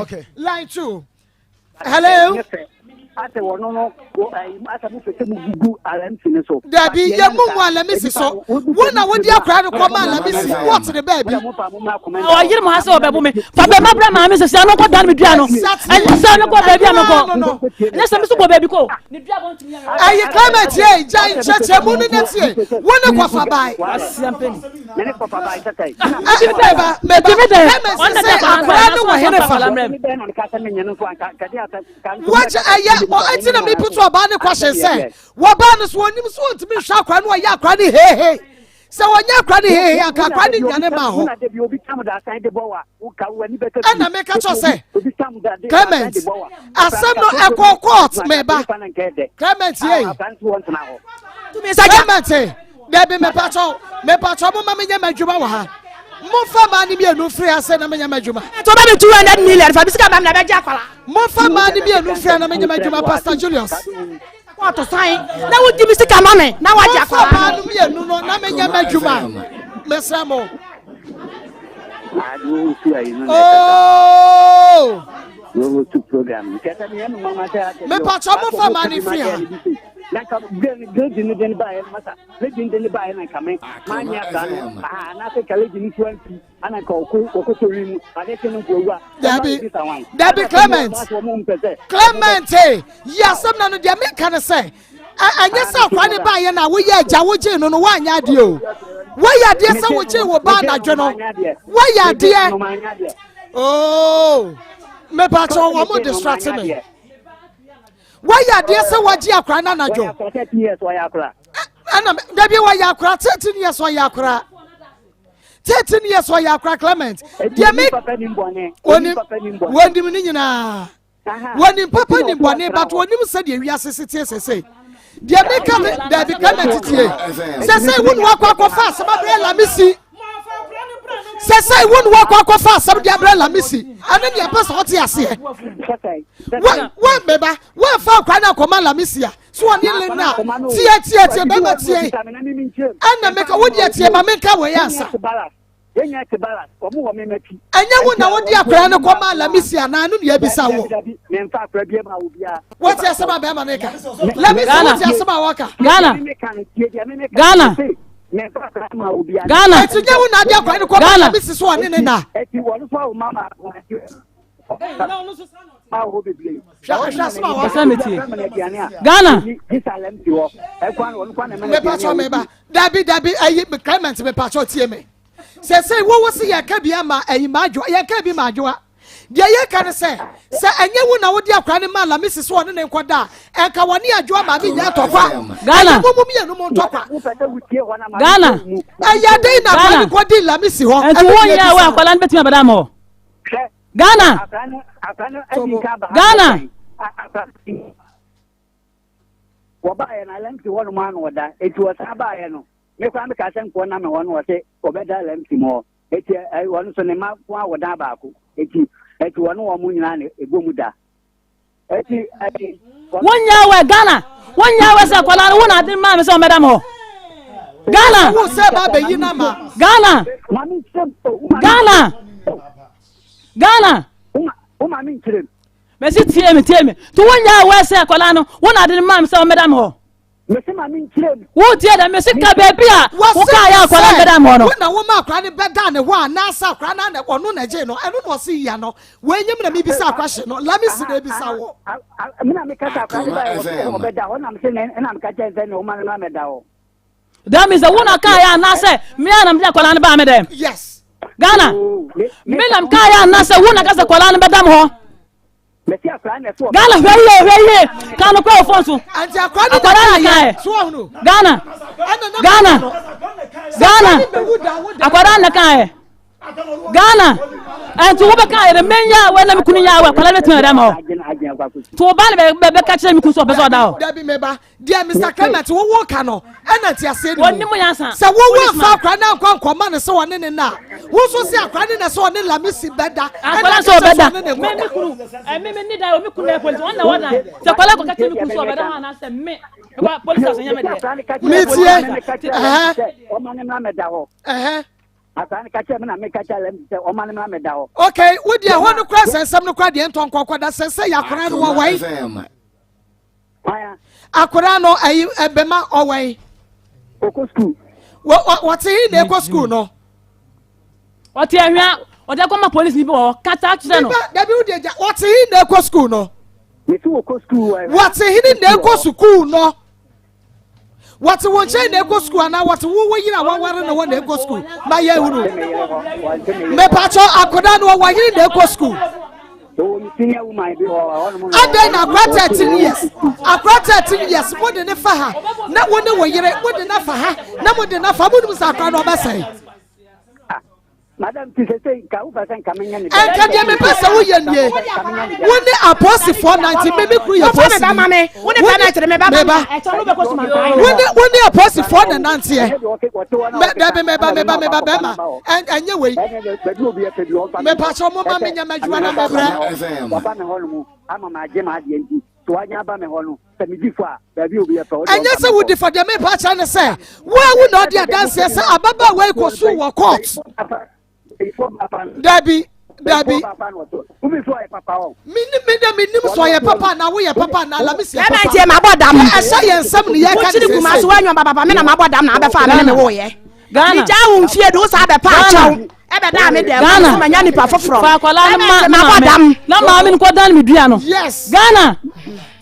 okay line 2 hello. Asɛ wɔn no asɛ mo pɛ sɛ mo gugu alamisi ne so. Dabi yɛ mu mu alamisi so wo na wodi akora no kɔ ma alamisi wɔte ne baabi. Ɔyere mu ha sɛ ɔbɛbo me fa bɛma brɛ maame sɛ sɛ ano kɔ dan me dua no ɛnyɛ sɛ ano kɔ baabi a mekɔ ɛnyɛ sɛ me so kɔ baabi kɔ ne dua bɔ ntumi yɛ. Ɛyi Clement yɛ gya nkyɛkyɛ mu ne ne tie wo ne kɔfa bae. Meba meba Clement sɛ akora no wɔ hene fa. Wɔkyɛ ɛyɛ ɛti na meputu ɔbaa ne kɔhyɛ sɛ wɔbaa no so wɔnim so wɔntumi nhwɛ akora no wɔyɛ akora no hehe sɛ wɔnyɛ akora no hehe anka akora no nwane ma hɔ ɛna meka kyerɛ sɛ Clement asɛm no ɛkɔ court meba Clement yei Clement Dabi mepakyɛw mepakyɛw mo ma menyɛ m'adwuma wɔ ha momfa maa ne mmienu mfiri ha sɛ na menyɛ m'adwuma. To bɛ mi 200 million fa bi sika ma mi na bɛ gye akwala. Momfa maa ne mmienu mfiri ha na menyɛ m'adwuma Pastor Julius. Kɔɔto san na wodi mi sika ma mi na wagye akwala. Momfa maa no mmienu no na menyɛ m'adwuma mesrɛ mo. Oh! Mepakyɛw momfa maa ne mfiri ha. Lady de ne baeɛ na nka me manyɛ saa no aha anaasɛ nka lady no so amfi ana nka ɔko ɔkɔtɔ wi mu ade kye no nka ɔwu a Dabi dabi Clement Clement yi asɛm na no deɛ meka ne sɛ ɛnyɛ sɛ akwa ne baeɛ na woyɛ agya wogyee no no woanyɛ adeɛ o woyɛ adeɛ sɛ wogyee wo ba anadwo no woyɛ adeɛ oh mepakyɛ wɔn mo distract me Wayɛ adeɛ sɛ wagye akora no anadwo. Ɛna dabi wɔyɛ akora 13 years ɔyɛ akora. 13 years ɔyɛ akora Clement. Deɛ me onim wɔnim ne nyinaa. Wɔnim papa nim bɔne but wɔnim sɛdeɛ wiase se teɛ sɛsɛ. Deɛ meka ne dabi Clement tie. Sɛsɛ wo ne wakɔ akɔfa asɛm abrɛ Lamisi. Sɛsɛ wo ne wakɔ akɔfa asɛm de abrɛ Lamisi. Ɛne deɛ pɛ sɛ ɔte aseɛ. Wo meba woamfa akora no akɔma Lamisi a so ɔne le no a tie tie tie bɛma tie ɛna meka wo deɛ tie ma menka wei ansa. Ɛnyɛ wo na wode akora no kɔma Lamisi anaa no nea ebisa wo. Wote asɛm a bɛrima no ka. Lamisi wote asɛm a wɔka. Ghana. Ghana. Ghana. Eti nyɛ wo na ade akora no kɔma Lamisi so ɔne ne na. Pɛsɛ metie. Ghana. Mepatɔ meba. Dabi dabi ayi Clement mepatɔ tie me. Sɛsɛ wowo se yɛka bi ama ayi madwoa yɛka bi madwoa. Deɛ yɛka ne sɛ sɛ ɛnyɛ wo na wode akora ne ma Lamisi so ɔne ne nkɔda a ɛnka wɔne adwoa maame nya ntɔkwa. Ghana. Ɛyɛ mo mu mmienu mo ntɔkwa. Ghana. Ɛyɛ dɛn na akora ne kɔdi Lamisi hɔ. Nti wonyɛ awɛ akwadaa no bɛtumi abɛda ma hɔ. Ghana. Ghana. Wɔbaeɛ na LMC hɔ nom ano ɔda eti wɔsan baeɛ no me koraa meka sɛ nkoɔ na me hɔ no wɔse wɔbɛda LMC mu hɔ eti wɔn nso ne mma ko a wɔdan baako eti eti wɔne wɔn nyinaa na ɛbɔ mu da eti eti. Wonyɛ awɛ Ghana wonyɛ awɛ sɛ akwadaa no wo na ade maa me sɛ ɔmmɛda me hɔ Ghana. Wo sɛ ba bɛyi na ma. Ghana. Ghana. Ghana. Wo maame nkyerɛ mu. Mesi tie me tie me. To wo nya awɛ sɛ akwadaa no wo na ade no maa me sɛ ɔmmɛda me hɔ. Mesi maame nkyerɛ mu. Wo tie dɛ mesi ka baabi a wo kaa yɛ akwadaa no bɛda me hɔ no. Wo na wo ma akwadaa no bɛda ne hɔ anaasɛ akwadaa no na ɔno na gye no ɛno na ɔsi yia no wɔnyɛ mu na mi bisa akwa hye no lami si na ebisa wɔ. Mi na mi kasa akwadaa no ba yɛ ɔbɛda hɔ na mi sɛ na mi ka kyɛn sɛ na ɔma no na mɛda hɔ. That means that wo na kaa yɛ anaasɛ me a na mede akwadaa no baa me dɛm. Yes. Ghana. Me na kaa yɛ anaasɛ wo na ka sɛ akwadaa no bɛda me hɔ. Ghana hwɛ yie hwɛ yie ka no kora wɔ fon so. Akwadaa no kaa yɛ. Ghana. Ghana. Ghana. Akwadaa no kaa yɛ. Ghana. Ɛnti wo bɛka yɛ dɛ menya awɛ na me kunu nya awɛ akwadaa no bɛtumi ada ma hɔ. Nti wo ba no bɛka kyerɛ me kunu sɛ ɔpɛ sɛ ɔda hɔ. Dabi meba deɛ Mr Clement wowo ka no ɛna nteaseɛ ne mu sɛ wowo afa akora no ankɔ ankɔma no sɛ ɔne ne na wo nso sɛ akora ne na sɛ ɔne Lamisi bɛda ɛna sɛ ɔbɛda me me kunu ɛme me ne da me kunu ɛpɔ nti ɔna wɔda sɛ akora kɔka kyerɛ me kunu sɛ ɔbɛda hɔ anaasɛ me polisi asɛnyɛ me deɛ metie ɔma ne mmra mɛda hɔ akora no ka kyerɛ me na meka kyerɛ Lamisi sɛ ɔma ne mmra mɛda hɔ okay wo deɛ hɔ no kora sɛ nsɛm no kora deɛ ntɔ nkɔkɔda sɛ sɛ yɛ akora no wɔwɔe Akwadaa no ɛyi ɛbɛma ɔwɛn. Ɔkɔ sukuu. Wɔ wɔ wɔte he na ɛkɔ sukuu no. Ɔte ahwia ɔde akɔma polisi bi wɔ hɔ kata kyerɛ no. Nipa dabi wo deɛ gya wɔte he na ɛkɔ sukuu no. Mesi wɔkɔ sukuu wɔ. Wɔte he na ɛkɔ sukuu no. Wɔte wo nkyɛn na ɛkɔ sukuu anaa wɔte wo wo yere a waware no hɔ na ɛkɔ sukuu ma yɛ hunu. Mepatwɔ akwadaa no wɔwɔ yere na ɛkɔ sukuu. Adɛn na akora 13 years akora 13 years mo de ne fa ha na wo ne wo yere mo de na fa ha na mo de na fa mo nim sɛ akora no ɔbɛsɛe. Madam ti sɛ sɛ nka wopɛ sɛ nka menyɛ ne Ɛnka deɛ mepɛ sɛ woyɛ nie wo ne apolisifoɔ nante me me kunu yɛ polisini meba wo ne apolisifoɔ na nanteɛ dabi meba meba meba bɛma ɛnyɛ wei mepa kyɛ mo ma menyɛ m'adwuma na mɛbrɛ Ɛnyɛ sɛ wodi fɔ deɛ mepa akyerɛ ne sɛ wo a wo na ɔde adanseɛ sɛ ababaawa yi kɔ suu wɔ court. Dabi dabi. Menim me deɛ menim sɛ ɔyɛ papa anaa woyɛ papa anaa Lamisi yɛ papa. Ɛna nti mabɔ dam. Ɛhyɛ yɛn nsɛm ne yɛka ne sese. Wokyiri Kumasi woanyɔ ba papa me na mabɔ dam na abɛfa me ne me woyɛ. Ghana. Megyaa wo mfie de wo saa bɛpa akyɛw. Ɛbɛdaa me dɛm Ghana. sɛ manya nipa foforɔ. Fa akwadaa no ma Ɛna nti ne mabɔ maame. dam. Na maame no kɔ dan me dua no. Yes. Ghana.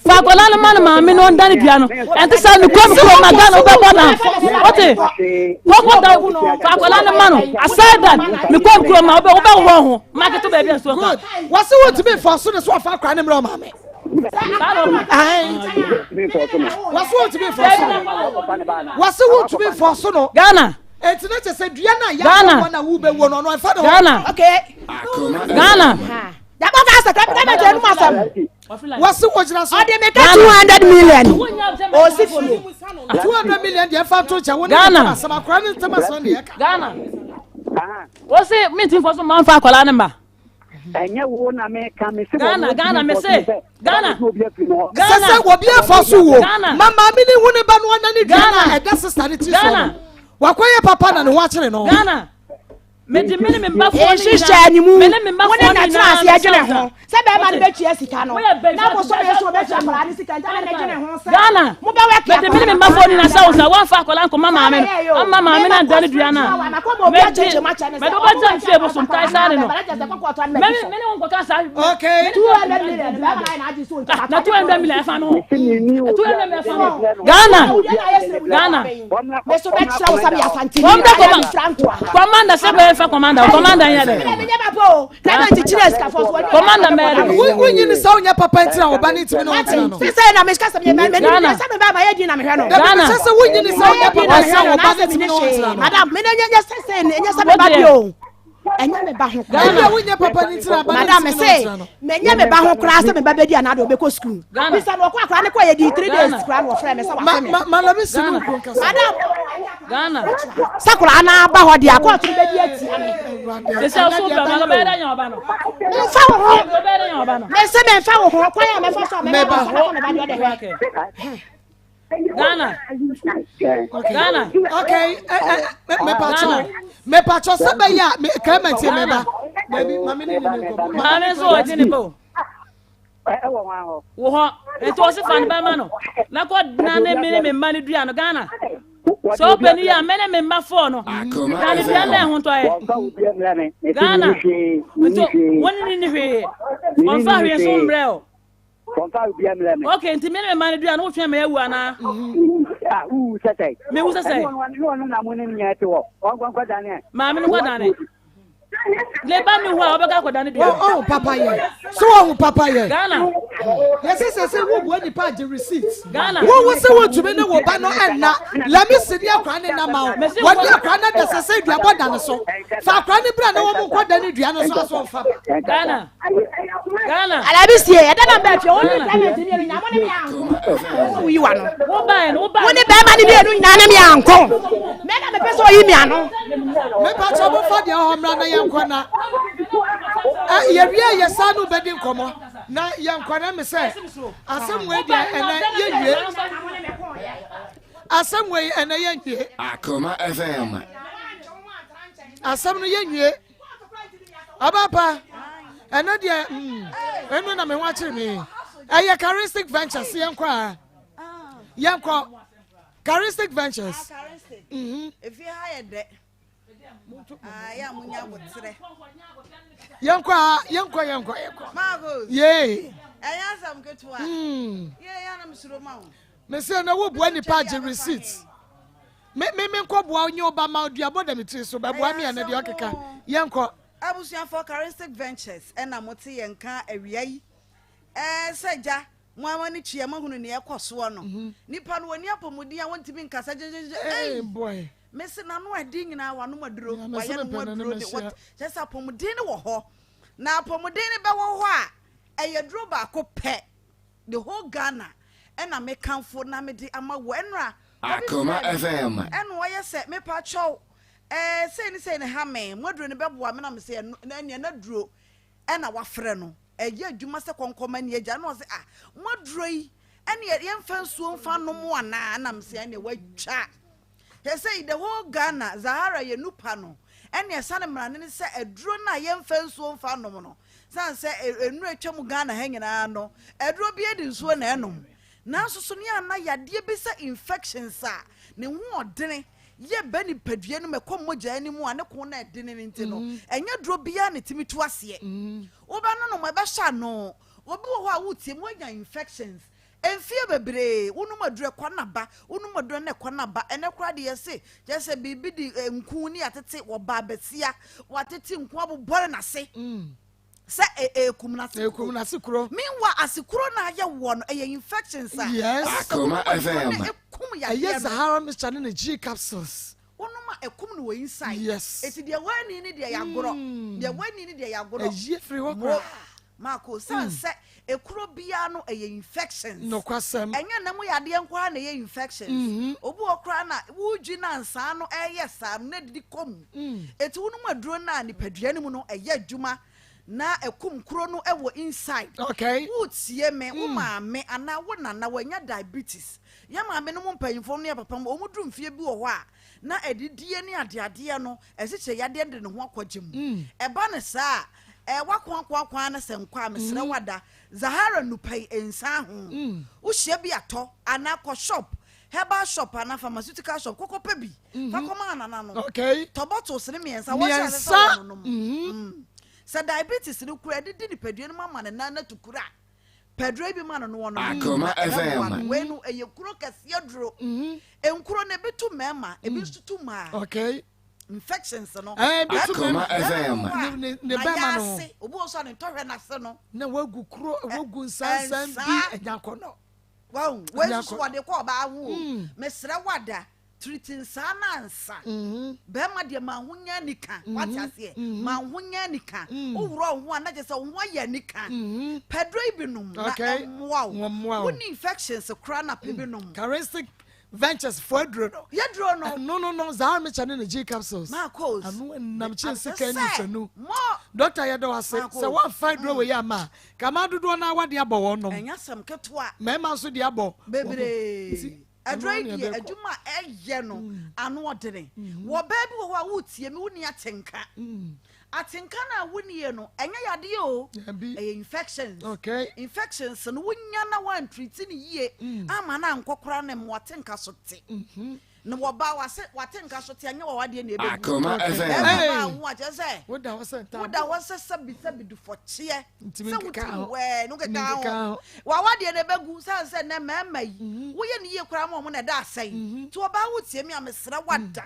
Fa akwadaa no ma ne maame no ɔndan dua no. Ɛnte sɛ me kɔ me kurom na Ghana wobɛbɔ dam. Wote? Kɔkɔ da fa akwadaa no ma no. Aside that, me kɔ me kurom na wobɛ wobɛworɔ ho. Maketo baabi a nsuo ka. Good. Wɔsi wotumi nfa so ne so ɔfa akora ne mmerɛ ɔmaame. Wɔsi wotumi nfa so no. Wɔsi wotumi nfa so no. Ghana. Eti na kyɛ sɛ dua na yɛ akɔ na wo bɛ wo no ɔno ɛfa ne ho. Ghana. Okay. Ghana. Yabɔ ka asɛ kɛ bɛ jɛ numu asɛm. Wɔsi wogyina so. Ɔde mi ka 200 million. Osi fie. 200 million deɛ fa to nkyɛn wo ne Ghana. ntɛm asɛm akora ne ntɛm asɛm ne yɛ ka. Ghana. Wɔsi mi ti nfɔ so maa nfa akwadaa ne ma. Ɛnyɛ wo na meka me se Ghana Ghana me se Ghana Sɛ sɛ obi afa so wo ma maame ne hu ne ba no ɔna ne dua na ɛda sista ne ti so no wakɔyɛ papa na ne ho akyere no. Ghana. Mede me ne me mma foɔ no nyinaa. Nhyehyɛ ne mu. Me ne me mma Wo foɔ ne no na tena nyinaa ase adwene mehyɛ wo ho nsa. sɛ bɛrima no Wote? bɛtua sika no Woyɛ bɛn na fa bosome sika nso ɔbɛtua akwadaa no sika nti ana n'adwene ho sɛ Ghana. mobɛwɛ kea Mede me ne me mma foɔ no nyinaa hyɛ wo nsa. Woamfa akwadaa nkɔma maame no. Amma maame no andane dua no a. Mede mede wo bɛgya me fie bosom tae saa ne no. Me me ne wo nkɔka saa. Okay. Ah, na 200 million ɛfa me ho. 200 million ɛfa me ho. Ghana. Ghana. Wɔn bɛ kɔma commander sɛ bɛyɛ fɛ commander commander yɛ dɛ. Commander mɛyɛ dɛ. Wonyi ni sɛ wonyɛ papa ntina wo ba ne ntumi ne wo ntena no. Ghana. Ghana. Sɛ sɛ wonyi ni sɛ wonyɛ papa ntina wo ba ne ntumi ne wo ntena no. Madam, me ne nyɛ sɛ sɛ nyɛ sɛ me ba bi o. Ɛnyɛ me ba ho koraa. Ebi a wonyɛ papa ne ntira ba ne Madam, ntumi ne se wo ntena no. menyɛ me ba ho koraa sɛ me ba bɛdi anaade ɔbɛkɔ sukuu. Ghana. Bisa no ɔkɔ akora ne kɔ yɛ di three days Ghana. koraa na ɔfrɛ me sɛ Ma wafe me. ma ma lami si ne wo nkasa. Madam, Ghana. sɛ koraa na aba hɔ deɛ akɔɔto no bɛdi atia me. Awurade. Sɛ sɛ ɔso bɛ ɔba no ɔbɛyɛ dɛ nya ɔba no. Memfa wo ho. Ɔbɛyɛ dɛ nya ɔba no. Mese memfa wo ho. Kwan a mɛfa so a mɛma Meba. wo nsa bɛka me ba deɛ ɔde hwɛ. Ghana. Ghana. Okay, mepatɔ mepatɔ sɛ bɛyɛ a me Clement meba. Dabi maame ne ne ne nkɔmɔ. Maame nso ɔgye ne ba o. Wɔ hɔ. Nti ɔsi fa ne ba ma no. Na kɔ na ne me ne me mma no dua no Ghana. Sɛ ɔpɛ ne yie a me ne me mma fɔɔ no. Na ne dua no ɛho ntɔ yɛ. Ghana. Nti wɔn ne ne hwee. Ɔnfa hwee nso mbrɛ o. Wɔmfa obiara mmrɛ me. Okay, nti me ne me mma no dua no wotwɛn ma yɛawu anaa? Ah, wowu sɛ sɛn? Mewu sɛ sɛn? Ɛne ɔno ne ɔno na mo ne no nyinaa te hɔ. Ɔnkɔ nkɔdane ɛ. Maame no nkɔdane. Ne ba ni hɔ a ɔbɛka akɔdane dua. Ɔhu papa yɛ. So ɔhu papa yɛ. Ghana. Yɛsɛ sɛ sɛ wo bua nipa agye receipt. Ghana. Wo wo sɛ wotumi ne wo ba no ɛnna. Lami si ne akora ne nam a wɔde akora no da sɛ sɛ duabɔ da ne so. Fa akora ne bra na wɔn nkɔdane dua no so aso ɔmfa ba. Ghana. Ghana. Alabi sie ɛda na bɛɛ fie wo ne bɛrima ti mmienu nyinaa mo ne mi anko sɛ woyi wa no Wo bae no, wo bae. wo ne bɛrima ne mmienu nyinaa ne mi anko mɛ na mepɛ sɛ ɔyi mi ano. Mepa kyɛ mo fa deɛ ɔhɔ mmra na yɛnkɔ na yɛwie yɛ saa no bɛdi nkɔmmɔ na yɛnkɔ na me sɛ asɛm wei deɛ ɛnɛ yɛnwie asɛm wei ɛnɛ yɛnwie Akoma FM. asɛm no yɛnwie Abapa, ɛno deɛ mm, ɛno na me ho akyere me. Ɛyɛ Charistic Ventures yɛnkɔ a. Yɛnkɔ Charistic Ventures. Ah, Efie ha yɛ dɛ. Ah, yɛ a munya aboterɛ. Yɛnkɔ a, yɛnkɔ yɛnkɔ yɛnkɔ. Marcos. Yee. Ɛyɛ asɛm ketewa. Yee yɛ anam suro ma wo. Mese na wo bua nipa agye receipt. Me me me nkɔ boa nye wo ba ma duabɔ da me tiri so bɛboa me ɛnɛ deɛ ɔkeka yɛnkɔ. Abusuafoɔ Charistic Ventures ɛna mo te yɛn nka awia yi ɛɛ sɛ gya mo ara mo ani tua mo ahunu nea ɛkɔ soɔ no mhm. nipa no wɔni apɔmuden a wɔntumi nkasa gyegyegye ei boy mese n'ano adi nyinaa wanom aduro wayɛ no ho aduro de kyɛ sɛ apɔmuden no wɔ hɔ na apɔmuden no bɛwɔ hɔ a ɛyɛ duro baako pɛ The whole Ghana ɛna me kanfo na me de ama wo ɛnora obi Akoma frɛ me FM. ɛna ɔyɛ sɛ me pa kyɛw ɛɛ sei ne sei ne ha me mo aduro no bɛboa me na me sɛ ɛno na ɛnea na duro ɛna wafrɛ no ɛyɛ adwuma sɛ kɔnkɔma ni agya na ɔsɛ ah mo aduro yi ɛne yɛmfa nsuo mfa nom anaa na me sɛ ɛne watwa Sesei the whole Ghana, Zahara yɛ nupa no, ɛne ɛsane mmrane ne sɛ aduro no a yɛmfa nsuo mfa nnom no, sane sɛ nnuro atwa mu Ghana ha nyinaa no, aduro biara de nsuo na ɛnom. Nanso so ne ana yadeɛ bi sɛ infections a ne ho ɔdene yɛ ba nipadua no mu ɛkɔ mogya no mu a ne ko no ɛdene no nti no, ɛnyɛ aduro biara na ɛtumi tu aseɛ. Wobɛnonom ɛbɛhyɛ ano. Obi wɔ hɔ a wotie mu anya infections Mfeɛ bebree, wonom aduro ɛkɔ na ba, wonom aduro na ɛkɔ na ba. Ɛnɛ koraa deɛ yɛse, kyerɛ sɛ biribi de eh, nku ne atete wɔbaa basia, watete nku abobɔre n'ase sɛ ɛkum n'ase kuro. Ɛkum n'ase kuro. Meanwhile, ase kuro na ayɛ wɔ no, ɛyɛ infections a. Yes. Akoma FM. Ɛkum yadeɛ Ɛyɛ no. Zahara mixture ne ne G capsules. Wonom a ɛkum no wɔ inside. Yes. Eti deɛ wɔani ne deɛ yagorɔ. Deɛ wɔani ne deɛ yagorɔ. Ɛyie firi hɔ Mo. koraa. Marco, san sɛ ekuro biara no ɛyɛ infections. Nokwasɛm. Ɛnyɛ nna mu yadeɛ nko ara na ɛyɛ infections. Obi wɔ koraa na wodwi na nsaa no ɛyɛ saa no na ɛdidi kɔ mu. Eti wonom aduro no a nipadua no mu no ɛyɛ adwuma. Na ɛkum kuro no wɔ inside. Okay. Wotie me, wo maame anaa wo nana wanya diabetes. Yɛn maame nom mpanyinfoɔ no ne yɛn papa nom, wɔn duru mfie bi wɔ hɔ a, na adidie ne adeadeɛ no, asikyire yadeɛ no de ne ho akɔgye mu. Ɛba no saa a, ɛɛ wakoakoakoa no sɛ nkɔ a, mesrɛ wo ada, Zahara nnupa yi nsan ho. Wohyia bi a tɔ anaa kɔ shop, herbal shop anaa pharmaceutical shop kɔkɔ pɛ bi fa kɔma anana no. Okay. Tɔ bottles no mmiɛnsa, wɔhyɛ ase sɛ Mmiɛnsa. wɔnonom. Sɛ diabetes no kura adidi nipadua no mu ama ne nan no atu kura a, pɛ aduro yi bi ma no na ɔnom. Akoma Na ɛbɛboa FM. no. Wei no ɛyɛ kuro kɛseɛ duro. Nkuro no ebi tu mmarima, ebi nso tu mmaa. Okay. Infections no. Ɛɛ bi tu Akoma mmarima. FM. Bɛrima wɔ hɔ a, Ne ne na bɛrima no ho. yaase, obi wɔ nso a ne ntɔhwɛ n'ase no. Na wagu kuro, wagu nsansan bi Nsaa. ɛnya akɔnɔ. Wahu, wei Ɛnya nso so akɔnɔ. wɔde kɔ ɔbaa ho o. Mesrɛ wo ada, Treat nsaa na ansa. Bɛrima deɛ ma ho nyɛ anika. Wate aseɛ? Ma ho nyɛ anika. Woworɔ wo ho a na kyerɛ sɛ wo ho ayɛ anika. Pɛ duro yi bi nom na Okay. ɛmmoa wo. Ɛmmoa wo. Wonni infections koraa na pɛ bi nom. Charistic Ventures fo aduro no. Yɛduro no. Ɛno no no Zahar Micha ne ne G capsules. Marcos. Ano nam kyɛn Asɛ sika ne sɛ, fanu. Mo. Doctor yɛda wo ase Marcos. sɛ woamfa aduro wei amma a, kama dodoɔ no ara wade abɔ wɔn nom. Ɛnyɛ asɛm ketewa. Mmarima nso de abɔ wɔn. Bebree. Nti, Aduro yi ɛno ara deɛ na ɛbɛkɔ. adwuma a ɛyɛ no ano ɔdene. Wɔ baa bi wɔ hɔ a woretie me wonni atenka. Atenka no a wonnie no ɛnyɛ yadeɛ o. Dabi. Ɛyɛ infections. Okay. Infections no wonya na woantriti no yie ama no ankɔ koraa no ɛma w'atenka so te. Na wɔba wase w'atenka so te anyɛ wɔ w'adeɛ na ɛbɛgu. Akoma Okay. FM. Bɛrima Hey. baa ho a kyerɛ sɛ Woda hɔ sɛ ntaaboo. woda hɔ sɛ sɛbi sɛbi dufɔkyeɛ Ntumi sɛ nkeka wotumi ho. wɛɛ no Ntumi nkeka nkeka ho ho. wawadeɛ no ɛbɛgu sane sɛ nnɛ mmarima yi woyɛ ne yie koraa ma ɔmo na ɛda asɛe nti ɔbaa wo tie me a mesrɛ wada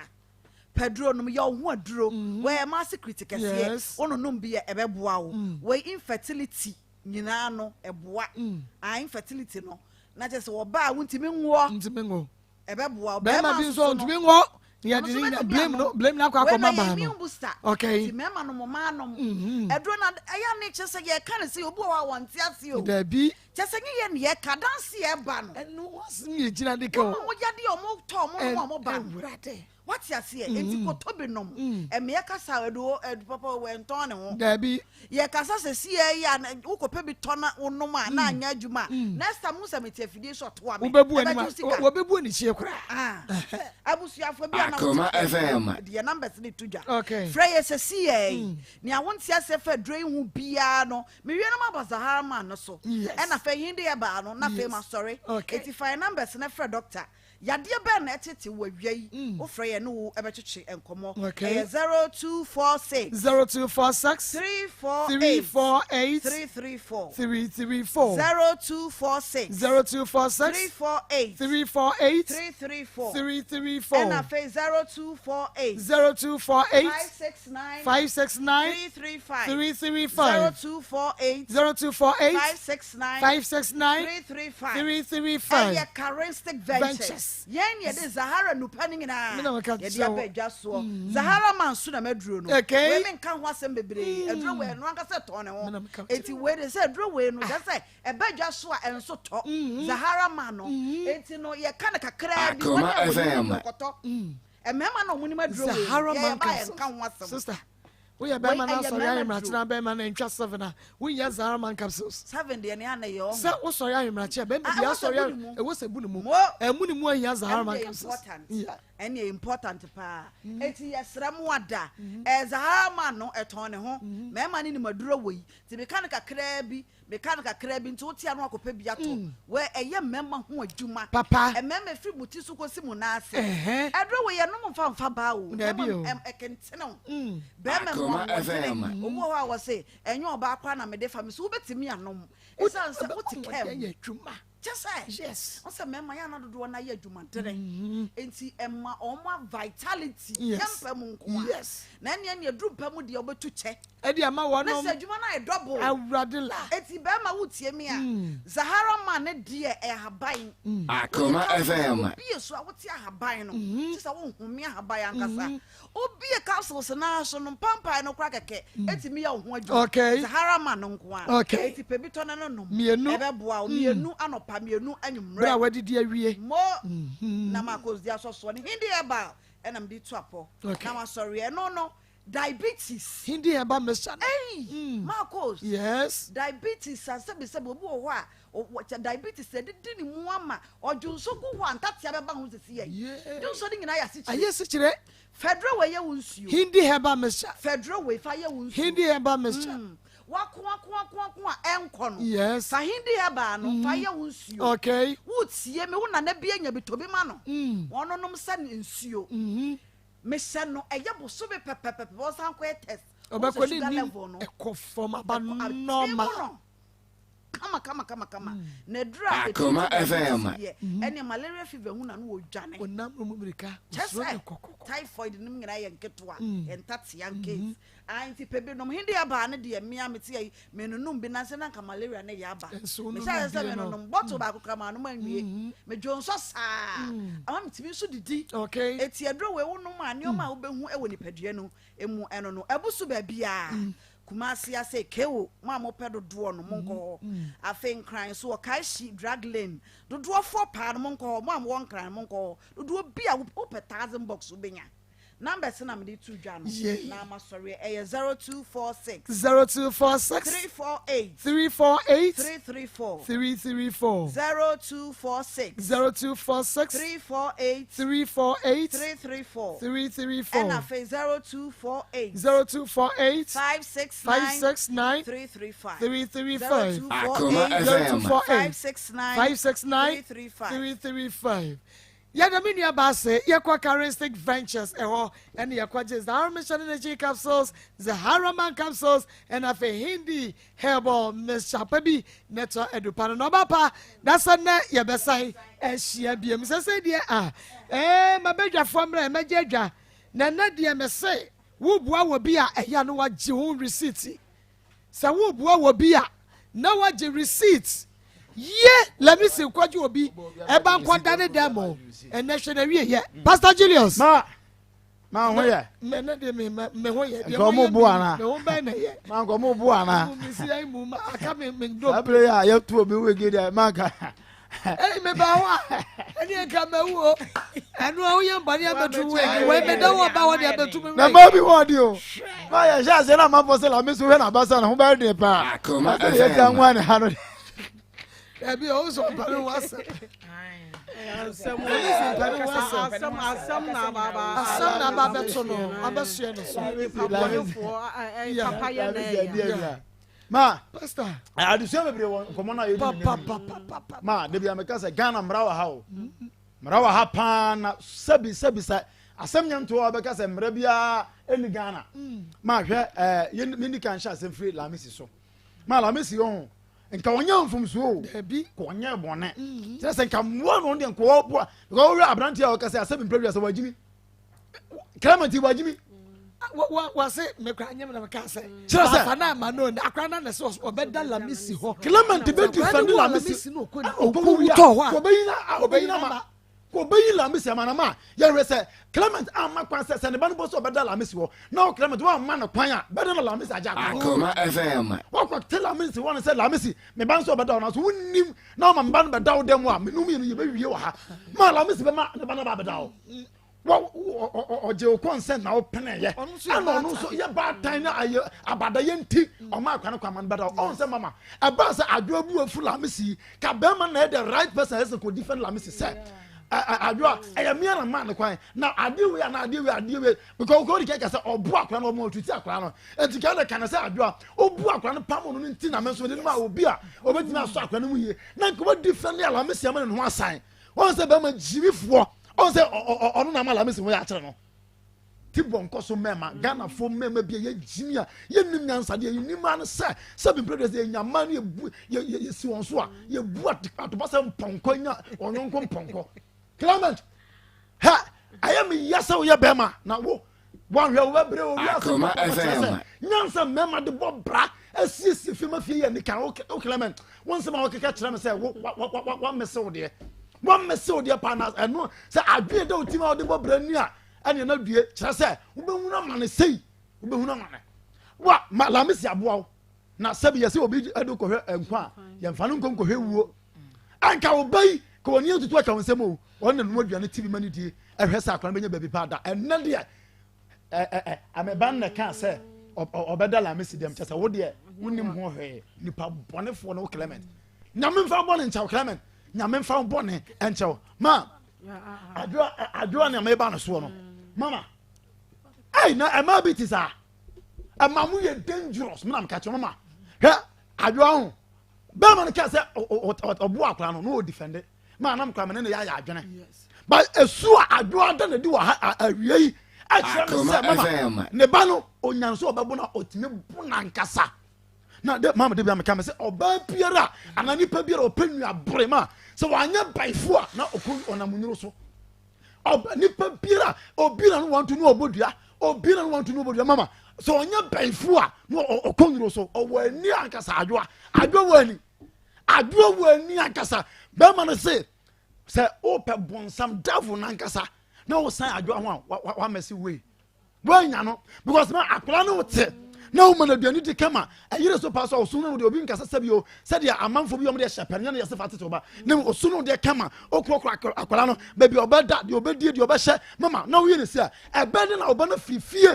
pɛduro nom yɛ wo ho aduro wɔyɛ ma secret kɛseɛ Yes. wononom bi yɛ ɛbɛboa wo wei infertility nyinaa no ɛboa ah infertility no na kyerɛ sɛ ɔbaa wontumi nwoɔ Ntumi ngo. ɛbɛboa wo Bɛrima bi nso so no, ntumi ngo. Yɛde ɔno ne nso nyina bɛtumi blame no anom. blame no akɔ Wei akɔma na yɛ baa no. immune booster. Okay. Nti mmarima nom mmaa nom. Aduro no ɛyɛ ne kyerɛ sɛ yɛka no sɛ obi wɔ hɔ a wɔnte ase o. Dabi. Kyerɛ sɛ nye yɛ ne yɛka adanse yɛ ba no. Ɛno wɔn yɛ gyina de ka Wɔn o. a wɔyɛ deɛ ɔmo tɔ ɔmo nom a ɔmo ba no. Ɛwurade. Wate aseɛ enti kɔtɔ bi nom. Ɛmɛ kasa ɛdo ɛdo papa wɔ ɛntɔn ne ho. Dabi. Yɛkasa sɛ si yɛ yɛ a na wokɔpɛ bi tɔ na wonom a na anyɛ adwuma a next time wo sɛ mete afidie so ɔtoa me. Wobɛbu anim Ɛbɛgye a wo sika. wɔbɛbu anikyie koraa. Ah. Abusuafo bi a na Akoma wote FM. deɛ numbers ne to dwa. Okay. Frɛ yɛ sɛ si yɛ yi. Nea wonte aseɛ fɛ duro yi ho biara no mewie no maba Zahara man no so. Yes. Ɛna afei hin de yɛ baa no na afei Yes. ma sɔre. Okay. Eti fa yɛ numbers no frɛ doctor. Yadeɛ bɛn na ɛtete wɔ awia yi. Wofrɛ yɛ ne wo ɛbɛtwetwe nkɔmmɔ. Okay. Ɛyɛ 0246 0246 348 348 334 334 0246 0246 348 348 334 334 ɛna afei 0248 0248 569 569 335 335 0248 0248 569 569 335 335 ɛyɛ Charistic Ventures Ventures. yɛn yɛde Zahara nupa no nyinaa Me na meka yɛde kyerɛ aba wo. adwa soɔ Zahara man so na maduro no Okay. wei menka ho asɛm bebree aduro wei no ankasa tɔn ne Me ho na meka kyerɛ enti wei de sɛ aduro wei no kyerɛ sɛ ɛba adwa so a ɛnso tɔ Zahara man no enti no yɛka no kakraa bi Akoma wɔn a wɔnim FM. no kɔtɔ mmarima na wɔn nim aduro wei Zahara yɛ man yɛba yɛnka capsules. ho asɛm Sister, woyɛ bɛrima Wei na ɛyɛ asɔre mmarima ahemrakye na bɛrima na ntwa seven a wonyɛ Zahara man capsules. Seven deɛ ne ana yɛ ɔho Sɛ wosɔre ahemrakye a bɛrima Ah, bi ɛwɔ sɛ asɔre bu ne mu. ɛwɔ sɛ bu ne mu. Mo. Ɛmu ne mu ahia Zahara ɛno man deɛ capsules. important Yeah. ɛne yɛ important paa eti yɛsrɛ mo ada ɛɛ Zahara man no ɛtɔn ne ho mmarima ne nimaduro wɔ yi nti meka no kakraa bi meka no kakraa bi nti wote ano akɔpɛ bi ato wɔ ɛyɛ mmarima ho adwuma Papa. mmarima firi mo ti so kɔsi mo nan ase Ɛhɛ. ɛduro wɔ yɛnom mfa mfa baa o Dabi o. Mmarima, ɛm, ɛkentene o bɛrima mu Akoma ahoɔdene FM. obi wɔ hɔ a wɔse ɛnyɛ ɔbaa koraa na mede fa me so wobɛtumi anom ɛsiane sɛ wote kaa mu Yɛ adwuma. kyɛ sɛ Yes. ɔsɛ mmarima yɛ ana dodoɔ no ayɛ adwumadere nti ɛma ɔmo vitality Yes. yɛ mpa mu nko a Yes. na ɛneɛ neɛ duru mpa mu deɛ wobɛtu kyɛ Ɛde ama na wɔnom sɛ adwuma no ayɛ double awurade la. eti bɛrima wotie mi a Zahara man ne deɛ ɛyɛ ahaban Akoma FM. obie so a wote ahaban no kyɛ sɛ wohome ahaban ankasa obie capsules naa so no mpampan no kora kɛkɛ etimi yɛ wo ho adwuma Okay. Zahara man no nko a Okay. eti pɛ bi tɔ ne no nom Mmienu. ɛbɛboa wo mmienu anɔpa mmienu anwummerɛ Berɛ a wadidi awie. mo na ma kɔ di asɔsoɔ no hindi ɛba ɛna mede to apɔ Okay. na masɔre ɛno no. Diabetes. Hindi herbal mixture no. Ei! Marcos. Yes. Diabetes a sɛbisɛbi obi wɔ hɔ a ɔwɔ kyɛ diabetes adidi ne mu ama ɔdwonsɔ gu hɔ a ntatea bɛba ho sisi yɛ. Yeah. Dwonsɔ no nyinaa yɛ asikyire. Ayɛ asikyire. Fɛduro wei yɛ wo nsuo. Hindi herbal mixture. Fɛduro wei fa yɛ wo nsuo. Hindi herbal mixture. Wako ako ako ako a ɛnkɔ no. Yes. Fa Hindi herbal no fa yɛ wo nsuo. Okay. Wotie me wo nana bi anya bi tɔ bi ma no. Wɔnonom sɛ nsuo. Mehyɛ no ɛyɛ bosome pɛpɛpɛpɛ ɔsan kɔyɛ test. Ɔbɛkɔ ne nim ɛkɔ fam aba normal. Kama kama kama kama. Na aduru a Akoma ɛtumi FM. deɛ ɛne malaria fever hu na no wɔ dwane. Ɔnam mu mirika. Kyɛ Osuro ne sɛ kɔkɔkɔ. typhoid nom nyinaa yɛ nketewa ntatea case. Ah nti pɛ bi nom hindi abaa ne deɛ mmea mete ayi menonom bi nansa na nka malaria ne yɛ aba. Nso wonom Mehyɛ sɛ bie no. menonom bottle baako kora maa nom anwie. Medwo nsɔ saa. Ama metumi nso didi. Okay. Eti aduro wei wonom a nneɛma a wobɛhu wɔ nipadua no mu ɛno no ɛbu so baabiara. Kumasi ase kewo mo a mopɛ dodoɔ no monkɔ hɔ. Afei Nkran so wɔ Kaehyi drug lane dodoɔfoɔ paa no monkɔ hɔ mo a mowɔ Nkran no monkɔ hɔ dodoɔ bi a wopɛ thousand box wobɛnya. Numbers na mede to dwa no na masɔre ɛyɛ 0246 0246 348 348 334 334 0246 0246 348 348 334 334 ɛna afei 0248 0248 569 569 335 335 Akoma FM. 0248 569 569 335 335 yɛda me nua baa sɛ yɛkɔ charistic ventures ɛhɔ ɛne yɛkɔgye zahara mission energy capsules, zahara man capsules, ɛna afei Hindi herbal mixture pa bi na ɛtɔ adupa no na ɔba pa na sɛ nnɛ yɛbɛsan ahyia biom sɛ sɛ deɛ a ɛɛ mabɛdwafoɔ mmerɛ mɛgye adwa na ɛnɛ deɛ mese woboa wɔ bi a ɛyɛ no wagye ho receipt. Sɛ woboa wɔ bi a na wagye receipt yie. Let me see, nkɔgye obi ɛba nkɔda ne dɛm o. Ɛnɛ hwɛ na wie yɛ Pastor Julius. Ma ma ho yɛ. Mɛ ne de me me ho yɛ deɛ Nka ɔmo wɔyɛ bo mi ana? me ho bɛn na yɛ. Ma nka ɔmo bo ana? Mu mi si ayi mu ma aka me me Saa ndo. bere yi a yɛto obi wigi deɛ ma nka. Ɛyi me ba hɔ a ɛne nka mɛ wu o ɛnu a woyɛ mbɔne abɛtu wo egi wei me da wɔ ba hɔ de abɛtu me Na wei. ma bi wɔ ɔdi o. Ma yɛ hyɛ aseɛ na amanfoɔ sɛ Lami so hwɛ n'abasa ne ho bɛyɛ den paa. Akoma Sɛ yɛ ti FM. anwa ne ha no. Ɛbi o sɔ mpɛrɛ wa sɛ. Asɛm Mpɛrɛ wa sɛ. asɛm asɛm na aba aba. Asɛm na aba abɛto no abɛsoɛ ne so. Abɔnefoɔ papa yɛ na ɛyɛ. Ma Pastor. Adesua bebree wɔ nkɔmɔ no a yɛdi ne Pa nim. pa pa pa pa. Ma debi ameka sɛ Ghana mmara wɔ ha o. Mmara wɔ ha paa na sɛbi sɛbi sɛ asɛm nyɛ ntoɔ a wɔbɛka sɛ mmara biara ɛni Ghana. Ma hwɛ ɛɛ yɛn mi kan hyɛ asɛm firi Lamisi so. Ma Lamisi yɛ ho nka ɔnyɛ mfomsoɔ o. Dabi. Ka ɔnyɛ bɔne. Kyerɛ sɛ nka mmoa no deɛ nka ɔboa. Because wɔhwɛ aberanteɛ a ɔka sɛ asɛm mpɛ wiase wagyimi. Clement wagyimi. Wase mekura anyɛ na meka sɛ. Kyerɛ sɛ- Afa na ama no akora na na sɛ ɔbɛda Lamisi hɔ. Clement bɛ defend Lamisi. no ɔkɔ Ɛna ɔkɔ ɔkɔ wia. tɔ hɔ a. Kɔbɛyi na ɔbɛyi na ma. Kɔbɛyi Lamisi ama na ma yɛhwɛ sɛ Clement ama kwan sɛ sɛ ne ba no bɔ sɛ ɔbɛda Lamisi hɔ na ɔ Clement wɔn no kwan a bɛda na Lamisi agye akɔ. Akoma FM. Wɔkɔ te Lamisi wɔn sɛ Lamisi me ba nso ɔbɛda hɔ na so wonim na ɔma me ba no bɛda wo dɛm a menum yɛ no yɛbɛwie wɔ ha ma Lamisi bɛma ne ba no ba bɛda hɔ ɔgye wo consent na wopene yɛ Ɔno nso yɛ ɛna ɔno nso yɛ baatan na ayɛ abadayɛ nti ɔma akwa no kwan ma no bɛda hɔ ɔn sɛ mama ɛbaa sɛ adwoa bu afu Lamisi yi ka bɛrima na ɛyɛ the right person ɛsɛ kò defend Lamisi sɛ adwoa ɛyɛ mmea na maa no kwan na adeɛ wei ana adeɛ wei adeɛ wei because okò de kɛkɛ sɛ ɔbu akora no ɔmo ɔtuti akora no nti kɛn de kan sɛ adwoa obu akora no pam no nti na mɛ nso de no ma obi a obetumi asɔ akora no mu yie na nka wɔ defend Lamisi ama ne ho asan wɔn sɛ bɛrima gyimifoɔ ɔn sɛ ɔno na ama Lamisi ho yɛ akyerɛ no ti bɔ nkɔ so mɛma Ghanafoɔ mɛma bi a yɛgyimi a yɛnim nyansa deɛ yɛnim ano sɛ sɛ bimpere deɛ sɛ yɛnyama no yɛbu yɛsi wɔn so a yɛbu atopa sɛ mpɔnkɔ nya ɔnyɔnko mpɔnkɔ. Clement ha ɛyɛ me ya sɛ woyɛ bɛrima na wo wanhwɛ wo bɛbrɛ wɔ wiase. Akoma Kyerɛ sɛ FM. nyansa mmarima de bɔ bra asiesie fie ma fie yɛ nika wo Clement wo nsɛm a wɔkeka kyerɛ me sɛ wo wammɛsɛ wo deɛ wammɛsɛ wo deɛ paa na ɛno sɛ adwene da wo tim a wode bɔ bra ni a ɛneɛ na due kyerɛ sɛ wobɛhunu amane sei wobɛhunu amane wa ma Lamisi aboa wo na sɛbi yɛ sɛ obi de kɔhwɛ nkwa a yɛmfa no nkɔ nkɔhwɛ wuo anka wo ba yi ka wɔne atutu atwa wo nsɛm o ɔne nanum aduane ti bi ma no die ɛhwɛ sɛ akora no bɛnya baabi paa da ɛnɛ deɛ. Ɛ ɛ me ba no na ɛkaa sɛ ɔbɛda Lamisi dɛm kyɛ sɛ wo deɛ wonim ho hwee nipa bɔnefoɔ no wo Clement nyame mfa bɔne nkyɛw Clement nyame mfa bɔne nkyɛw ma adwoa adwoa nea meba no soɔ no mama ɛy na ɛma bi te saa ɛma mo yɛ dangerous mena meka kyerɛ mama hwɛ adwoa ho bɛrima no kaa sɛ ɔboa akora no na ɔdifɛnde maa nam kora me ne ne yɛ ayɛ adwene but esu a adwoa da na di wɔ ha awia yi ɛkyerɛ me sɛ mama ne ba no onya nso ɔbɛbo na ɔtumi bo nankasa na de maama de bi ameka me sɛ ɔbaa biara anaa nipa biara ɔpɛ nua bere ma sɛ wanyɛ baifo a na ɔkɔ ɔnam nwuro so ɔba nipa biara obi na no wanto no ɔbɔ dua obi na no wanto no ɔbɔ dua mama sɛ ɔnyɛ baifo a na ɔkɔ nwuro so ɔwɔ ani ankasa adwoa adwoa wɔ ani Adwoa wɔ ani ankasa. Bɛrima no se sɛ wopɛ bonsam devil nankasa na wosan adwoa ho a wamɛse wei woanya no because na akwadaa no te na woma no aduane di kama ɛyere so paa sɛ ɔso no deɛ obi nkasa sɛ bio sɛdeɛ amanfoɔ bi wɔn deɛ hyɛ pɛn yɛn yɛsɛ fa tete ɔba na ɔso no deɛ kama ɔkurokuro akwadaa no baabi ɔbɛda deɛ ɔbɛdie deɛ ɔbɛhyɛ mama na woyɛ ne si a ɛbɛn ne na ɔba no firi fie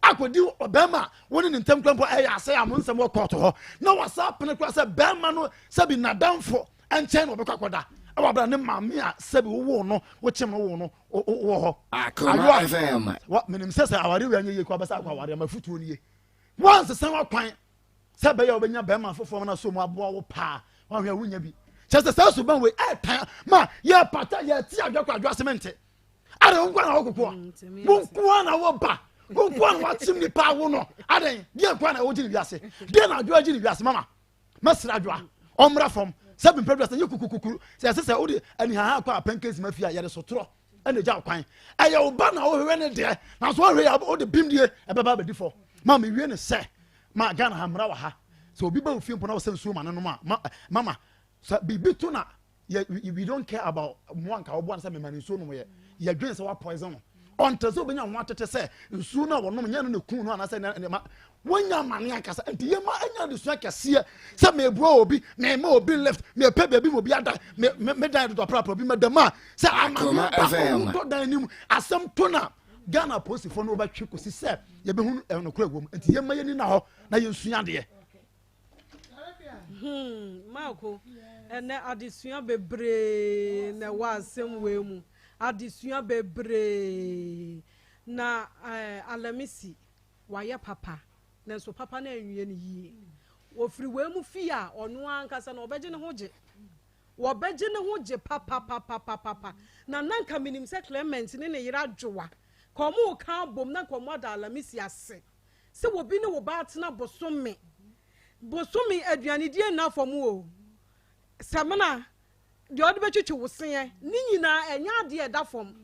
akɔdi ɔbɛrima a wɔne ne ntam kura mpo ɛyɛ asɛ a mo nsɛm wɔ kɔɔto hɔ na wasa pene kora sɛ bɛrima no sɛbi nadamfo nkyɛn na ɔbɛkɔ akɔda ɛwɔ abira ne maame a sɛbi wowoo no wokyem no woo no wɔ hɔ Akoma wa menim sɛ sɛ aware wei anyɛ yie kɔ abɛsɛ akɔ aware ama futuo nie wansesa wakwan sɛ bɛyɛ a wobɛnya bɛrima foforɔ ma no so mu aboa wo paa wahwɛ a wonya bi kyɛ sɛ saa suban wei ɛtan ma yɛpata yɛte adwakɔ adwo ase mente adɛn wo nkoa na wokoko a mm, wo nkoa na woba wo nkoa na wakyem nipa awo no adɛn deɛ nkoa na wogye ne wiase deɛ na adwoa gye ne wiase mama mɛsrɛ adwoa ɔmmra fam sɛ bempɛ duasa nyɛ kukukuku sɛ ɛsɛ sɛ wode anihaha kɔ apɛnkɛsi ma fie a yɛde sotorɔ ɛna gya kwan ɛyɛ wo ba na wohwehwɛ ne deɛ nanso wohwɛ yɛ wode bim die ɛbɛba abɛdi fɔ ma mewie ne sɛ ma Ghana ha mmara wɔ ha sɛ obi ba wo fie mpo na wɔsɛ nsuo ma no nom a mama sɛ biribi to na yɛ we don't care about mmoa nka wɔboa no sɛ mema no nsuo nom yɛ yɛdwen sɛ wapoison no ɔnte sɛ obɛnya ho atete sɛ nsuo no a wɔnom nyɛ no ne kun no anaasɛ nneɛma wɔnya amane ankasa nti yɛma anya adesua kɛseɛ sɛ meboa obi mema obi lift mepɛ baabi ma obi ada medan dodo aprapra obi madam a sɛ amane ba ɔwu tɔ dan anim asɛm to na Ghana apolisifoɔ no wɔbɛtwe kɔsi sɛ yɛbɛhu nokorɛ wɔ mu nti yɛma yɛni na hɔ na yɛnsua adeɛ Hmm, Marko, ɛnɛ adesua bebree na ɛwɔ asɛm wei mu. Adesua bebree. Na eh, Alamisi, wayɛ papa, nanso papa no anwie no yie. Wɔfiri wei mu fie a, ɔno ankasa no ɔbɛgye ne ho gye. Wɔbɛgye ne ho gye papapapapapa. Na na nka menim sɛ Clement ne ne yere adwowa, ka wɔn reka abom na nka wɔn ada Alamisi ase. Sɛ obi ne wo ba atena bosome bosome aduanedie nna fam o, samina deɛ ɔde bɛtwitwi wo seɛ ne nyinaa ɛnyɛ adeɛ ɛda fam.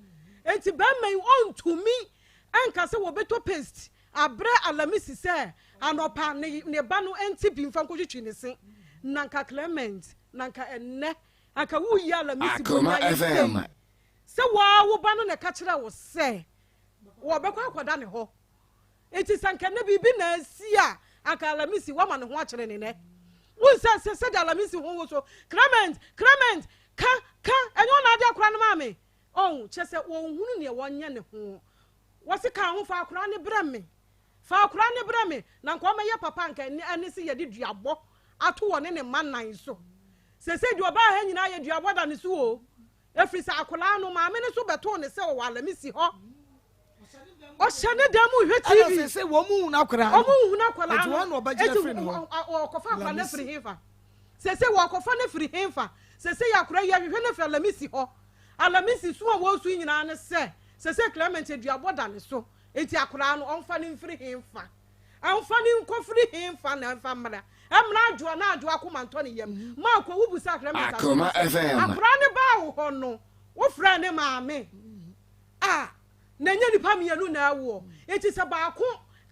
Enti bɛrima yi ɔntumi nka sɛ wɔbɛtɔ paste abrɛ Alamisi sɛ anɔpa ne ne ba no nte bi mfa nkɔtwitwi ne se. Na nka Clement, na nka ɛnnɛ anka woyi Alamisi Akoma bonniayɛ sei FM. sɛ waa wo ba no na ɛka kyerɛ wo sɛ wɔbɛkɔ akɔda ne hɔ. Enti sɛ anka nnɛ biribi na asi a, anka Alamisi wama ne ho akyere ne nnɛ. Wohu sɛ sɛ sɛdeɛ Alamisi ho woso, Clement! Clement! Ka! Ka! Ɛnyɛ wo na ade akora no maa me? Ɔho, kyerɛ sɛ wɔnhunu neɛ wɔnyɛ ne ho. Wɔse ka ho, fa akora no brɛ me. Fa akora no brɛ me. Na anka ɔmmɛyɛ papa anka ɛne ɛne se yɛde duabɔ ato ɔne ne mma nan so. Seesei deɛ ɔbaa ha nyinaa yɛ duabɔ da ne so o. Ɛfiri sɛ akwadaa no, maame no nso bɛtoo no sɛ ɔwɔ Alamisi hɔ. Ɔhyɛ ne dan mu hwɛ TV. Ɛna sɛ wɔn mu nhunu akwadaa no. Wɔn nhunu akwadaa no. Eti wɔn na ɔbɛgyina firi ne hɔ. Ɔkɔfa akwadaa no firi hefa. Sese wɔkɔfa no firi hefa. Sese yɛ akwadaa yi ahwehwɛ no firi Alamisi hɔ. Alamisi su a wɔresu nyinaa ne sɛ sese Clement aduabɔ da ne so. Eti akwadaa no ɔnfa no mfiri hefa. Ɛmfa no nkɔfiri hefa na ɛmfa mmra. Ɛmmra adwoa na adwoa akoma ntɔ ne yam. Ma akɔ wo busa Clement asɛm sɛ akwadaa no baa wo hɔ no wofrɛɛ ne maame. A Na ɛnyɛ nnipa mmienu na ɛwoɔ. Enti sɛ baako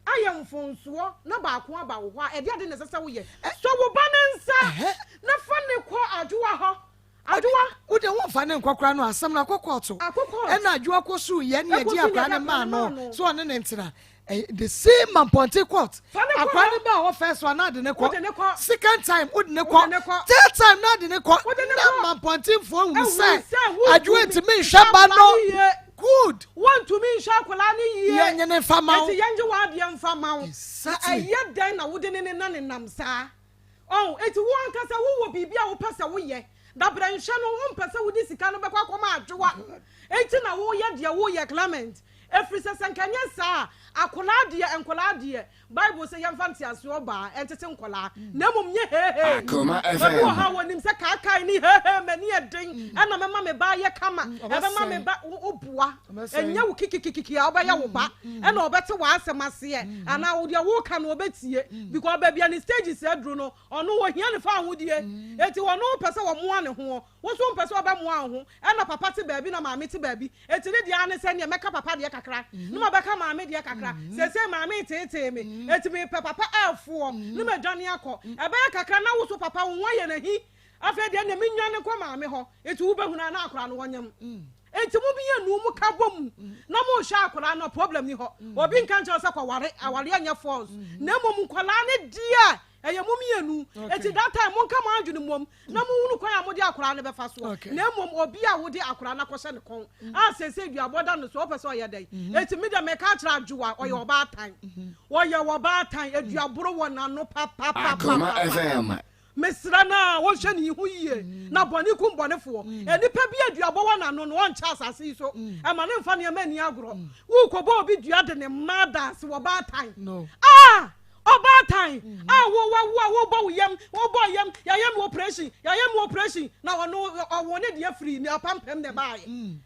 ayɛ mfomsoɔ na baako aba wo hɔ a, ɛdeɛ ade na ɛsɛ sɛ woyɛ? Sɔ wo ba no nsa na fa no kɔ adwoa hɔ. Adwoa. Wo deɛ womfa no nkɔ koraa no, asɛm no akɔ kɔɔto. Ɛna adwoa kɔsuu yɛ ne yɛgye akwadaa no maa no sɛ ɔne no ntena. The same Mampɔnte court. Akwadaa no baa hɔ first one na ade ne kɔ. Second time wode ne kɔ. Third time na ade ne kɔ. Na Mampɔntenfoɔ hunu sɛ adwoa ntumi nhwɛ ba no. Good. Wontumi nhwɛ akwadaa no yie. Yɛnye ne nfa ma wo. Eti yɛngye w'adeɛ nfa ma wo. Exactly. Na ɛyɛ dɛn na wode ne ne na nenam saa? Ɔn, eti wo ankasa wowɔ biribi a wopɛ sɛ woyɛ. Dabrɛ nhwɛ no, wompɛ sɛ wode sika no bɛkɔ akɔma adwoa. Enti na woyɛ deɛ woyɛ, Clement. Ɛfiri sɛ sɛ nka ɛnyɛ saa a, akwadaa deɛ, nkwadaa deɛ, Bible sɛ yɛmfa nteaseɛ ɔbaa ɛntete nkwadaa, na mmom nyɛ heehee. Akoma Obi wɔ FM. hɔ a wɔnim sɛ kaakae ne heehee m'ani yɛ den, ɛna mɛma me ba ayɛ kama, ɛbɛma me ba, wo, woboa. Ɛnyɛ wo kikikikiki a wobɛyɛ wo ba ɛna ɔbɛte w'asɛm aseɛ anaa wo deɛ woka no ɔbɛtie because baabi a ne stages aduru no ɔno ɔhia ne fawohodie enti ɔno pɛ sɛ ɔmoa ne ho wo nso wompɛ sɛ ɔbɛmoa wo ho ɛna papa te baabi na maame te baabi enti ne deɛ ara ne sɛ neɛ mɛka papa deɛ kakra ne mabɛka maame deɛ kakra seesei maame reteetee me enti mepɛ papa ɛɛfoɔ ne madwane akɔ ɛbɛyɛ kakra na wo so papa wo ho ayɛ no ahi afei deɛ neɛ menwane nkɔ maame hɔ enti wobɛhunu a na akwadaa no wɔnyem. Enti mo mienu mo ka bɔ mu na mo hwɛ akwadaa no a problem ni hɔ. Obi nka nkyerɛ wo sɛ kɔ ware, awareɛ nyɛ force. Na mmom nkwadaa no deɛ ɛyɛ mo mienu. Enti that time mo nka mo adwene mmom na mo hunu kwan a mo de akwadaa no bɛfa soɔ. Na mmom obi a wode akwadaa no akɔhyɛ ne kɔn a seesei duabɔ da no so ɔpɛ sɛ ɔyɛ dɛn. Enti me deɛ meka akyerɛ Adwoa ɔyɛ ɔbaatan. Ɔyɛ ɔbaatan, aduaboro wɔ n'ano papapapapa. Mesrɛ no a ɔnhwɛ ne ho yie, na bɔne kum bɔnefoɔ. Nnipa bi a duabɔ wɔ n'ano no, ɔnkyɛ asase yi so. Ɛma no mfa nneɛma nni agorɔ. Worekɔbɔ obi dua de ne mma ada ase wɔ baatan. Ah! Ɔbaatan a wo wawo a wobɔ wo yam, wobɔ yam, yɛayɛ me operation, yɛayɛ me operation, na ɔno ɔwo ne deɛ firi ne apampam na ɛbaeɛ.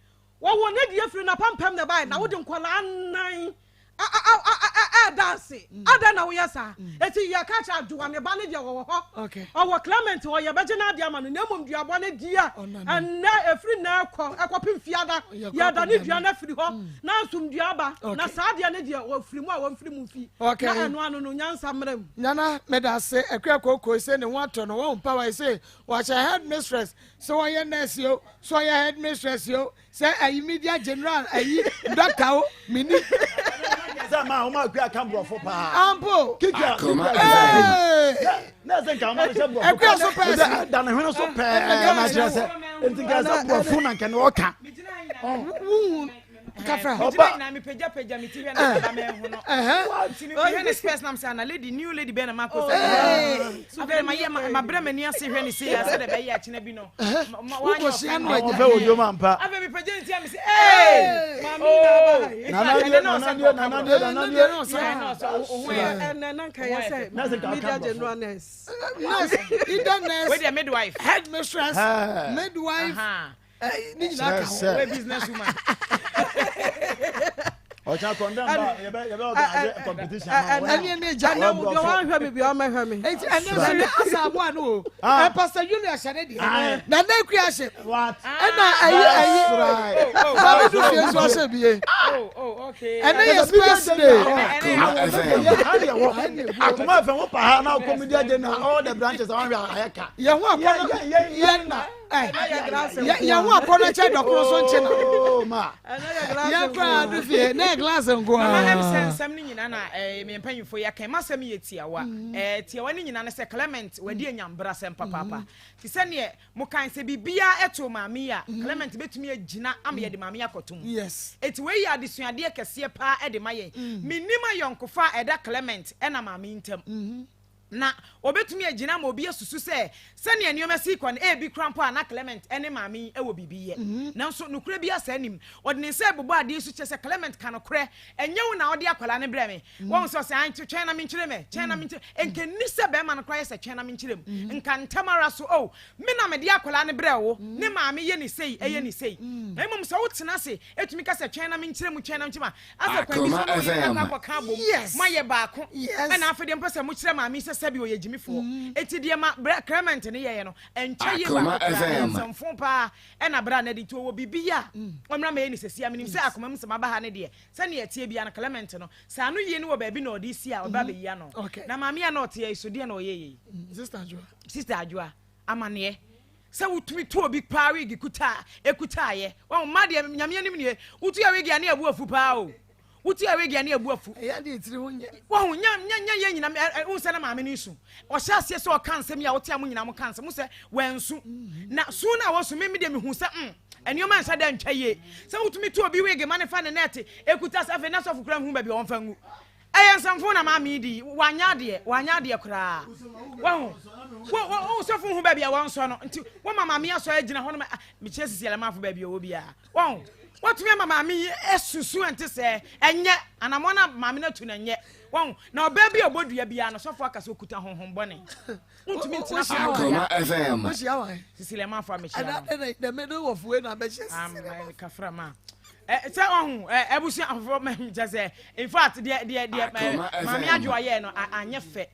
Wɔwoo ne deɛ firi n'apampam na ɛbaeɛ, na wode nkwadaa nnan ɛɛda ase. Adɛn na woyɛ saa? Eti yɛka kyerɛ Adwoa ne ba ne deɛ wɔwɔ hɔ. Ɔwɔ Clement hɔ, yɛbɛgye n'adeɛ ama no, na mmom duabɔ ne deɛ ɛnnɛ, ɛfiri nnɛ rekɔ, ɛkɔpem fiada, yɛda ne dua no afiri hɔ, na asomdwoeɛ aba. Na saa adeɛ no deɛ, wɔfiri mu a wɔmfiri mu mfi, na ɛno ano no, nyansa mmra mu. Nana medase akua kookoi se ne ho atɔ no wahu power ese wahyɛ headmistress sɛ ɔyɛ nurse o sɛ ɔyɛ headmistress o sɛ ayi media general ayi doctor o mini. sɛ maa wɔn akua ka borɔfo paa. ampo kiki a Akoma kiki a ee na ɛsɛ nka wɔn ahyɛ borɔfo akua so pɛɛ sɛ da ne hwene so pɛɛ na kyerɛ sɛ nti nka sɛ borɔfo na nka ne ɔka. wuhu kafra. Ɔba na mepagya pagya me ti hwɛ na aba mɛhu no. Nti mehwɛ ne spɛs nam sɛ ana lady new lady bɛn na makɔ sɛ. Afei ma yɛ ma brɛ m'ani ase hwɛ ne sei asɛ dɛ bɛyɛ akyena bi no. Wokɔhyia no agya. Ɔfɛ wɔ dwom ampa. Afei mepagya ne ti a me sɛ ee. Nana deɛ nana deɛ nana deɛ nana deɛ. Ɛnɛ na nka yɛ sɛ media general nurse. Nurse either nurse. Wei deɛ midwife. Headmistress midwife. ne nyinaa ka ho wɛ business woman. ɔkyɛ kɔndɛm ba yɛbɛ yɛbɛ organize competition ma wɔn. ɛni ɛni gya ɛnɛ wo deɛ wɔn ahwɛ mi bi wɔn ahwɛ mi. eti ɛnɛ sɛ ne asa aboa no o ɛ pastor junior hyɛ ne deɛ na ne kura hyɛ ɛna ɛyi ɛyi babi du fie nso ahyɛ bie ɛnɛ yɛ space day. Akoma FM wo pa ha na ɔkɔ media general all the branches àwọn ahwɛ ayɛ ka. Yɛn ho akɔ yɛn na. yɛn ho akɔnɔ kyɛ dɔkono so nkye na oh, yɛn kora ado fie na yɛ glass nko ara. Mama ɛm sɛ nsɛm no nyinaa na eh, me mpanyinfoɔ yɛ kan masɛm yɛ tiawa mm. eh, tiawa no nyinaa no sɛ Clement wadi mm. anyambra sɛm papaapa mm. te sɛ neɛ mo kan sɛ biribiara ɛto maame yi a mm. Clement bɛtumi agyina ama yɛde maame yi akɔtom yes. eti wei yɛ adesuadeɛ kɛseɛ paa ɛde ma yɛn menim ayɔnkofa a ɛda Clement ɛna maame yi ntam mm-hmm. Na obetumi agyina ama obi asusu sɛ sɛnea nneɛma si rekɔ no, ebi koraa mpo a na Clement ne maame yi wɔ biribi yɛ. Nanso nokorɛ biara saa nnim. Ɔde ne nsa rebobɔ adeɛ yi so kyerɛ sɛ, Clement, ka nokorɛ. Ɛnyɛ wo na wode akwadaa no brɛɛ me. Woahu sɛ ɔsɛ, Ae, twɛn na menkyerɛ mu ɛ. Twɛn na menkyerɛ. Nka ɛnni sɛ barima no koraa yɛ sɛ twɛn na menkyerɛ mu. Nka ntɛm ara so, Oh, me na mede akwadaa no brɛɛ wo. Ne maame yɛ no sei, ɛyɛ no sei. Na mmom sɛ wotena ase tumi ka sɛ, Twɛn na menkyerɛ mu, twɛn na menkyerɛ mu a, Asɛ kwan bi so na ɔyere no akɔ akɔka abom moayɛ baako ɛna afei deɛ mpɛ sɛ mokyerɛ maame yi sɛ sɛbi ɔyɛ gyimifoɔ mm. eti deɛ ma brɛ Clement ne yɛyɛ no ɛntwa yie baako koraa nsɛmfo paa ɛna brɛ anadi nti ɔwɔ biribi yɛ a mm. ɔmmra mɛyɛ ne sɛsi a menim sɛ akoma mu sɛ maba ha ne deɛ sɛnea ɛteɛ bia no Clement no sɛ ano yie no wɔ baabi na ɔde si a ɔba bɛyi ano na maame a na ɔte yɛ so deɛ na ɔyɛ yɛ yi mm, Sister Adwoa amaneɛ Sɛ wotumi tu obi paa wig kuta ekutaayɛ. Wɔn mma deɛ nyame anim nie. Wotu yɛ wig a ne abu afu paa o. Wotu yɛ wig a ne abu afu. Ɛyɛ de tiri ho nyɛ. Wɔn nya nya nya yɛ nyina ɛ ɛ sɛ na maame no su. Ɔhyɛ aseɛ sɛ ɔka nsɛm yi a wote a mo nyinaa mo ka nsɛm. Mo sɛ wɔnsu. Na su na wɔsu me me deɛ mehu sɛ mm. Nneɛma nhyɛ da ntwa yie. Sɛ wotumi tu obi wig ma no fa ne nɛɛte kuta sɛ afei na sɔfo koraa nhu baabi a wɔmfa ngu. Ɛyɛ nsɛmfo na maame yi di yi. Wanyɛ adeɛ, wanyɛ adeɛ koraa. Wahu? Wo, wo, wo sɔfo nhu baabi a wɔnsɔ no. Nti woma maame yi asɔre agyina hɔ nom. Ah, mekyerɛ sisi alamafo baabi a ɔwɔ biara. Wahu? Watumi ama maame yi asusu ɛnte sɛɛ. Ɛnyɛ. Anammɔn a maame no atu no ɛnyɛ. Wahu? Na ɔbaa bi a ɔbɔ dua biara no, sɔfo aka sɛ ɔkuta honhom bɔne. Wontumi ntena faako Akoma da. FM. Wohyia wan? Cecilia Manfo a mehyia no. Ɛna the middle of way na bɛhyia Cecilia Manfo. Kafra ma. Sɛ ɔho abusua afoforo kyɛ sɛ in fact deɛ deɛ deɛ maame adwoa yɛɛ no anyɛ fɛ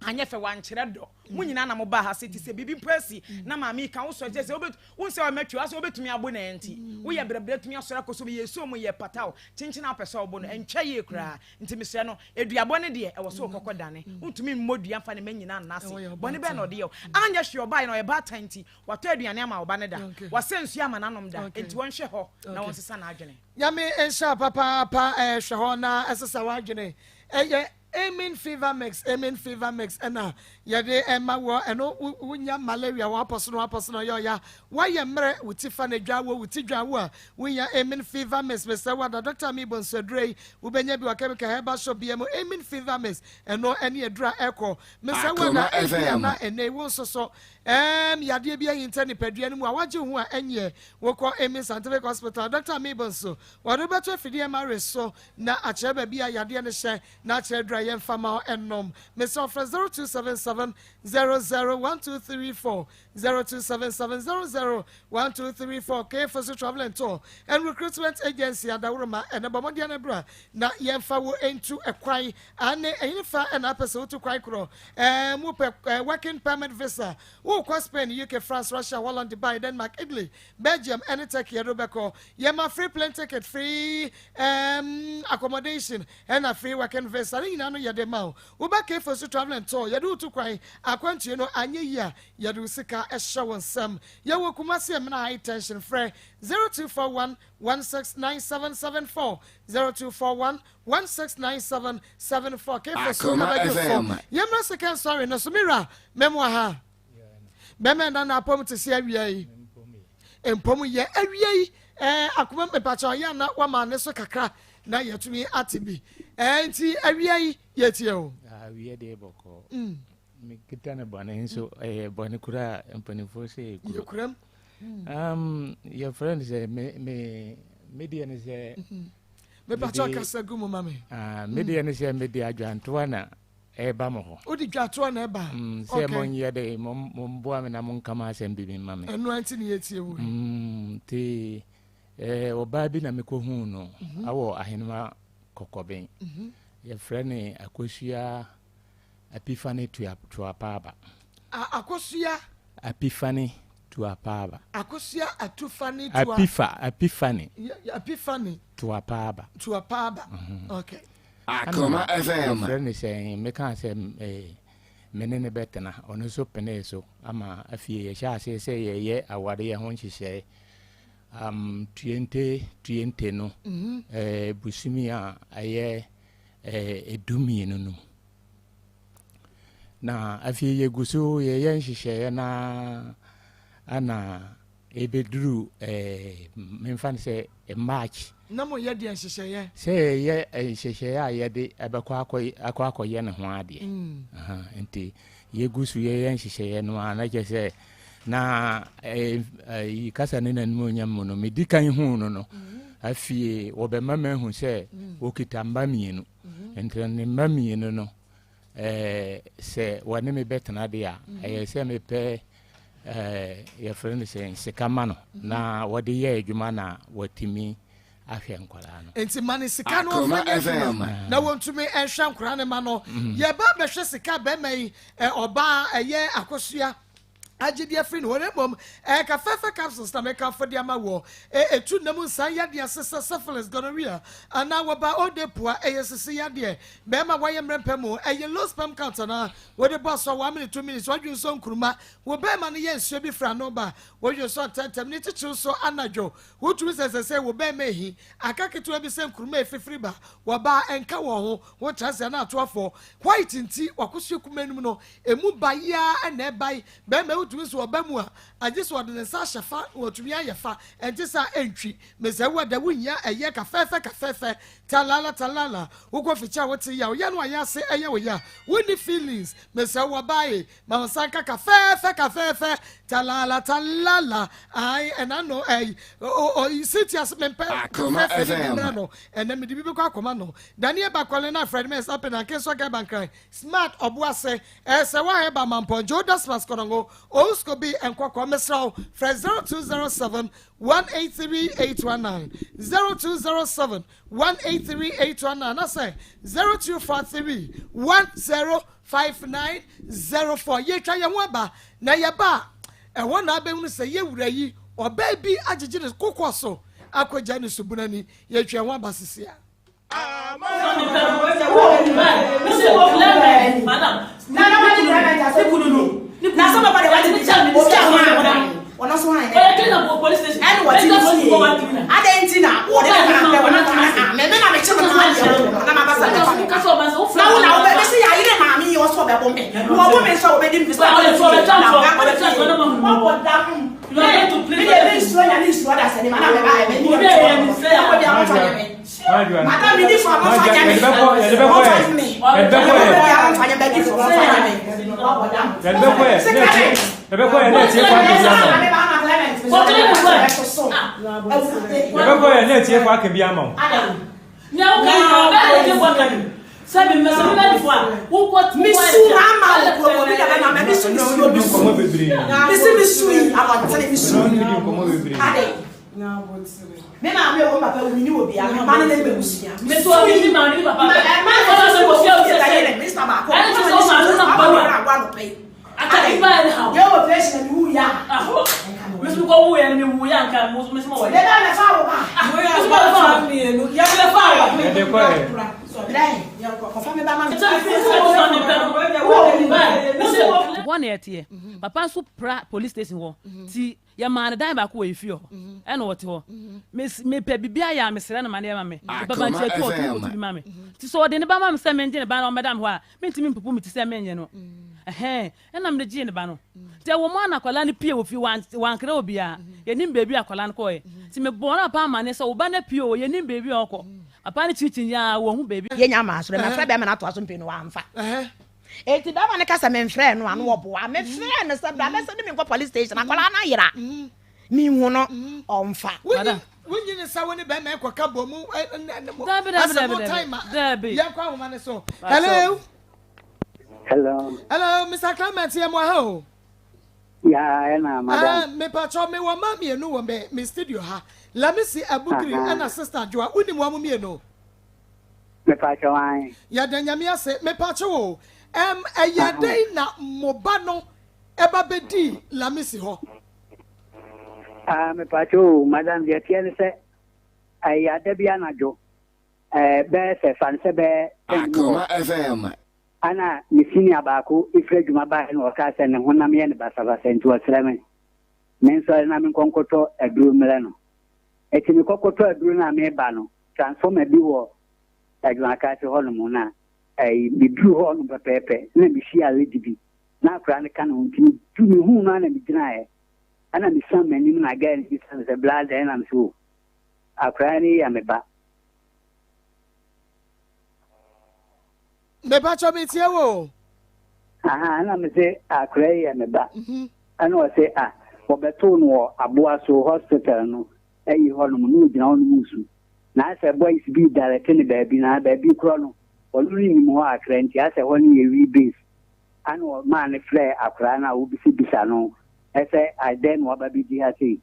anyɛ fɛ wankyerɛ dɔ mo nyinaa na mo baa ha sɛ ti sɛ biribi mpo asi na maame yi ka wo sɔ kyɛ sɛ wobɛt wo nsɛ ɔmɛtwe asɛ wobɛtumi abo na ɛnti woyɛ brɛbrɛ tumi asɔre akɔ so yɛ so mu yɛ pataw kyenkyen apɛ sɛ ɔbo no ɛntwa yie koraa Nti mesrɛ no, aduabɔ no deɛ, ɛwɔ sɛ ɔkɔkɔ dane. Wontumi mmɔ dua mfa ne mma nyinaa nna ase. Bɔne bɛn na ɔde yɛ wo? Anyɛ hwee ɔbaeɛ no, ɔyɛ baatan nti, watɔ aduane ama wo ba no da. Wasa nsuo ama no anom da. Enti wɔnhwɛ hɔ na wɔnsesa n'adwene. Nyame nhyira wo papaapa hwɛ hɔ na sesa w'adwene ɛyɛ Amen fever mix amen fever mix ɛna yɛde ɛma wɔ ɛno wonya malaria wapɔ so no wapɔ so no ɔyɛ ɔya wayɛ mmerɛ wo ti fa na dwa wo wo ti dwa wo a wonya amen fever mix mesrɛ wo ada doctor mi bɔ nsuaduro yi Wobɛnya bi wɔ chemical herbal shop biara mu. Amen fever mix ɛno ɛne aduru a ɛkɔ. Mesrɛ wo Akoma ana ebia FM. na ɛnɛ yi wo nso so ɛɛm yadeɛ bi ahinta nipadua no mu a wagye wo ho a ɛnyeɛ. Wokɔ Amen Scientific Hospital Doctor Amibo nso wɔde wo bɛto afidie MRI so na akyerɛ baabi a yadeɛ no hyɛ na akyerɛ aduru a yɛmfa ma wo ɛnom. Mesrɛ wo frɛ 0277 00 1234 0277 001234 K Fosu Travel and Tour and Recruitment Agency Adaworoma ɛnɛ bɔ mmɔden na bra na yɛmfa wo ntu kwan ane ɛyene fa ɛna apɛ sɛ wotu kwan korɔ ɛɛ mu pɛ ɛɛ working permit visa wokɔ Spain UK France Russia Holland Dubai Denmark Italy Belgium ɛne Turkey yɛde wobɛkɔ yɛma free plane ticket free ɛɛm accommodation ɛna free working visa ne nyinaa no yɛde ma wo woba K Fosu Travel and Tour yɛde wotu kwan akwantuo no anyɛ yie a Yɛde wo sika hyɛ wo nsam. Yɛwɔ Kumasi Amina High Tension frɛ 0241 169774 0241 169774 Kefo so Akoma ɛbɛgye so. FM. Yɛmmra second story no so. Me wura, mɛmoa ha. Bɛmɛ nna na apɔm te sɛ awia yi. Mpɔm yɛ awia yi. Ɛɛ akoma mepakyɛ ɔyɛ ana wama ne so kakra na yɛtumi ate bi. Ɛɛ nti awia yi yɛtie o. Awia deɛ bɔkɔɔ. Mekita no bɔne nso ɛyɛ bɔne kura a mpanimfoɔ sɛ yɛ kuro. Yɛkuram. Um, yɛfrɛ no sɛ me me me deɛ no sɛ. Mm-hmm. Mepakyɛ kasa gu mu ma me. Ah, me deɛ no sɛ mede adwantoa na ɛreba mo hɔ. Wode dwatoa na ɛba. Mm, sɛ monyɛ de momboa me na monka ma asɛm bi ma me. Ɛno nti ne yɛtie wo. Mm, nti eh, ɔbaa bi na mekɔhuu no mm-hmm. awɔ ahenema kɔkɔben. Mm-hmm. Yɛfrɛ no Akosua Apifane tua tuapaaba. A Akosua. Apifane tuapaaba. Akosua atufane tua. Apifa apifane. Apifane. Tuapaaba. Tuapaaba. Mm-hmm. Okay. Akoma FM. Yɛfrɛ no sɛ mekaa sɛ eh, me ne no bɛtena ɔno nso penee so ama afie yɛhyɛ aseɛ sɛ yɛyɛ awareɛ ho nhyehyɛe um, tuente tuente no mm -hmm. eh, busumi a ɛyɛ eh, edumienu no mu Na afei yɛgu so yɛyɛ nhyehyɛeɛ no ara ana ɛbɛduru eh, memfa no sɛ March. Na moyɛ deɛ nhyehyɛeɛ? Sɛ yɛyɛ nhyehyɛeɛ a yɛde ɛbɛkɔ akɔ akɔyɛ ne ho adeɛ. Mm. Nti yɛgu so yɛyɛ nhyehyɛeɛ no ara na kyerɛ sɛ na eh, eh, kasa ne n'animuonyam mu no medi kan huu no no mm. afei wɔbɛma mahu sɛ mm. wɔkita mma mmienu mm-hmm. nti ne mma mmienu no Ɛɛ, sɛ wɔne me bɛtena de a, mhm. ɛyɛ sɛ mepɛ ɛɛ yɛfrɛ no sɛ sika ma no mhm. na wɔde yɛ adwuma na wɔatumi ahwɛ nkwadaa no. Nti ma ne sika no ɔmfa nyɛ adwuma na wɔntumi nhwɛ nkwadaa no ma no. Mhm. Yɛba bɛhwɛ sika bɛrima yi ɔbaa ɛyɛ akosua agyede afiri ne hɔ na mmom ɛka fɛfɛ capsules na mekamfo de ama wɔ ɛtu nna mu nsan yadeɛ ase sɛ syphilis, gonorrhea anaa wɔba ode pua ɛyɛ sisi yadeɛ bɛrima wayɛ mmerɛ mpɛ mu ɛyɛ low sperm count anaa wode bɔ asoa 1 minute 2 minutes wadwo nsɔ nkuruma wo bɛrima no yɛ nsuo bi firi ano ba wodwo nsɔ ntɛntɛm ne titiriw so anadwo wotumi sɛ sɛ sɛ wo bɛrima ehi aka ketewa bi sɛ nkuruma efifiri ba wɔbaa ɛnka wɔn ho wo kyerɛ sɛ na ato afɔ white nti wakosuo kuma no mu no Emu ba yi ara na ɛbae. Bɛrima yi wotumi so ɔba mu a, agye sɛ ɔde ne nsa ahyɛ fa na watumi ayɛ fa, ɛnte saa a ɛntwi. Mesɛ wo ɛdɛ wonhia ɛyɛ kafɛɛfɛ kafɛɛfɛ, talala talala, wokɔ fikyi a wote yaw, yɛ no ayɛ ase ɛyɛ wo ya, wonni feelings, mesɛ wo ɔbaa e, ma wo nsa nka kafɛɛfɛ kafɛɛfɛ, talala talala, ae ɛna no ɛyi, o o Cynthia se mempɛ Akoma kafɛɛfɛ ne bi FM. mmra no, ɛnɛ mede bi bɛkɔ akɔma no. Daniel Bakwale na Fred Mensah Penanke nso kɛ Bankran, Smart Ɔboase, Ɛsɛ wa hɛ ba mampɔn Joe Dasmas Kɔnɔngo Ousko bi nkɔkɔ mesrɛ wo frɛ 0207 183 819 0207 183 819 anasɛ 0243 105904 Yɛtwa yɛn ho aba na yɛba a ɛhɔ na abɛhunu sɛ yɛ wura yi ɔbaa bi agyegye ne kokoɔ so akɔgya ne subunani Yɛtwa yɛn ho aba sisi a. Madam mi ni fo a mo fa nya me. Mo fa nya me. Mo bɛ bi a mo fa nya bɛ di fo mo fa nya me. Yɛbɛkɔ yɛ na tie fo aka bi ama wo. Misu ama wo kuro obi na bɛ ma mɛ misu misu obi su. Misi misu yi abɔntene misu. Ade. Me maame wɔ me papa wu menni obiara me mma no ne m'abusua mesui ma ɛma ne sɛ wɔ fie sɛ yere mr baako ɔma ne sɛ papa wɔ yere awa nɔpɛ yi ade yɛ wɔ operation na mewu yɛ a yɛda na fa wo ba hɔ na ɛteɛ papa nso pra police station hɔ ti Yɛmaa no dan baako wɔ yɛn fie hɔ, ɛna ɔte hɔ. Mes mepɛ biribi ayɛ a, mesrɛ no ma no yɛ ma me. Mepɛ Akoma bankye atu a, ɔtumi FM. kɔtu bi ma me. Nti sɛ ɔde ne ba ma me sɛ mengye ne ba na ɔmmɛda me hɔ a, mentumi mpopo me ti sɛ mennye no. Ɛhɛn, ɛna mede gyee ne ba no. Nti ɛwɔ mu a na akwadaa no pue wɔ fie, wan wankra obiara. Yɛnnim baabi a akwadaa no kɔeɛ. Nti mebɔɔ ne papa amanneɛ sɛ, wo ba no apue o, yɛnnim baabi a ɔkɔ. Papa no kyinkyiniiɛ ara, wanhu baabi. Yɛnya maa soro, mafrɛ bɛrima no atoa so mpɛn no wamfa. Enti bɛrima no ka sɛ memfrɛɛ no a na ɔboa. Mefrɛɛ no sɛ bra bɛsɛ de me nkɔ police station akwadaa no ayera. Menhu no ɔmfa. Wonyi wonyi ne sɛ wo ne bɛrima ɛkɔka bɔ mu Dabi dabi asɛ dabi mo dabi time a dabi. yɛnkɔ ahoma no so. Hello. Hello. Hello Mr. Clement yɛ mo aha o. Ya ɛna madam. Ah, mepatwɔ me wɔ mma mmienu wɔ me me studio ha. Lamisi Abugiri ɛna Sister Joa. Wonim wɔn mmienu? Mepakyɛw ae. Yɛda Nyame ase. Mepakyɛw o, ɛm ɛyɛɛ dɛn na mo ba no ba bɛdii Lamisi hɔ? Ah, mepakyɛw o, madam, deɛ ɛteɛ ne sɛ, ɛyɛ ada bi anadwo, ɛɛ, bɛyɛ sɛ, fa no sɛ bɛyɛ ten mu hɔ. Akoma FM. Ana me senior baako firi adwuma baeɛ na ɔkaa sɛ ne honam yɛ no basabasa nti ɔsrɛ me mensɔre na menkɔ nkɔtɔ aduro mmrɛ no. Enti mekɔkɔtɔ aduro no a mereba no, transformer bi wɔ Adwumakase hɔnom na ɛyi meduru hɔnom pɛpɛɛpɛ na mehyiaa lady bi na akwadaa no ka ne ho nti medu mehuu no a na megyinaeɛ ɛna mesan m'anim na girl no bisa me sɛ bla dɛn na mesɛ o akwadaa no yɛ me ba. Mepakyɛ metie wo o. Aha ɛna mese akwadaa yi yɛ me ba ɛna ɔse ah wɔbɛtoo no wɔ aboa so hospital no ayi hɔnom na ogyina hɔnom resu. Na asɛ boys bi direct no baabi na baabi korɔ no ɔno no nim hɔ akra nti asɛ hɔ no yɛ wii base. Ana ɔmaa no frɛɛ akoraa no a wobisa bisa no sɛ adɛn na waba bɛdi ha sei.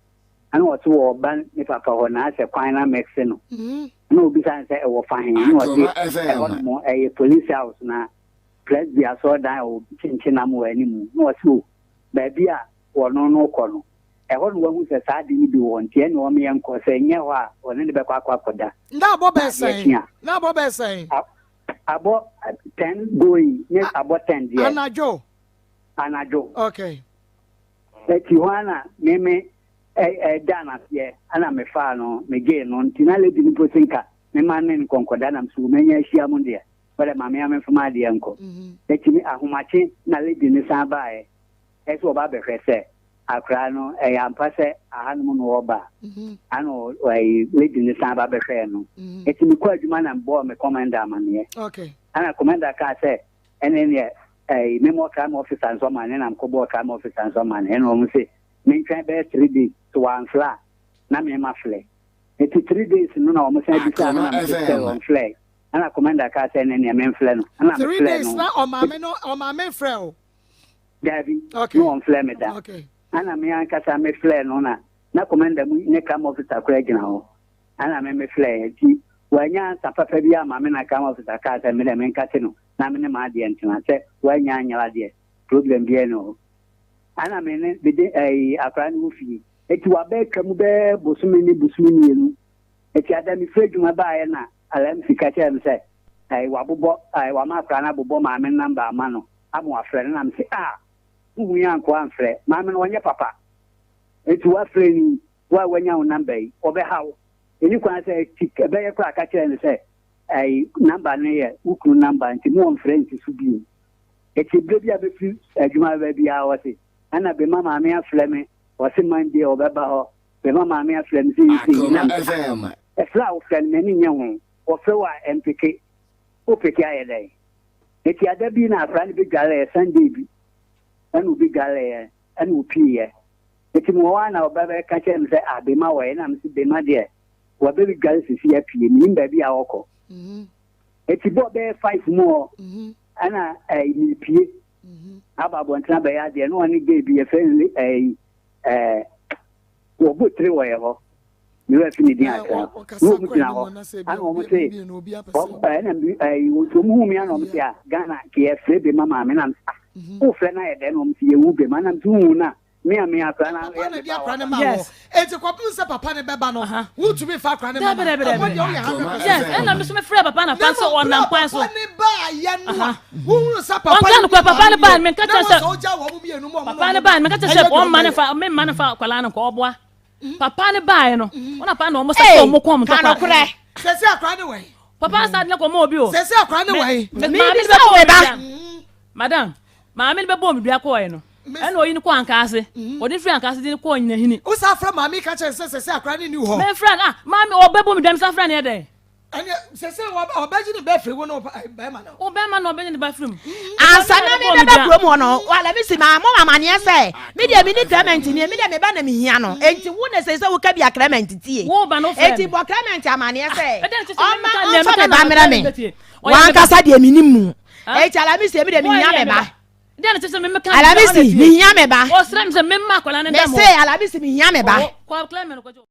Ana ɔse wɔɔba ne papa hɔ na asɛ kwan no amɛkse no. Ana obisa no sɛ ɛwɔ fa he na ɔse Akoma FM. ɛhɔnom ɛyɛ police house na Presby asɔrdan a obi kyenkyenam wɔ animu na ɔse o baabi a wɔno no kɔ no, ɛhɔ na wahu sɛ saa ade no bi wɔ hɔ, nti ɛne wɔn yɛnkɔ, sɛ ɛnyɛ hɔ a, ɔne no bɛkɔ akɔ akɔda. Na abɔ Na bɛyɛ adeɛ sɛn? kye a, Na abɔ bɛyɛ sɛn? a, abɔ ten going ne abɔ ten deɛ. Anadwo? Anadwo. Okay. Ɛti hɔ ara na me me ɛda no aseɛ, ɛna mefaa no, megyee no, nti na lady no mpo se nka mema ne no nkɔnkɔda, na mese o manya ahyia mo deɛ, wɛdɛ ma me ara memfa m'adeɛ nkɔ. Ɛti me ahomakye na lady no san baeɛ. Ɛsɛ ɔba bɛhwɛ sɛ akwadaa no ɛyɛ ampa sɛ ahanom na ɔba a, ana ɛyi lady no san ba bɛhwɛɛ no. Eti mekɔ adwuma na mebɔɔ me commander amaneɛ. Ana commander kaa sɛ ɛne neɛ ɛyi memmɔ crime officer nso amaneɛ na mekɔbɔɔ crime officer nso amaneɛ ɛna wɔn se mentwɛn bɛyɛ 3 days so wɔamfrɛ a na mema flɛ. Eti 3 days no na wɔn san bisaa me na mese sɛ wɔn flɛ. Ɛna commander kaa sɛ ɛne neɛ memfrɛ no ɛna 3 mefrɛ days no. Na ɔmaame no ɔmaame frɛ o. Daabi, Okay. na wɔmfrɛ me da. Okay. Ana me ankasa mefrɛɛ no na na commander mu ne crime officer koraa gyina hɔ. Ana me mefrɛɛ nti wanya ansa papa bi ama me na crime officer kaa sɛ me dɛ menkate no na me ne m'adeɛ ntena sɛ wanya anyera deɛ problem biara ni hɔ. Ana me ne mede ɛyi akwaraa no wɔ fie. Eti waba atwa mu bɛyɛ bosome ne bosome mmienu. Eti ada mefiri adwuma baeɛ na LMC ka kyerɛɛ me sɛ ɛyi wabobɔ ɛyi wama akwaraa no abobɔ maame no number ama no. Ama wafrɛ no na mese ah wohu yi ankoa amfrɛ maame no ɔnyɛ papa nti wafrɛ no yi wo a wanya wo number yi ɔbɛha wo ɛni kwan sɛ ti ɛbɛyɛ koraa ka kyerɛ no sɛ ɛyi number no yɛ wo kunu number nti mo ɔmfrɛ nsi so bio ɛti berɛ bi a bɛfiri adwuma bɛba biara ɔse ɛna bɛma maame afrɛ me ɔse Monday ɔbɛba hɔ bɛma maame afrɛ me sɛ yi sɛ yi na mese ah ɛfrɛ a wofrɛ no m'ani nyɛ ho wɔfrɛ wo a ɛmpeke wopeke ayɛ dɛn Eti ada bi na akwadaa no bɛdwareeɛ, Sunday bi ɛna ɔbɛdwareeɛ ɛna ɔpieeɛ. Eti mewɔ hɔ a na ɔba bɛka kyerɛ me sɛ ah Bema wɔ he? Na mese Bema deɛ wabɛdware sisi apue, menim baabi a ɔkɔ. Eti bɔɔ bɛyɛ 5 mu hɔ ɛna ɛɛ mepie aba abɔnten abɛyɛ adeɛ na ɔne gay bi yɛfrɛ no ɛɛ ɛɛ wɔbɔ tire wɔ yɛ hɔ. Me werɛ fi ne din akra. Na wɔn gyina hɔ. Ana wɔn se, ɛna ɛyi wɔn hu mi ana wɔn se a Ghana ke yɛ fere bema maame na ah wo fere na yɛ dɛ na wɔn se yɛ hu bema na mse hu na me a me akra na yɛ me ba wa. Yes. Eti kɔpem sɛ papa ne bɛba no, wotumi fa akra ne ma no. Ɛhɔ deɛ woyɛ 100%. Yes, ɛna me so me frɛ papa na fa sɛ ɔnam kwan so. Papa ne ba yɛ no a, wohunu sɛ papa ne ba papa ne ba me nka kyerɛ sɛ papa ne ba me nka kyerɛ sɛ ɔmma ne fa me mma ne fa akwadaa no nkɔ ɔboa. Papa ne baeɛ no, wɔn apa na wɔn sɛ wɔn kɔn mu tɔkwa. Ka nokorɛ. Sɛsɛ akora ne wɛn. Papa nsa de ne kɔma obi o. Sɛsɛ akora ne wɛn. Maame ne bɛ bɔ dua. Madam, maame ne bɛ bɔ mi dua kɔɔɛ no. Ɛna oyi ne kɔ ankaase. Ɔde firi ankaase de ne kɔɔ nyinahini. Wosa afrɛ maame ka kyerɛ sɛ sɛsɛ akora ne ni hɔ. Mɛfrɛ no ah maame ɔbɛ bɔ mi dua mesa frɛ no yɛ dɛn. Ɛnɛ sɛsɛ ɔbɛgye ne ba firi wo ne bɛrima no. Wo bɛrima na ɔbɛgye ne ba firi mu. Ansa na me bɛba kurom hɔ no, wala me si maa mo amaneɛ sɛ me deɛ me ni Clement nie, me deɛ me ba na me hia no. Enti wo na sɛ sɛ woka bi a Clement tie. Wo ba no frɛ Enti me. bɔ Clement amaneɛ sɛ Ɛdɛn nti sɛ ɔma me meka nea ɔmfa meka me na ba mmerɛ me. Clement tie. Ɔyɛ me ba. Wankasa deɛ menim mu. Ah? Enti Alamisi me deɛ Boy mehia yɛ me me ba. ba. Deɛ na kyerɛ sɛ me meka Alamisi mehia me ba. Ɔsrɛ me sɛ memma akwadaa no nda Me mo. se Alamisi mehia me ba. Ɔwɔ kɔ Clement kɔgye.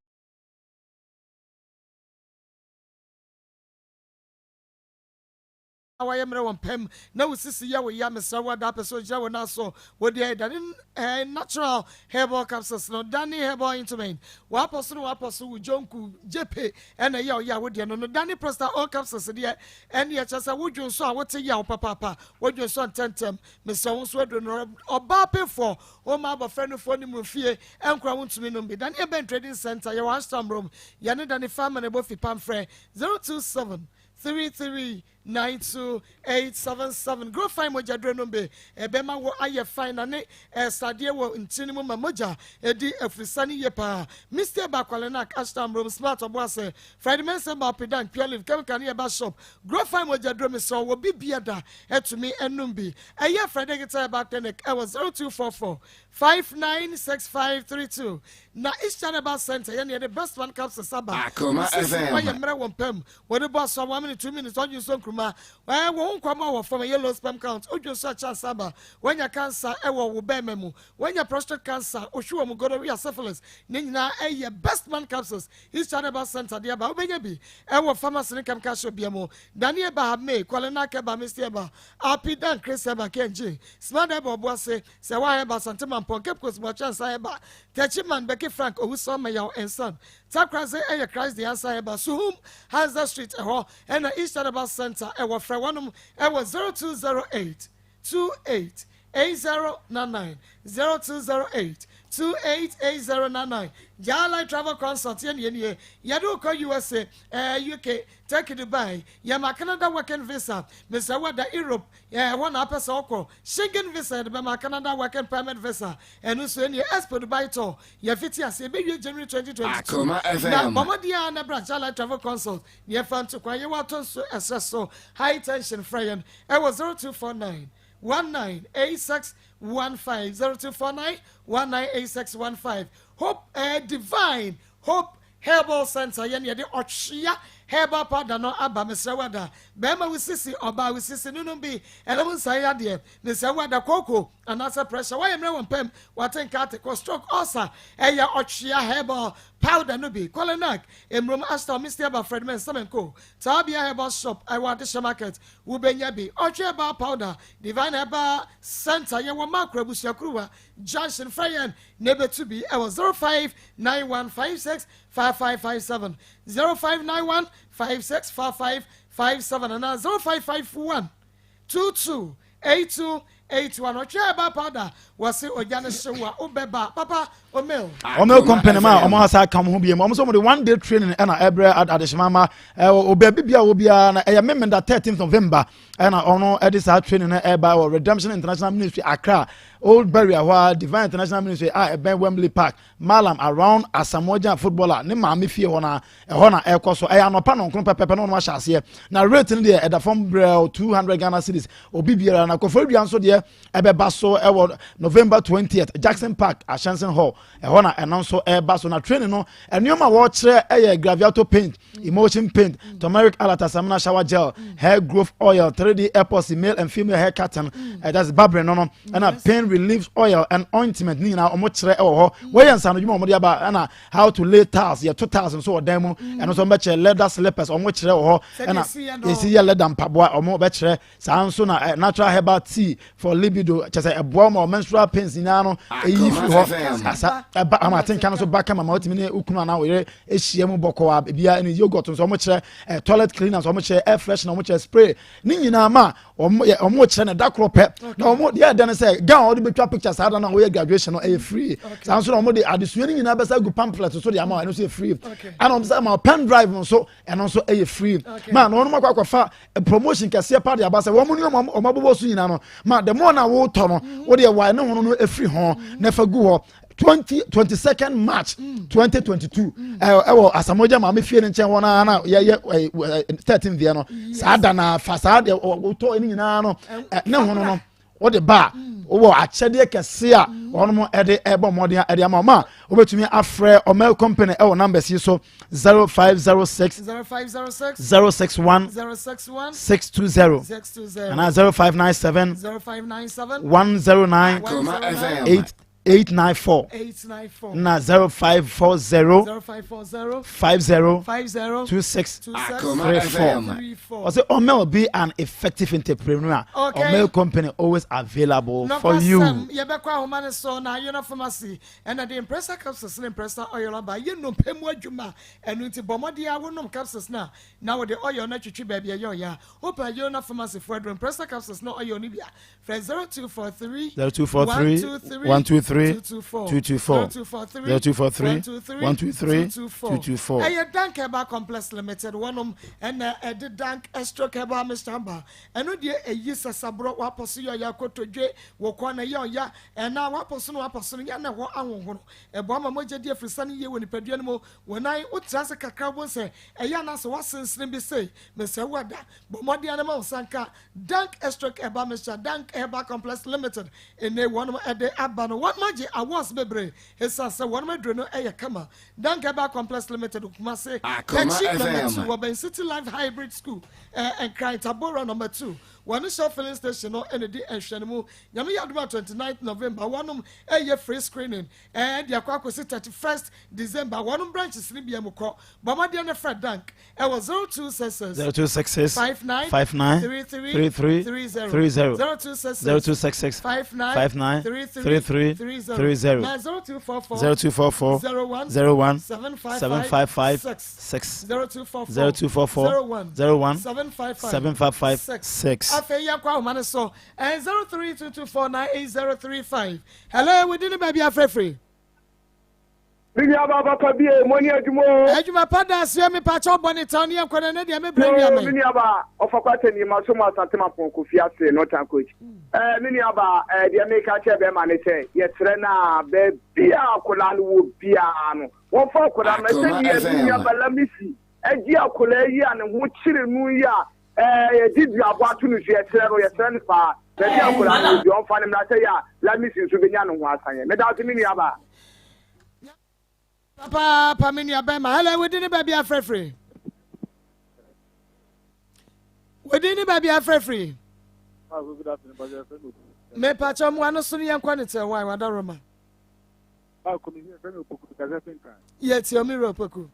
Wayɛ mmerɛ wɔ mpam na wo sisi yɛ wo ya, mesrɛ wo ada apɛ sɛ ogyina wo nan so wo deɛ dane eh, natural herbal capsules no dane herbal ointment wapɔ so no wapɔ so wo jonku gyepe ɛna ɛyɛ ɔyɛ a wo deɛ no no dane prostate all capsules deɛ ɛne ɛkyɛ sɛ wo dwonso a wote yaw papaapa wo dwonso ntɛntɛm mesrɛ wo nso aduro no ɔbaa pefoɔ wo ma abɔfra nufoɔ ne mu fie ɛnkora wo ntumi nom bi dane ɛbɛn trading center yɛwɔ Ashtown Rome yɛne dane farmer na ɛbɔ fi pamfrɛ 027 33 92 877 Grow Fine mogya duro nom bi ɛbɛma wo ayɛ fine na ne ɛsadeɛ wɔ ntini mu ma mogya ɛdi afurisane yie paa Misty ba Kwalenak Ashtown Rome Smart Ɔboase Friday Mensah ba Pedan Pure Leaf Chemical ne ɛba shop Grow Fine mogya duro mesrɛ wɔ bi bia da ɛtumi ɛnum bi ɛyɛ Friday Kita Herbal Clinic ɛwɔ 0244 596532 na Eastern Herbal Center yɛne yɛde Best One Capsules aba Akoma Sisi FM. wɔyɛ mmerɛ wɔ mpam wɔde bɔ asoa 1 minute 2 minutes ɔdwe nso nkuruma ɛɛ wɔn ho nkwama wɔ fam ɛyɛ low sperm count odwe nso akyɛ ansa aba wɔanya cancer ɛwɔ wo bɛrima mu wɔanya prostate cancer ohwi wɔ mu gonorrhea syphilis ne nyinaa ɛyɛ Best Man Capsules Eastern Herbal Center de aba wobɛnya bi ɛwɔ pharmacy ne chemical shop bia mu Daniel Bahab May Kwalena Keba Misty Eba Api Dan Chris Eba Kenji Smart Eba Obuase Sɛ wa Herbal Asante Mampɔn Cape Coast Boakye Ansa Herbal Techiman Becky Frank Owusu Ameyaw Nsan Takorase ɛyɛ Christ the Answer Herbal Suhum Hansa Street ɛhɔ ɛna Eastern Herbal Center ɛwɔ frɛ wɔnom ɛwɔ 0208 28. 8099, 0208 28 8099. Jalai Travel Consult yɛn yɛn nie, yɛde wo kɔ USA, eh, UK, Turkey, Dubai, yɛma Canada working visa, mesrɛ wo da Europe, eh, ɛhɔ na apɛ sɛ wokɔ, Schengen visa yɛde bɛma, Canada working permit visa, ɛno nso ɛnie, Expo Dubai tour, yɛfiti ase, ɛbɛwie January 2022, Akoma na FM. bɔ mmɔden ara na bra Jalai Travel Consult, na yɛfa nto kwan, yɛwɔ atɔ nso ɛserɛ so, high tension, frɛ yɛn ɛwɔ 0249 198615, 0249 198615. Hope eh, Divine Hope Herbal Center yɛn yɛde ɔtwea herbal powder no aba. Mesrɛ wada bɛrima wo sisi, ɔbaa wo sisi nonom bi, ɛnom nsa yɛ adeɛ. Mesrɛ wada kooko anaasɛ pressure wayɛ mmerɛ wɔ mpam, wate nka ate kɔ, stroke, ulcer, ɛyɛ ɔtwea herbal powder no bi. Kɔlenak Emurom Astor Misty Aba Fred Mensamenko Taabia Herbal Shop ɛwɔ Adehyɛ Market wobɛnya bi. Ɔtwe herbal powder, Divine Herbal Center yɛwɔ Makro Abusuakuruwa Junction. Frɛ yɛn na ɛbɛtu bi ɛwɔ 0591565557, 0591565557 anaa 0551 228281. Ɔtwe herbal powder, wɔse ogya no hyew a wobɛba papa omel. Ɔmo company ma ɔmo asa aka ɔmo ho biem. Ɔmo nso ɔmo de one day training ɛna ɛbrɛ adehyema ma ɛwɔ ɔbaabi bia wɔ biara na ɛyɛ Memenda 13th November ɛna ɔno ɛde saa training no ɛba wɔ Redemption International Ministry, Accra Old Barrier hɔ a, Divine International Ministry a ɛbɛn Wembley Park, Malam, around Asamoah footballer ne maame fie hɔ na ɛhɔ na ɛkɔ so. Ɛyɛ anɔpa nɔnkron pɛpɛpɛ na ɔno ahyɛ aseɛ, na rate no deɛ ɛda fam brɛw, 200 Ghana cedis obi biara. Na Koforidua nso deɛ ɛbɛba so ɛwɔ November 20th, Jackson Park, Ashansin Hall, ɛhɔ na ɛno nso ɛba so. Na training no, nneɛma a wɔrekyerɛ ɛyɛ graviato paint, emulsion paint, turmeric alata samina, shower gel, hair growth oil, 3D epoxy, male and female hair cutting, that's barbering no, ɛna pain relief oil and ointment ne nyinaa wɔn kyerɛ ɛwɔ hɔ. Wɔyɛ nsano dwuma a wɔde aba, ɛna how to lay tiles, yɛto tiles nso wɔ dan mu, ɛno nso wɔn bɛkyerɛ. Leather slippers wɔn kyerɛ wɔ hɔ, ɛna esi yɛ leather mpaboa wɔn bɛkyerɛ. Saa nso na natural herbal tea for libido, kyɛ sɛ ɛboa ma menstrual pains nyinaa no ɛyi firi hɔ, asa ɛba ama atenka no so ba kama ma wotumi ne okunu anaa oyere ahyia mu bɔkɔ a bia. Ɛne yogurt nso wɔn kyerɛ, toilet cleaner nso wɔn kyerɛ, air freshener wɔn kyerɛ, spray ne nyinaa ma wɔn yɛ wɔn kyerɛ ne da korɔ pɛ. Na wɔn deɛ ɛda no sɛ gown a wɔde bɛtwa picture saa da no a wɔyɛ graduation no ɛyɛ free. Saa nso na wɔn de adesua no nyinaa bɛsa gu pamphlet so de ama, ɛno nso yɛ free. Ɛna wɔn sɛ ma pen drive nso, ɛno nso ɛyɛ free. Ma na wɔn akɔ akɔfa promotion kɛseɛ pa de aba sɛ wɔn nneɛma wɔn abobɔ so nyinaa no, ma the more na wɔretɔ no, wɔde ɛwae ne ho no efiri ho na ɛfa gu hɔ. 22nd March 2022 ɛwɔ Asamoah maame fie ne nkyɛn hɔ naa na yɛyɛ ɛ 13 deɛ no. Saa da na fa saa deɛ wɔtɔ ne nyinaa no ne ho no wɔde ba a wowɔ akyɛdeɛ kɛse a wɔn ɛde ɛbɔ mmɔden ɛde ama wɔn a wobɛtumi afrɛ Ɔmɛl Company ɛwɔ numbers yi so: 0506 0506 061 061 620 620 anaa 0597 0597 109 Akoma FM. 8 894 894 na 0540 0540 50 50 26 26 Akoma 34. FM. 34. Ɔsɛ Ɔmɛl, be an effective entrepreneur. Ɔmɛl Company, always available for you. Nɔkwasɛm, yɛbɛkɔ ahoma no so na Ayɔnɔ Pharmacy ɛna de Impressa capsules ne Impressa oil aba. Yɛ nnompe mu adwuma, ɛno nti bɔ mmɔden a wonom capsules no a na wode oil no atwitwi baabi ɛyɛ ɔyɛ a wopɛ. Ayɔnɔ Pharmacy foɔ aduro Impressa capsules ne oil no bi a, frɛ 0243 0243 123 224 224 0243 0243 123 224. Ɛyɛ Dank Herbal Complex Limited wɔnom ɛna ɛde Dank Stroke Herbal Mixture aba. Ɛno deɛ ɛyi sasaborɔ, wapɔ so yɛ ɔyɛ akotodwe wɔ kɔn na ɛyɛ ɔya ɛna wapɔ so no wapɔ so no yɛ na ɛhɔ ahohoro. Ɛboa ma mogya di afirisa no yie wɔ nipadua no mu. Wɔ nan wotra ase kakra wo sɛ ɛyɛ anaasɛ woasensene bi sei, mesɛ wada bɔ mmɔden no ma wo sanka Dank Stroke Herbal Mixture. Dank Herbal Complex Limited ɛnɛ wɔnom ɛde aba no, wɔnom agye awards bebree ɛsiane sɛ wɔnom aduro no ɛyɛ kama. Dank Herbal Complex Limited, Kumase Akoma Akyi number FM. 2 wɔ Ben City Life Hybrid School, Nkran Tabora number 2, wɔne Shell filling station no ɛna di nhwɛ no mu. Nyame yɛ adom a, 29 November wɔnom ɛyɛ free screening de akɔ akɔsi 31st December. Wɔnom branches no bia mu kɔ bɔmmɔdeɛ no frɛ Dank ɛwɔ 0266 0266 59 59 33 33 30 30 0266 0266 59 59 33 33 30 30 na 0244 0244 01 01 755 755 6 6 0244 0244 01 01 755 755 6. 6. Afei yɛnkɔ ahoma no so. Ɛyɛ 0322498035. Hello, wo din ne baabi afrɛfiri? Me nua ba papa bie mo ni adwuma o. Adwuma pa da aseɛ me pa kyɛw bɔ ne taw ne yɛnkɔ na ɛnɛ deɛ me brɛ wia me. Me nua ba ɔfa kwata ni ma so mo asante ma pɔn kofi ase no tan coach. Eh me nua ba eh deɛ me ka kyerɛ bɛrima ne sɛ yɛsrɛ na baabi a akwadaa no wɔ biara no wɔmfa akwadaa no ɛsɛ deɛ me nua ba Lamisi agye akwadaa yi a ne ho kyere no yi a eh yɛgye duabɔ ato no so yɛsrɛ no yɛsrɛ no paa baabi a akwadaa no wɔ biara ɔmfa no mmra sɛ yɛ a Lamisi nso bɛnya ne ho asanyɛ. Meda ase me nua ba. Papaapa me nua bɛrima. Hello, wo din ne baabi afrɛfiri? Wo din ne baabi afrɛfiri? Mepakyɛ mmoa no so no yɛnkɔ ne tɛ wae wada Roma. Yɛ tie omi wura Opoku.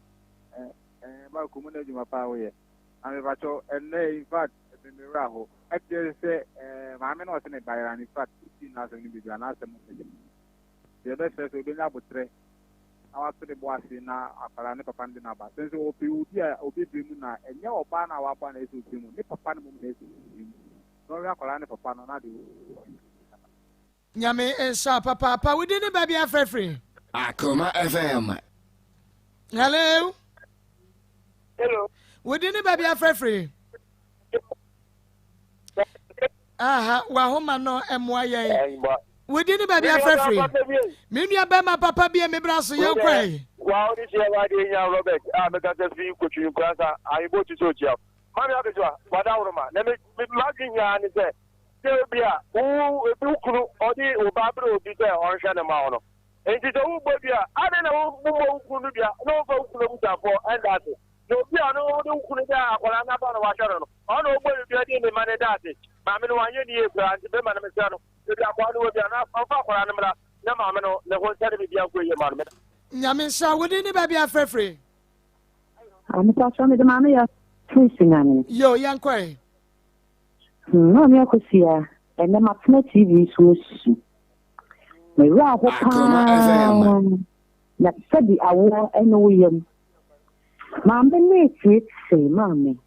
Baako mu na adwuma paa woyɛ. Na mepakyɛ ɛnnɛ in fact me me wura hɔ. Ɛkyerɛ sɛ maame na ɔse ne ba yera no in fact wotie n'asɛm no bebree a n'asɛm no yɛ. Deɛ ɛbɛsrɛ sɛ ɔbɛnya aboterɛ na wato ne bo ase na akwadaa ne papa no de no aba. Sɛ nso ɔpɛ obi a ɔbɛbrɛ mu no a, ɛnyɛ ɔbaa no a waba na ɛsɛ ɔbrɛ mu, ne papa no mmom na ɛsɛ ɔbrɛ mu. Na ɔhwɛ akwadaa ne papa no na deɛ ɔyɛ. Nyame nhyira wo papaapa. Wo din ne baabi afrɛ firi? Akoma FM. Hello. Hello. Wo din ne baabi afrɛ firi? Aha, wahoma no mmoa yɛn. Wo din ne baabi afrɛ firi? Me nua bɛrima papa bi a me bra so yɛn kɔ yi. Wa ɔde hyɛ wa de nya Robert a meka sɛ fi kotwi nkuransa ahembo ti so okyia. Mami aketewa wada woroma na me me madwe nyinaa ne sɛ Sɛ ebia wo ebi wo kunu ɔde wo ba brɛ obi sɛ ɔnhwɛ no ma wo no, enti sɛ wobɔ dua a, adɛn na wommɔ wo kunu no dua na womfa wo kunu abusuafoɔ nda ase? Na obi a ɔno wode wo kunu de akwadaa no aba na wahwɛ no no, ɔno na ɔbɔ no dua de ne mma no da ase. Maame no wanyɛ ne yie koraa, nti bɛrima no mesrɛ no, baabi akwadaa no wɔ biara no, ɔmfa akwadaa no mmra na maame no ne ho nsa ne biribiara nkɔ yie ma no. Meda. Nyame nhyira wo din ne baabi a frɛfrɛ. Ah, mepakyɛw mede maame yɛ firi Sunyani. Yo, yɛnkɔ ɛ. Hmm, Maame Akosua, ɛnnɛ matena TV so asu. Me werɛ aho paa na sɛbi awoɔ ne wo yam. Maame ne reteetee maame.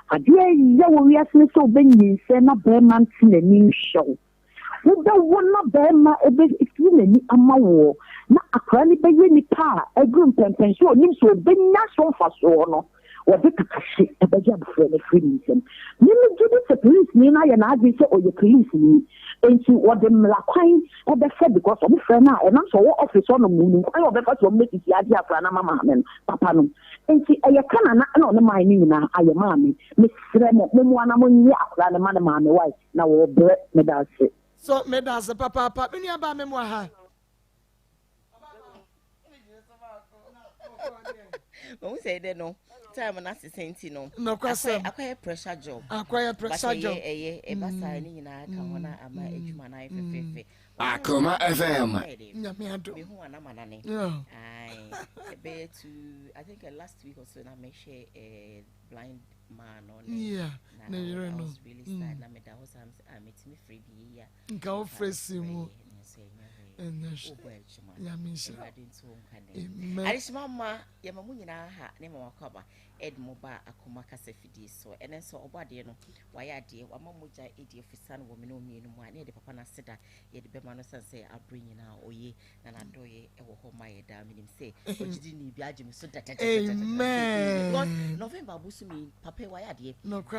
Adeɛ yɛ wɔ wiase ne sɛ wobɛnyinsɛn na bɛrima nte n'ani nhwɛ wo. Wobɛwo na barima bɛfiri n'ani ama woɔ, na akwadaa no bɛyɛ nipa a aduru mpɛnpɛnsoɔ a ɔnim sɛ ɔbɛnya so mfasoɔ no, wɔde kakahye bɛgye abɔfra no afiri ne nsam. Me megye di sɛ polisini no ayɛ n'adwene sɛ ɔyɛ polisini, enti wɔde mmara kwan bɛfa because wɔfrɛ no a, ɛnam sɛ ɔwɔ office hɔnom no, ɔnim kwan a ɔbɛfa so wɔbɛsisi agye akwadaa no ama maame no, papa no. Enti ɛyɛ Kanana na ɔne man no nyinaa ayɛ maame. Mesrɛ mo, mommoa na monnye akwadaa no mma ne maame, wai? Na wɔbrɛ meda ase. So meda ase papaapa me nua baa me moa ha. Mahu sɛ ɛdɛ no time no asesa nti no nokwasɛm akɔyɛ pressure job akɔyɛ pressure job ɛyɛ ɛba saa ne nyinaa ka ho na ama adwuma no ayɛ fɛfɛɛfɛ. Akoma FM. Nyame adom. Mehu anamanane. Ɛbɛyɛ to I think uh, last week or so na mehwɛ uh, blind man no ne yeah, na ne yere no really sad mm. na meda hɔ saa mesɛ ah metumi frɛ bi yi a nka wo frɛ si mu ɛnyɛ hwee nyame nhyira awurade nto wo nkwa ne adehyema ma yɛma mo nyinaa ha ne ma wakɔ aba ɛde mo ba akoma kasa fidie so ɛnɛ nso ɔbɔ adeɛ no wayɛ adeɛ wama mogya ɛdi afisa no wɔ me ne mmienu mu a ne yɛde papa no aseda yɛde bɛma no sane sɛ aberɛ nyinaa ɔye na n'adɔeɛ wɔ hɔ ma yɛ daa menim sɛ ɔgyedi ne bi agye me so dadadadadada because November abosom yi papa yi wayɛ adeɛ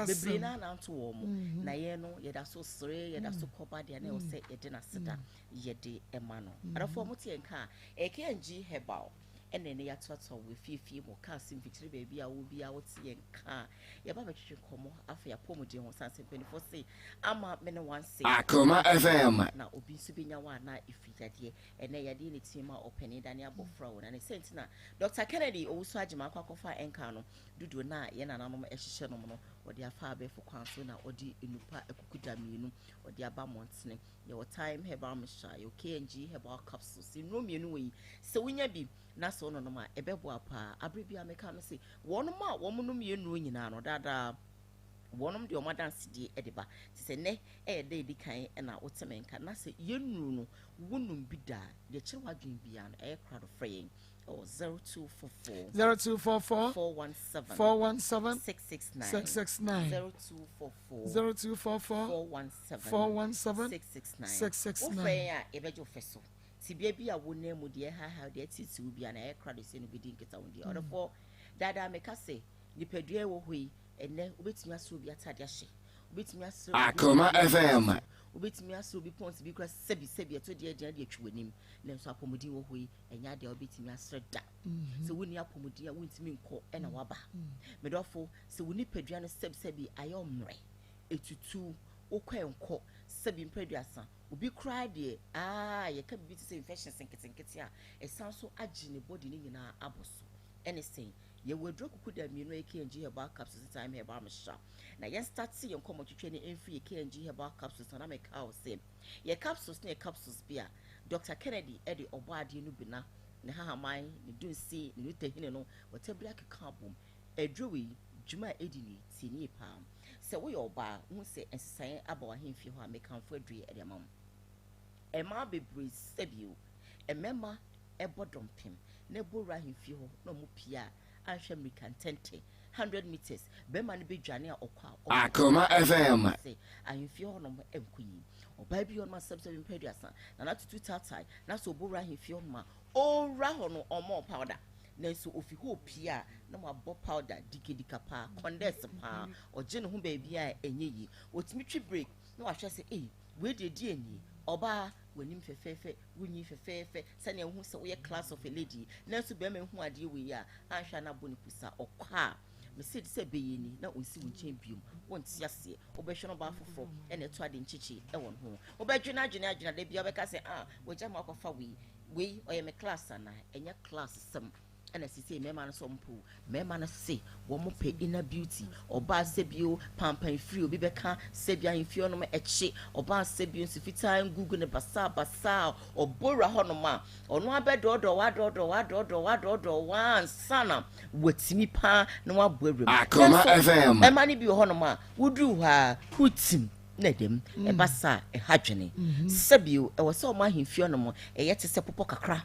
bebree naa nanto wɔn mo mm-hmm. na yɛn no yɛda so sere yɛda so mm. kɔba deɛ na ɛwɔ sɛ yɛde n'aseda mm. yɛde ɛma no mm-hmm. adɔfoɔ mo te yɛn ka a KNG herbal ɛna ɛnɛ yɛatoatoa wɔ efiefie mu kaa se mfikyire baabi a wo biara wote yɛn ka yɛba bɛtwetwe nkɔmmɔ afei apɔmuden ho sanse mpanimfoɔ se ama me ne wanse Akoma FM na obi nso bɛnya wɔ a na ɛfiri yadeɛ. Ɛnnɛ, yadeɛ na ɛtumi ma ɔpanin dane abɔfra o. Na ne sɛ nti na Dɔkta Kennedy Owusu Agyemang akɔ akɔfa ɛnka no dodoɔ no a yɛn nananom hyehyɛ nom no, ɔde afa abɛɛfo kwan so na ɔde nnupa akukuda mmienu ɔde aba mmɔntene. Yɛwɔ Thyme Herbal Mixture, yɛwɔ KNG Herbal Capsules. Nnuro mmienu wɔ yi, sɛ wonya bi na sɛ wononom a, ɛbɛboa paa. Aberɛ biara meka me se, wɔnom a wɔnom yɛn nnuro nyinaa no, daadaa. Wɔnom de wɔn adansedie de ba. Te sɛ nnɛ yɛ da a ɛdi kan na wote me nka na sɛ yɛnnuru no wonom bi da a, deɛ ɛkyerɛ w'adwene biara no ɛyɛ krado frɛ yɛn ɛwɔ 0244 0244 417 417 669 669 0244 0244 417 417 669 669 Wofrɛ yɛn a yɛbɛgye wo fɛ so. Tebea bi a wonam mu deɛ ɛhahaw deɛ ɛtetew wo biara no ɛyɛ krado sɛ no bɛdi nkitahodie. Ɔdɔfoɔ, daadaa meka sɛ nipadua a ɛwɔ hɔ yi Ɛnnɛ, wobɛtumi asrɛ obi atade ahyɛ, wobɛtumi asrɛ obi Akoma FM. wobɛtumi asrɛ obi pɔns bi kora sɛbi sɛbi ɛto deɛ agyina de atwi w'anim. Nanso apɔmuden wɔ hɔ yi, ɛnyɛ adeɛ a wobɛtumi asrɛ da. Mhm. Sɛ wonni apɔmuden a wontumi nkɔ ɛna waba. Medɔfo, sɛ wo nipadua no sɛbi sɛbi ayɛ ɔmmerɛ, ɛtutu, wokɔ ɛnkɔ, sɛbi mpɛ aduasa, obi koraa deɛ aa yɛka biribi te sɛ infections nketenkete a, ɛsan so agye ne body no nyinaa abɔ so. Ɛne sɛn? Yɛwɔ aduro kukuda mmienu a ɛyɛ KNG Herbal Capsules ne Thyme Herbal Mixture. Na yɛn starte yɛn nkɔmmɔtwetwe no mfiri yɛ KNG Herbal Capsules na na meka wo sɛ yɛ capsules no yɛ capsules bi a Doctor Kennedy de ɔbɔ adeɛ no bi na ne hahaman, ne dunsi, ne nutahini no wɔtabiri akeka abom. Aduro wei, dwuma a ɛdi nie, tie nie paa. Sɛ woyɛ ɔbaa, wohu sɛ nsesaeɛ aba w'ahemfie hɔ a, mekamfo aduro yi de ama wo. Mmaa bebree sɛbio, mmarima bɔ dɔmpem na ɛbɔ wura ahemfie hɔ na ɔmo pie a anhwɛ mmirika ntɛntɛ 100 meters bɛrima no bɛdwane a ɔkɔ a ɔkɔ Akoma FM. sɛ ahemfie hɔ nom ɛnkɔ yi ɔbaa bi hɔ nom asɛm sɛ mpɛ aduasa na n'atutu taataa na sɛ ɔbɔ wura ahemfie hɔ nom a ɔwura hɔ no ɔmmɔ powder nanso ofi hɔ opie a na wabɔ powder dikadika paa kɔndɛs paa ɔgye ne ho baabi a ɛnyɛ yie ɔtumi twi break na wahwɛ sɛ ei wei deɛ deɛ nie ɔbaa w'anim fɛfɛɛfɛ Wunyin fɛfɛɛfɛ sɛnea wohu sɛ woyɛ class of a lady nanso bɛrima hu adeɛ wei a anhwɛ a na abɔ ne pusa ɔkɔ a mese de sɛ ɛbɛyɛ ni na ɔnsi wo nkyɛn biom wonte aseɛ wobɛhwɛ no ɔbaa foforɔ ɛna ɛto ade nkyekye ɛwɔ ne ho wobɛdwene adwene adwene ada bia wobɛka sɛ ah wagya ma akɔfa wei wei ɔyɛ me class anaa ɛnyɛ class sɛm Ɛna sesei mmarima no sɛ wɔn pɛ o, mmarima no se wɔn pɛ inner beauty, ɔbaa sɛbio pampan firi obi bɛka sɛbi ahemfie hɔnom ɛkye, ɔbaa sɛbio nsu fitaa ngugu ne basaa basaa, ɔbɔ wura hɔnom a, ɔno abɛdɔɔdɔɔ wo adɔɔdɔɔ wo adɔɔdɔɔ wo adɔɔdɔɔ wo ansa na watumi paa na wabɔ awura mu. Akoma Nanso FM. mmarima no bi wɔ hɔnom a, woduru hɔ a, hutim na ɛda mu, ɛba saa a, ɛha dwene. Sɛbio ɛwɔ sɛ wɔn ahemfie hɔnom ɛyɛ te sɛ popɔ kakra.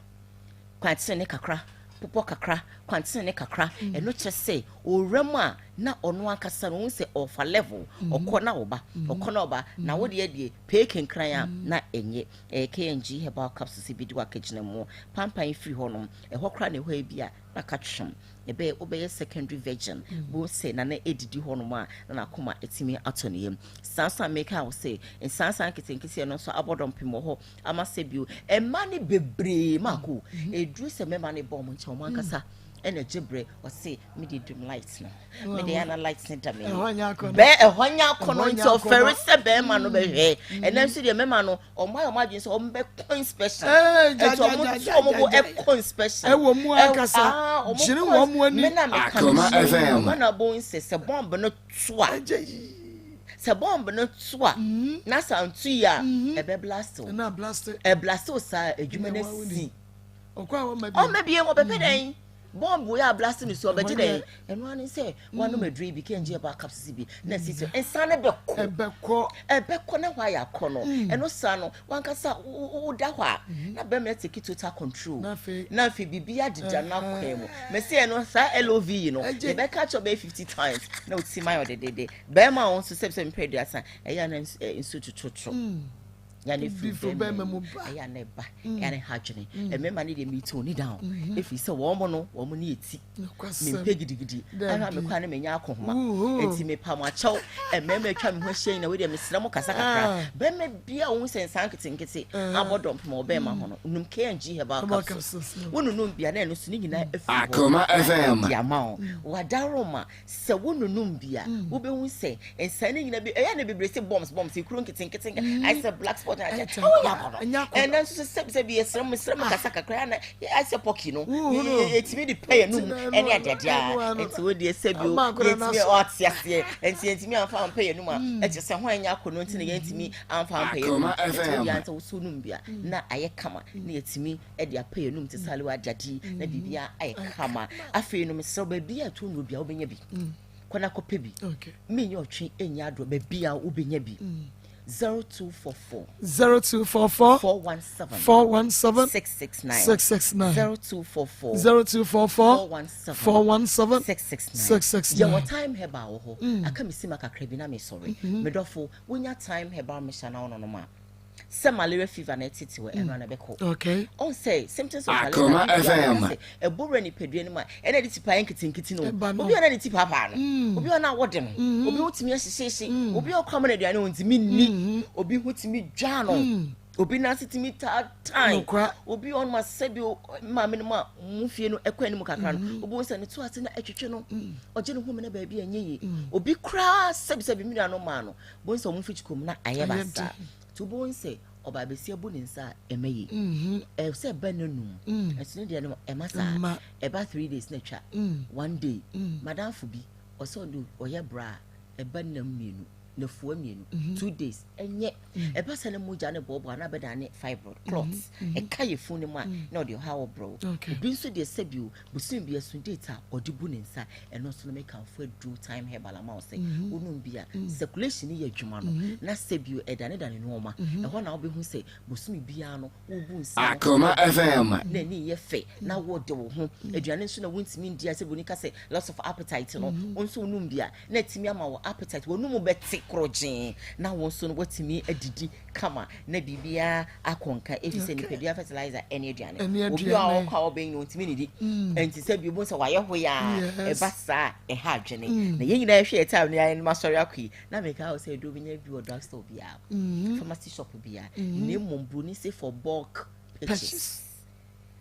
Kwan tenenee kakra, bepɔ kakra, kwan tenenee kakra. Mm. Ɛno kyerɛ sɛ owura mu a na ɔno ankasa no ohun sɛ ɔfa level, mm-hmm. ɔkɔ na ɔba, mm-hmm. ɔkɔ na ɔba. Na wo deɛ deɛ pee kenkran a mm-hmm. na ɛnyɛ. Ɛyɛ KNG herbal capsules bi de wakagyina mu. Pampan firi hɔ nom. Ɛhɔ koraa na ɛhɔ ebi a na ka twem. Ɛbɛyɛ wobɛyɛ secondary virgin. Bo sɛ na na ɛdidi hɔ nom a na n'akoma ɛtumi atɔ ne yam. Saa nso a meka wo sɛ nsansan nketenkete no nso abɔ dɔmpem wɔ hɔ. Ama sɛ bio, mmaa no bebree mako, ɛduru sɛ mmarima no bɔ wɔn nkyɛn, wɔn ankasa ɛna gye berɛ, ɔse me de dum light no, me de ana light no da m'ani, bɛɛ ɛhɔ nyɛ akɔnɔ nti ɔfɛre sɛ bɛrima no bɛhwɛ, ɛnɛ nso deɛ mmarima no wɔn ayɛ wɔn adwene sɛ wɔn bɛ kɔ inspection, ɛnti wɔn to wɔn bo ɛkɔ inspection, ɛwɔ mu ankasa, gyere wɔn mu ani, me na meka no sɛ wɔn na bɔ nsɛ sɛ bɔmb no to a sɛ bɔmb no to a mm-hmm. na sɛ anto yi a mm-hmm. ɛbɛ blast o ɛblast o saa adwuma no si ɔma bie ɔbɛpɛ dɛn bɔmb yɛ ablast no so ɔbɛgye dɛn ɛno ano sɛ wanom mm. aduro yi bi kɛngye ɛbɔ akapsisi bi na si sɛ nsa no bɛkɔ ɛbɛkɔ na hɔ ayɛ akɔ no mm. ɛno saa no wankasa woda hɔ a mm-hmm. na bɛrima take total control na afei biribi adeda no akwan mu mɛsɛ ɛno saa lov yi no yɛbɛka kyerɛ bɛyɛ 50 times na ɔti ma yɛ ɔdedede bɛrima a wɔn nso sɛbsɛ mpɛ aduasa ɛyɛ na nsuo tototoro mm. ya ne firi bɛrima mu ɛyɛ na ɛba mm. ɛyɛ na ɛha adwene mm. mmarima no deɛ meeti wɔn ni down mm-hmm. ɛfiri sɛ wɔn mo no wɔn ne ɛti mempɛ gidigidi ahwɛ a mekɔ a ne menya akɔhoma nti mepa mo akyɛw mmarima atwa me ho ahyia nyina wei deɛ mesrɛ mo kasa kakra ah. bɛrima bia wo sɛ nsa nketenkete ah. abɔ dɔmpem wɔ bɛrima ho no num KNG herbal capsules wonunum bia na ɛno so ne nyinaa afiri hɔ de ama wo wadaroma Sɛ wonunum bi a, wobɛhu sɛ nsa no nyina bi ɛyɛ na bebree sɛ bombs bombs ekuro nketenkete mm. ayɛ sɛ black spot na akyɛ ɛwɔ yɛ akɔnɔ ɛnna nso sɛ sɛbi sɛbi yɛsrɛ mo srɛ mo ah. kasa kakra na ayɛ sɛ pɔki no yɛtumi de pɛ yɛn num ɛne adeadeɛ nti wo deɛ sɛbi o yɛtumi ɔte aseɛ nti yɛntumi anfa ampɛ yɛn num a mm. ɛkyɛ sɛ ho ɛnyɛ akɔnɔ nti na yɛntumi anfa ampɛ yɛn num nti wo deɛ ansa woso num bi a na ayɛ kama na yɛtumi de apɛ yɛn anum te sɛ alewa agyadi na biribiara ayɛ kama. Afei no mesrɛ wo baabi a ɛtɔ nnuro bia wobɛnya bi. Kɔ na kɔpɛ bi. Menyɛ ɔtwe ɛnyɛ adorɔ baabi a wobɛnya bi. 0244. 0244. 417. 417. 669. 669. 0244. 0244. 417. 417. 669. 669. Yɛwɔ time herbal wɔ hɔ. Aka me sima kakra bi na mesɔre. Medɔfo, wonya time herbal mixture na wononom a, sɛ malaria fever na ɛtete wɔ ɛno ana bɛkɔ. Okay. Ɔn sɛ symptoms of Akoma malaria FM. sɛ ɛbɔ wura nipadua no mu a ɛna de tipa yɛ nketenkete no. Ɛba no. Obi a na ne ti paapaa no. Obi a na awɔ de no. Obi ho tumi ahyehyehye. Obi a ɔkɔ ama no aduane ɔntumi nni. Obi ho tumi dwa no. Obi nan ase tumi taatan. Nokora. Obi a ɔnom asɛ bi maame no mu a mu fie no ɛkɔ anim kakra no. Obi ho sɛ ne to ase na ɛtwetwe no. Ɔgye ne ho mena baabi a ɛnyɛ yie. Obi koraa sɛbisɛbi mi nua no maa no. Bo nsɛ ɔmo mfikyi kɔm na ayɛ Ayɛ basaa. den. Nti wobɛhu sɛ ɔbaa bɛsi abu ne nsa a ɛmɛ yie. Ɛwɔ sɛ ɛba n'anum. Ɛso ne deɛ no ɛma saa. Ɛmma. Ɛba 3 days na atwa. One day. Madamfo bi ɔsɛ ɔde ɔyɛ bra a ɛba nam mmienu nafua mmienu 2 days ɛnyɛ ɛba sɛ ne mogya ne bɔɔbɔ a na bɛda ne fibroid clot ɛka yɛ fun ne mu a na ɔde ɔha wɔ brɛw. Obi nso deɛ sɛbi o bosom bi ɛso date a ɔde bu ne nsa ɛno nso no mekamfo aduro Time Herbal ama wo sɛ wonum bi a circulation no yɛ adwuma no na sɛbi o ɛdanedane nneɛma ɛhɔ na wobɛhu sɛ bosom biara no wobu nsa no Akoma FM. na ani yɛ fɛ na wɔde wo ho aduane nso na wontumi ndi a sɛ boni ka sɛ loss of appetite no, wo nso wonum bi a na atumi ama wo appetite wɔnum bɛte korɔgyee na wo nso no woatumi adidi kama na biribiara akɔ nka ɛfiri sɛ nipadua fertilizer ɛne aduane. Ɛne Obi a aduane. ɔkɔ a ɔbɛn nyɛ ɔntumi nidi ɛnti sɛ bi obu sɛ wayɛ hɔ yi a ɛba saa a ɛha adwene na yɛn nyinaa yɛhwɛ yɛ time no yɛn anim asɔre akɔ yi na meka wo sɛ ɛduro bi nya bi wɔ drugstore biara, pharmacy shop biara, na mmom broni se for bulk purchase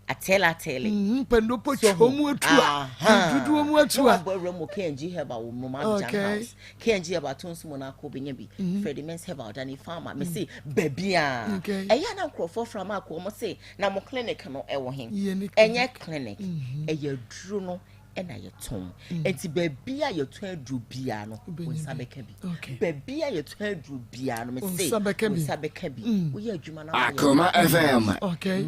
atɛlɛ atɛlɛ. Pɛndopo twɛ mu atu a dodoɔ mu atu a. Na wabɔ awura mu KNG Herbal wɔ mu Abidjan House. KNG Herbal to nso mu na akɔ bɛnya bi. Freddie Mens Herbal, Dani Farmer, me se baabi a ɛyɛ na nkurɔfoɔ fra ma akɔ wɔn se na mo clinic no ɛwɔ he? Yɛ ne. Ɛnyɛ clinic, ɛyɛ aduro no ɛna yɛtɔn. Nti baabi a yɛtɔn aduro biara no, wo nsa bɛka bi. Baabi a yɛtɔn aduro biara no, me Wo se nsa bɛka wo bi. nsa bɛka bi. Woyɛ adwuma na woayɛ Akoma FM.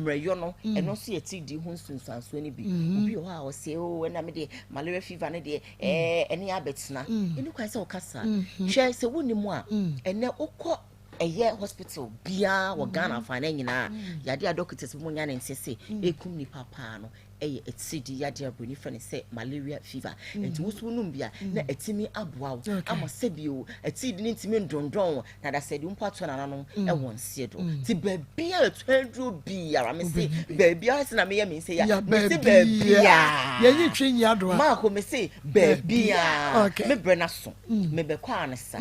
Mmerɛyɔ no ɛno nso yɛ ti di ho nsunsuansoɔ no bi. Obi wɔ hɔ a ɔsɛ o ɛna me deɛ malaria fever no deɛ ɛne abɛtena ɛni kwan sɛ ɔka saa. Hwɛ sɛ wonim a ɛnɛ wokɔ ɛyɛ hospital biara wɔ Ghana fa ne nyinaa yadeɛ a doctors bi mu nya ne nte sɛ ɛkum nipa paa no ɛyɛ atiridi yadeɛ a buroni frɛ no sɛ malaria fever. Nti woso nom bi a na ɛtumi aboa wo ama sɛbio atiridi no ntumi ndondɔn wo na da sɛ de mpo ato nananom ɛwɔ nseɛ do. Nti baabi a ɛtɔ aduro biara, me se baabi a sɛ na meyɛ me nse ya me se baabi a yɛnyi twi nyi adoa. Maako, me se baabi a mebrɛ no so mebɛkɔ a ne sa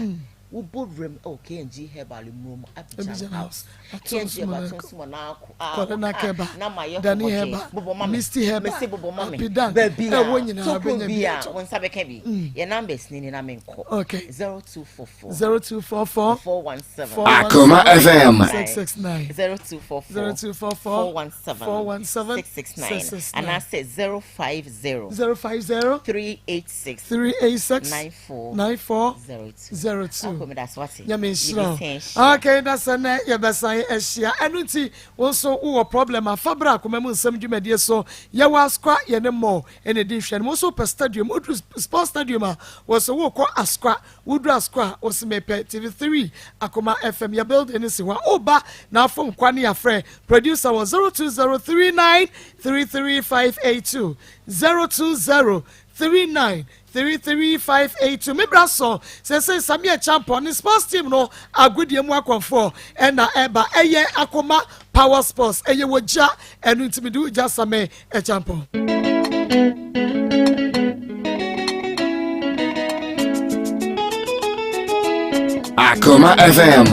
wobɔ wuram ɛwɔ KNG Herbal Murom Abidjan Abidjan House. House. KNG Herbal Atonsom na akɔ Kɔdena Keba, na ma yɛ Dani hɔmɔdwe Heba, bobɔ ma me. Misty Heba, Mese bobɔ ma me. Apidan, baabi a ɛwɔ nyinaa tokuro bɛnya bi bi a atɔ. wo nsa bɛka bi. Yɛ numbers ni na menkɔ. 0244 0244 417 Akoma FM. 669. 0244 0244 417 417 669 669. Anaasɛ 050 050 386 386 94 94 02. 02. Akɔ meda so ate. Nyame nhyira wo. Yɛbɛsan ahyia. Okay, na sɛ nɛ yɛbɛsan ahyia. Ɛno nti wo nso wowɔ problem a fa berɛ Akoma mu Nsɛm dwumadie so. Yɛwɔ Asokwa yɛne mmɔ ɛne di nhwɛ no mu nso wopɛ stadium, woduru sports stadium a wɔ so wokɔ Asokwa, woduru Asokwa a wo se mepɛ TV3 Akoma FM, yɛ building no si hɔ a woba na afom kwa ne yɛafrɛ producer wɔ 0203933582, 0203933582. Me bra so sɛsɛ Samia Champon ne sports team no agodie mu akɔmfoɔ ɛna ɛba ɛyɛ Akoma Power Sports ɛyɛ wɔ gya ɛno nti mede wo gya Same Champon. Akoma FM.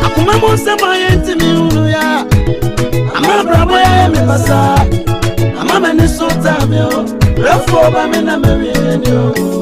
Akoma mu nsɛm a yɛntimi hunu yɛ ama abrabɔ yɛ me basa ama m'ani so taa me o brɛfoɔ ba me na mawie ni o.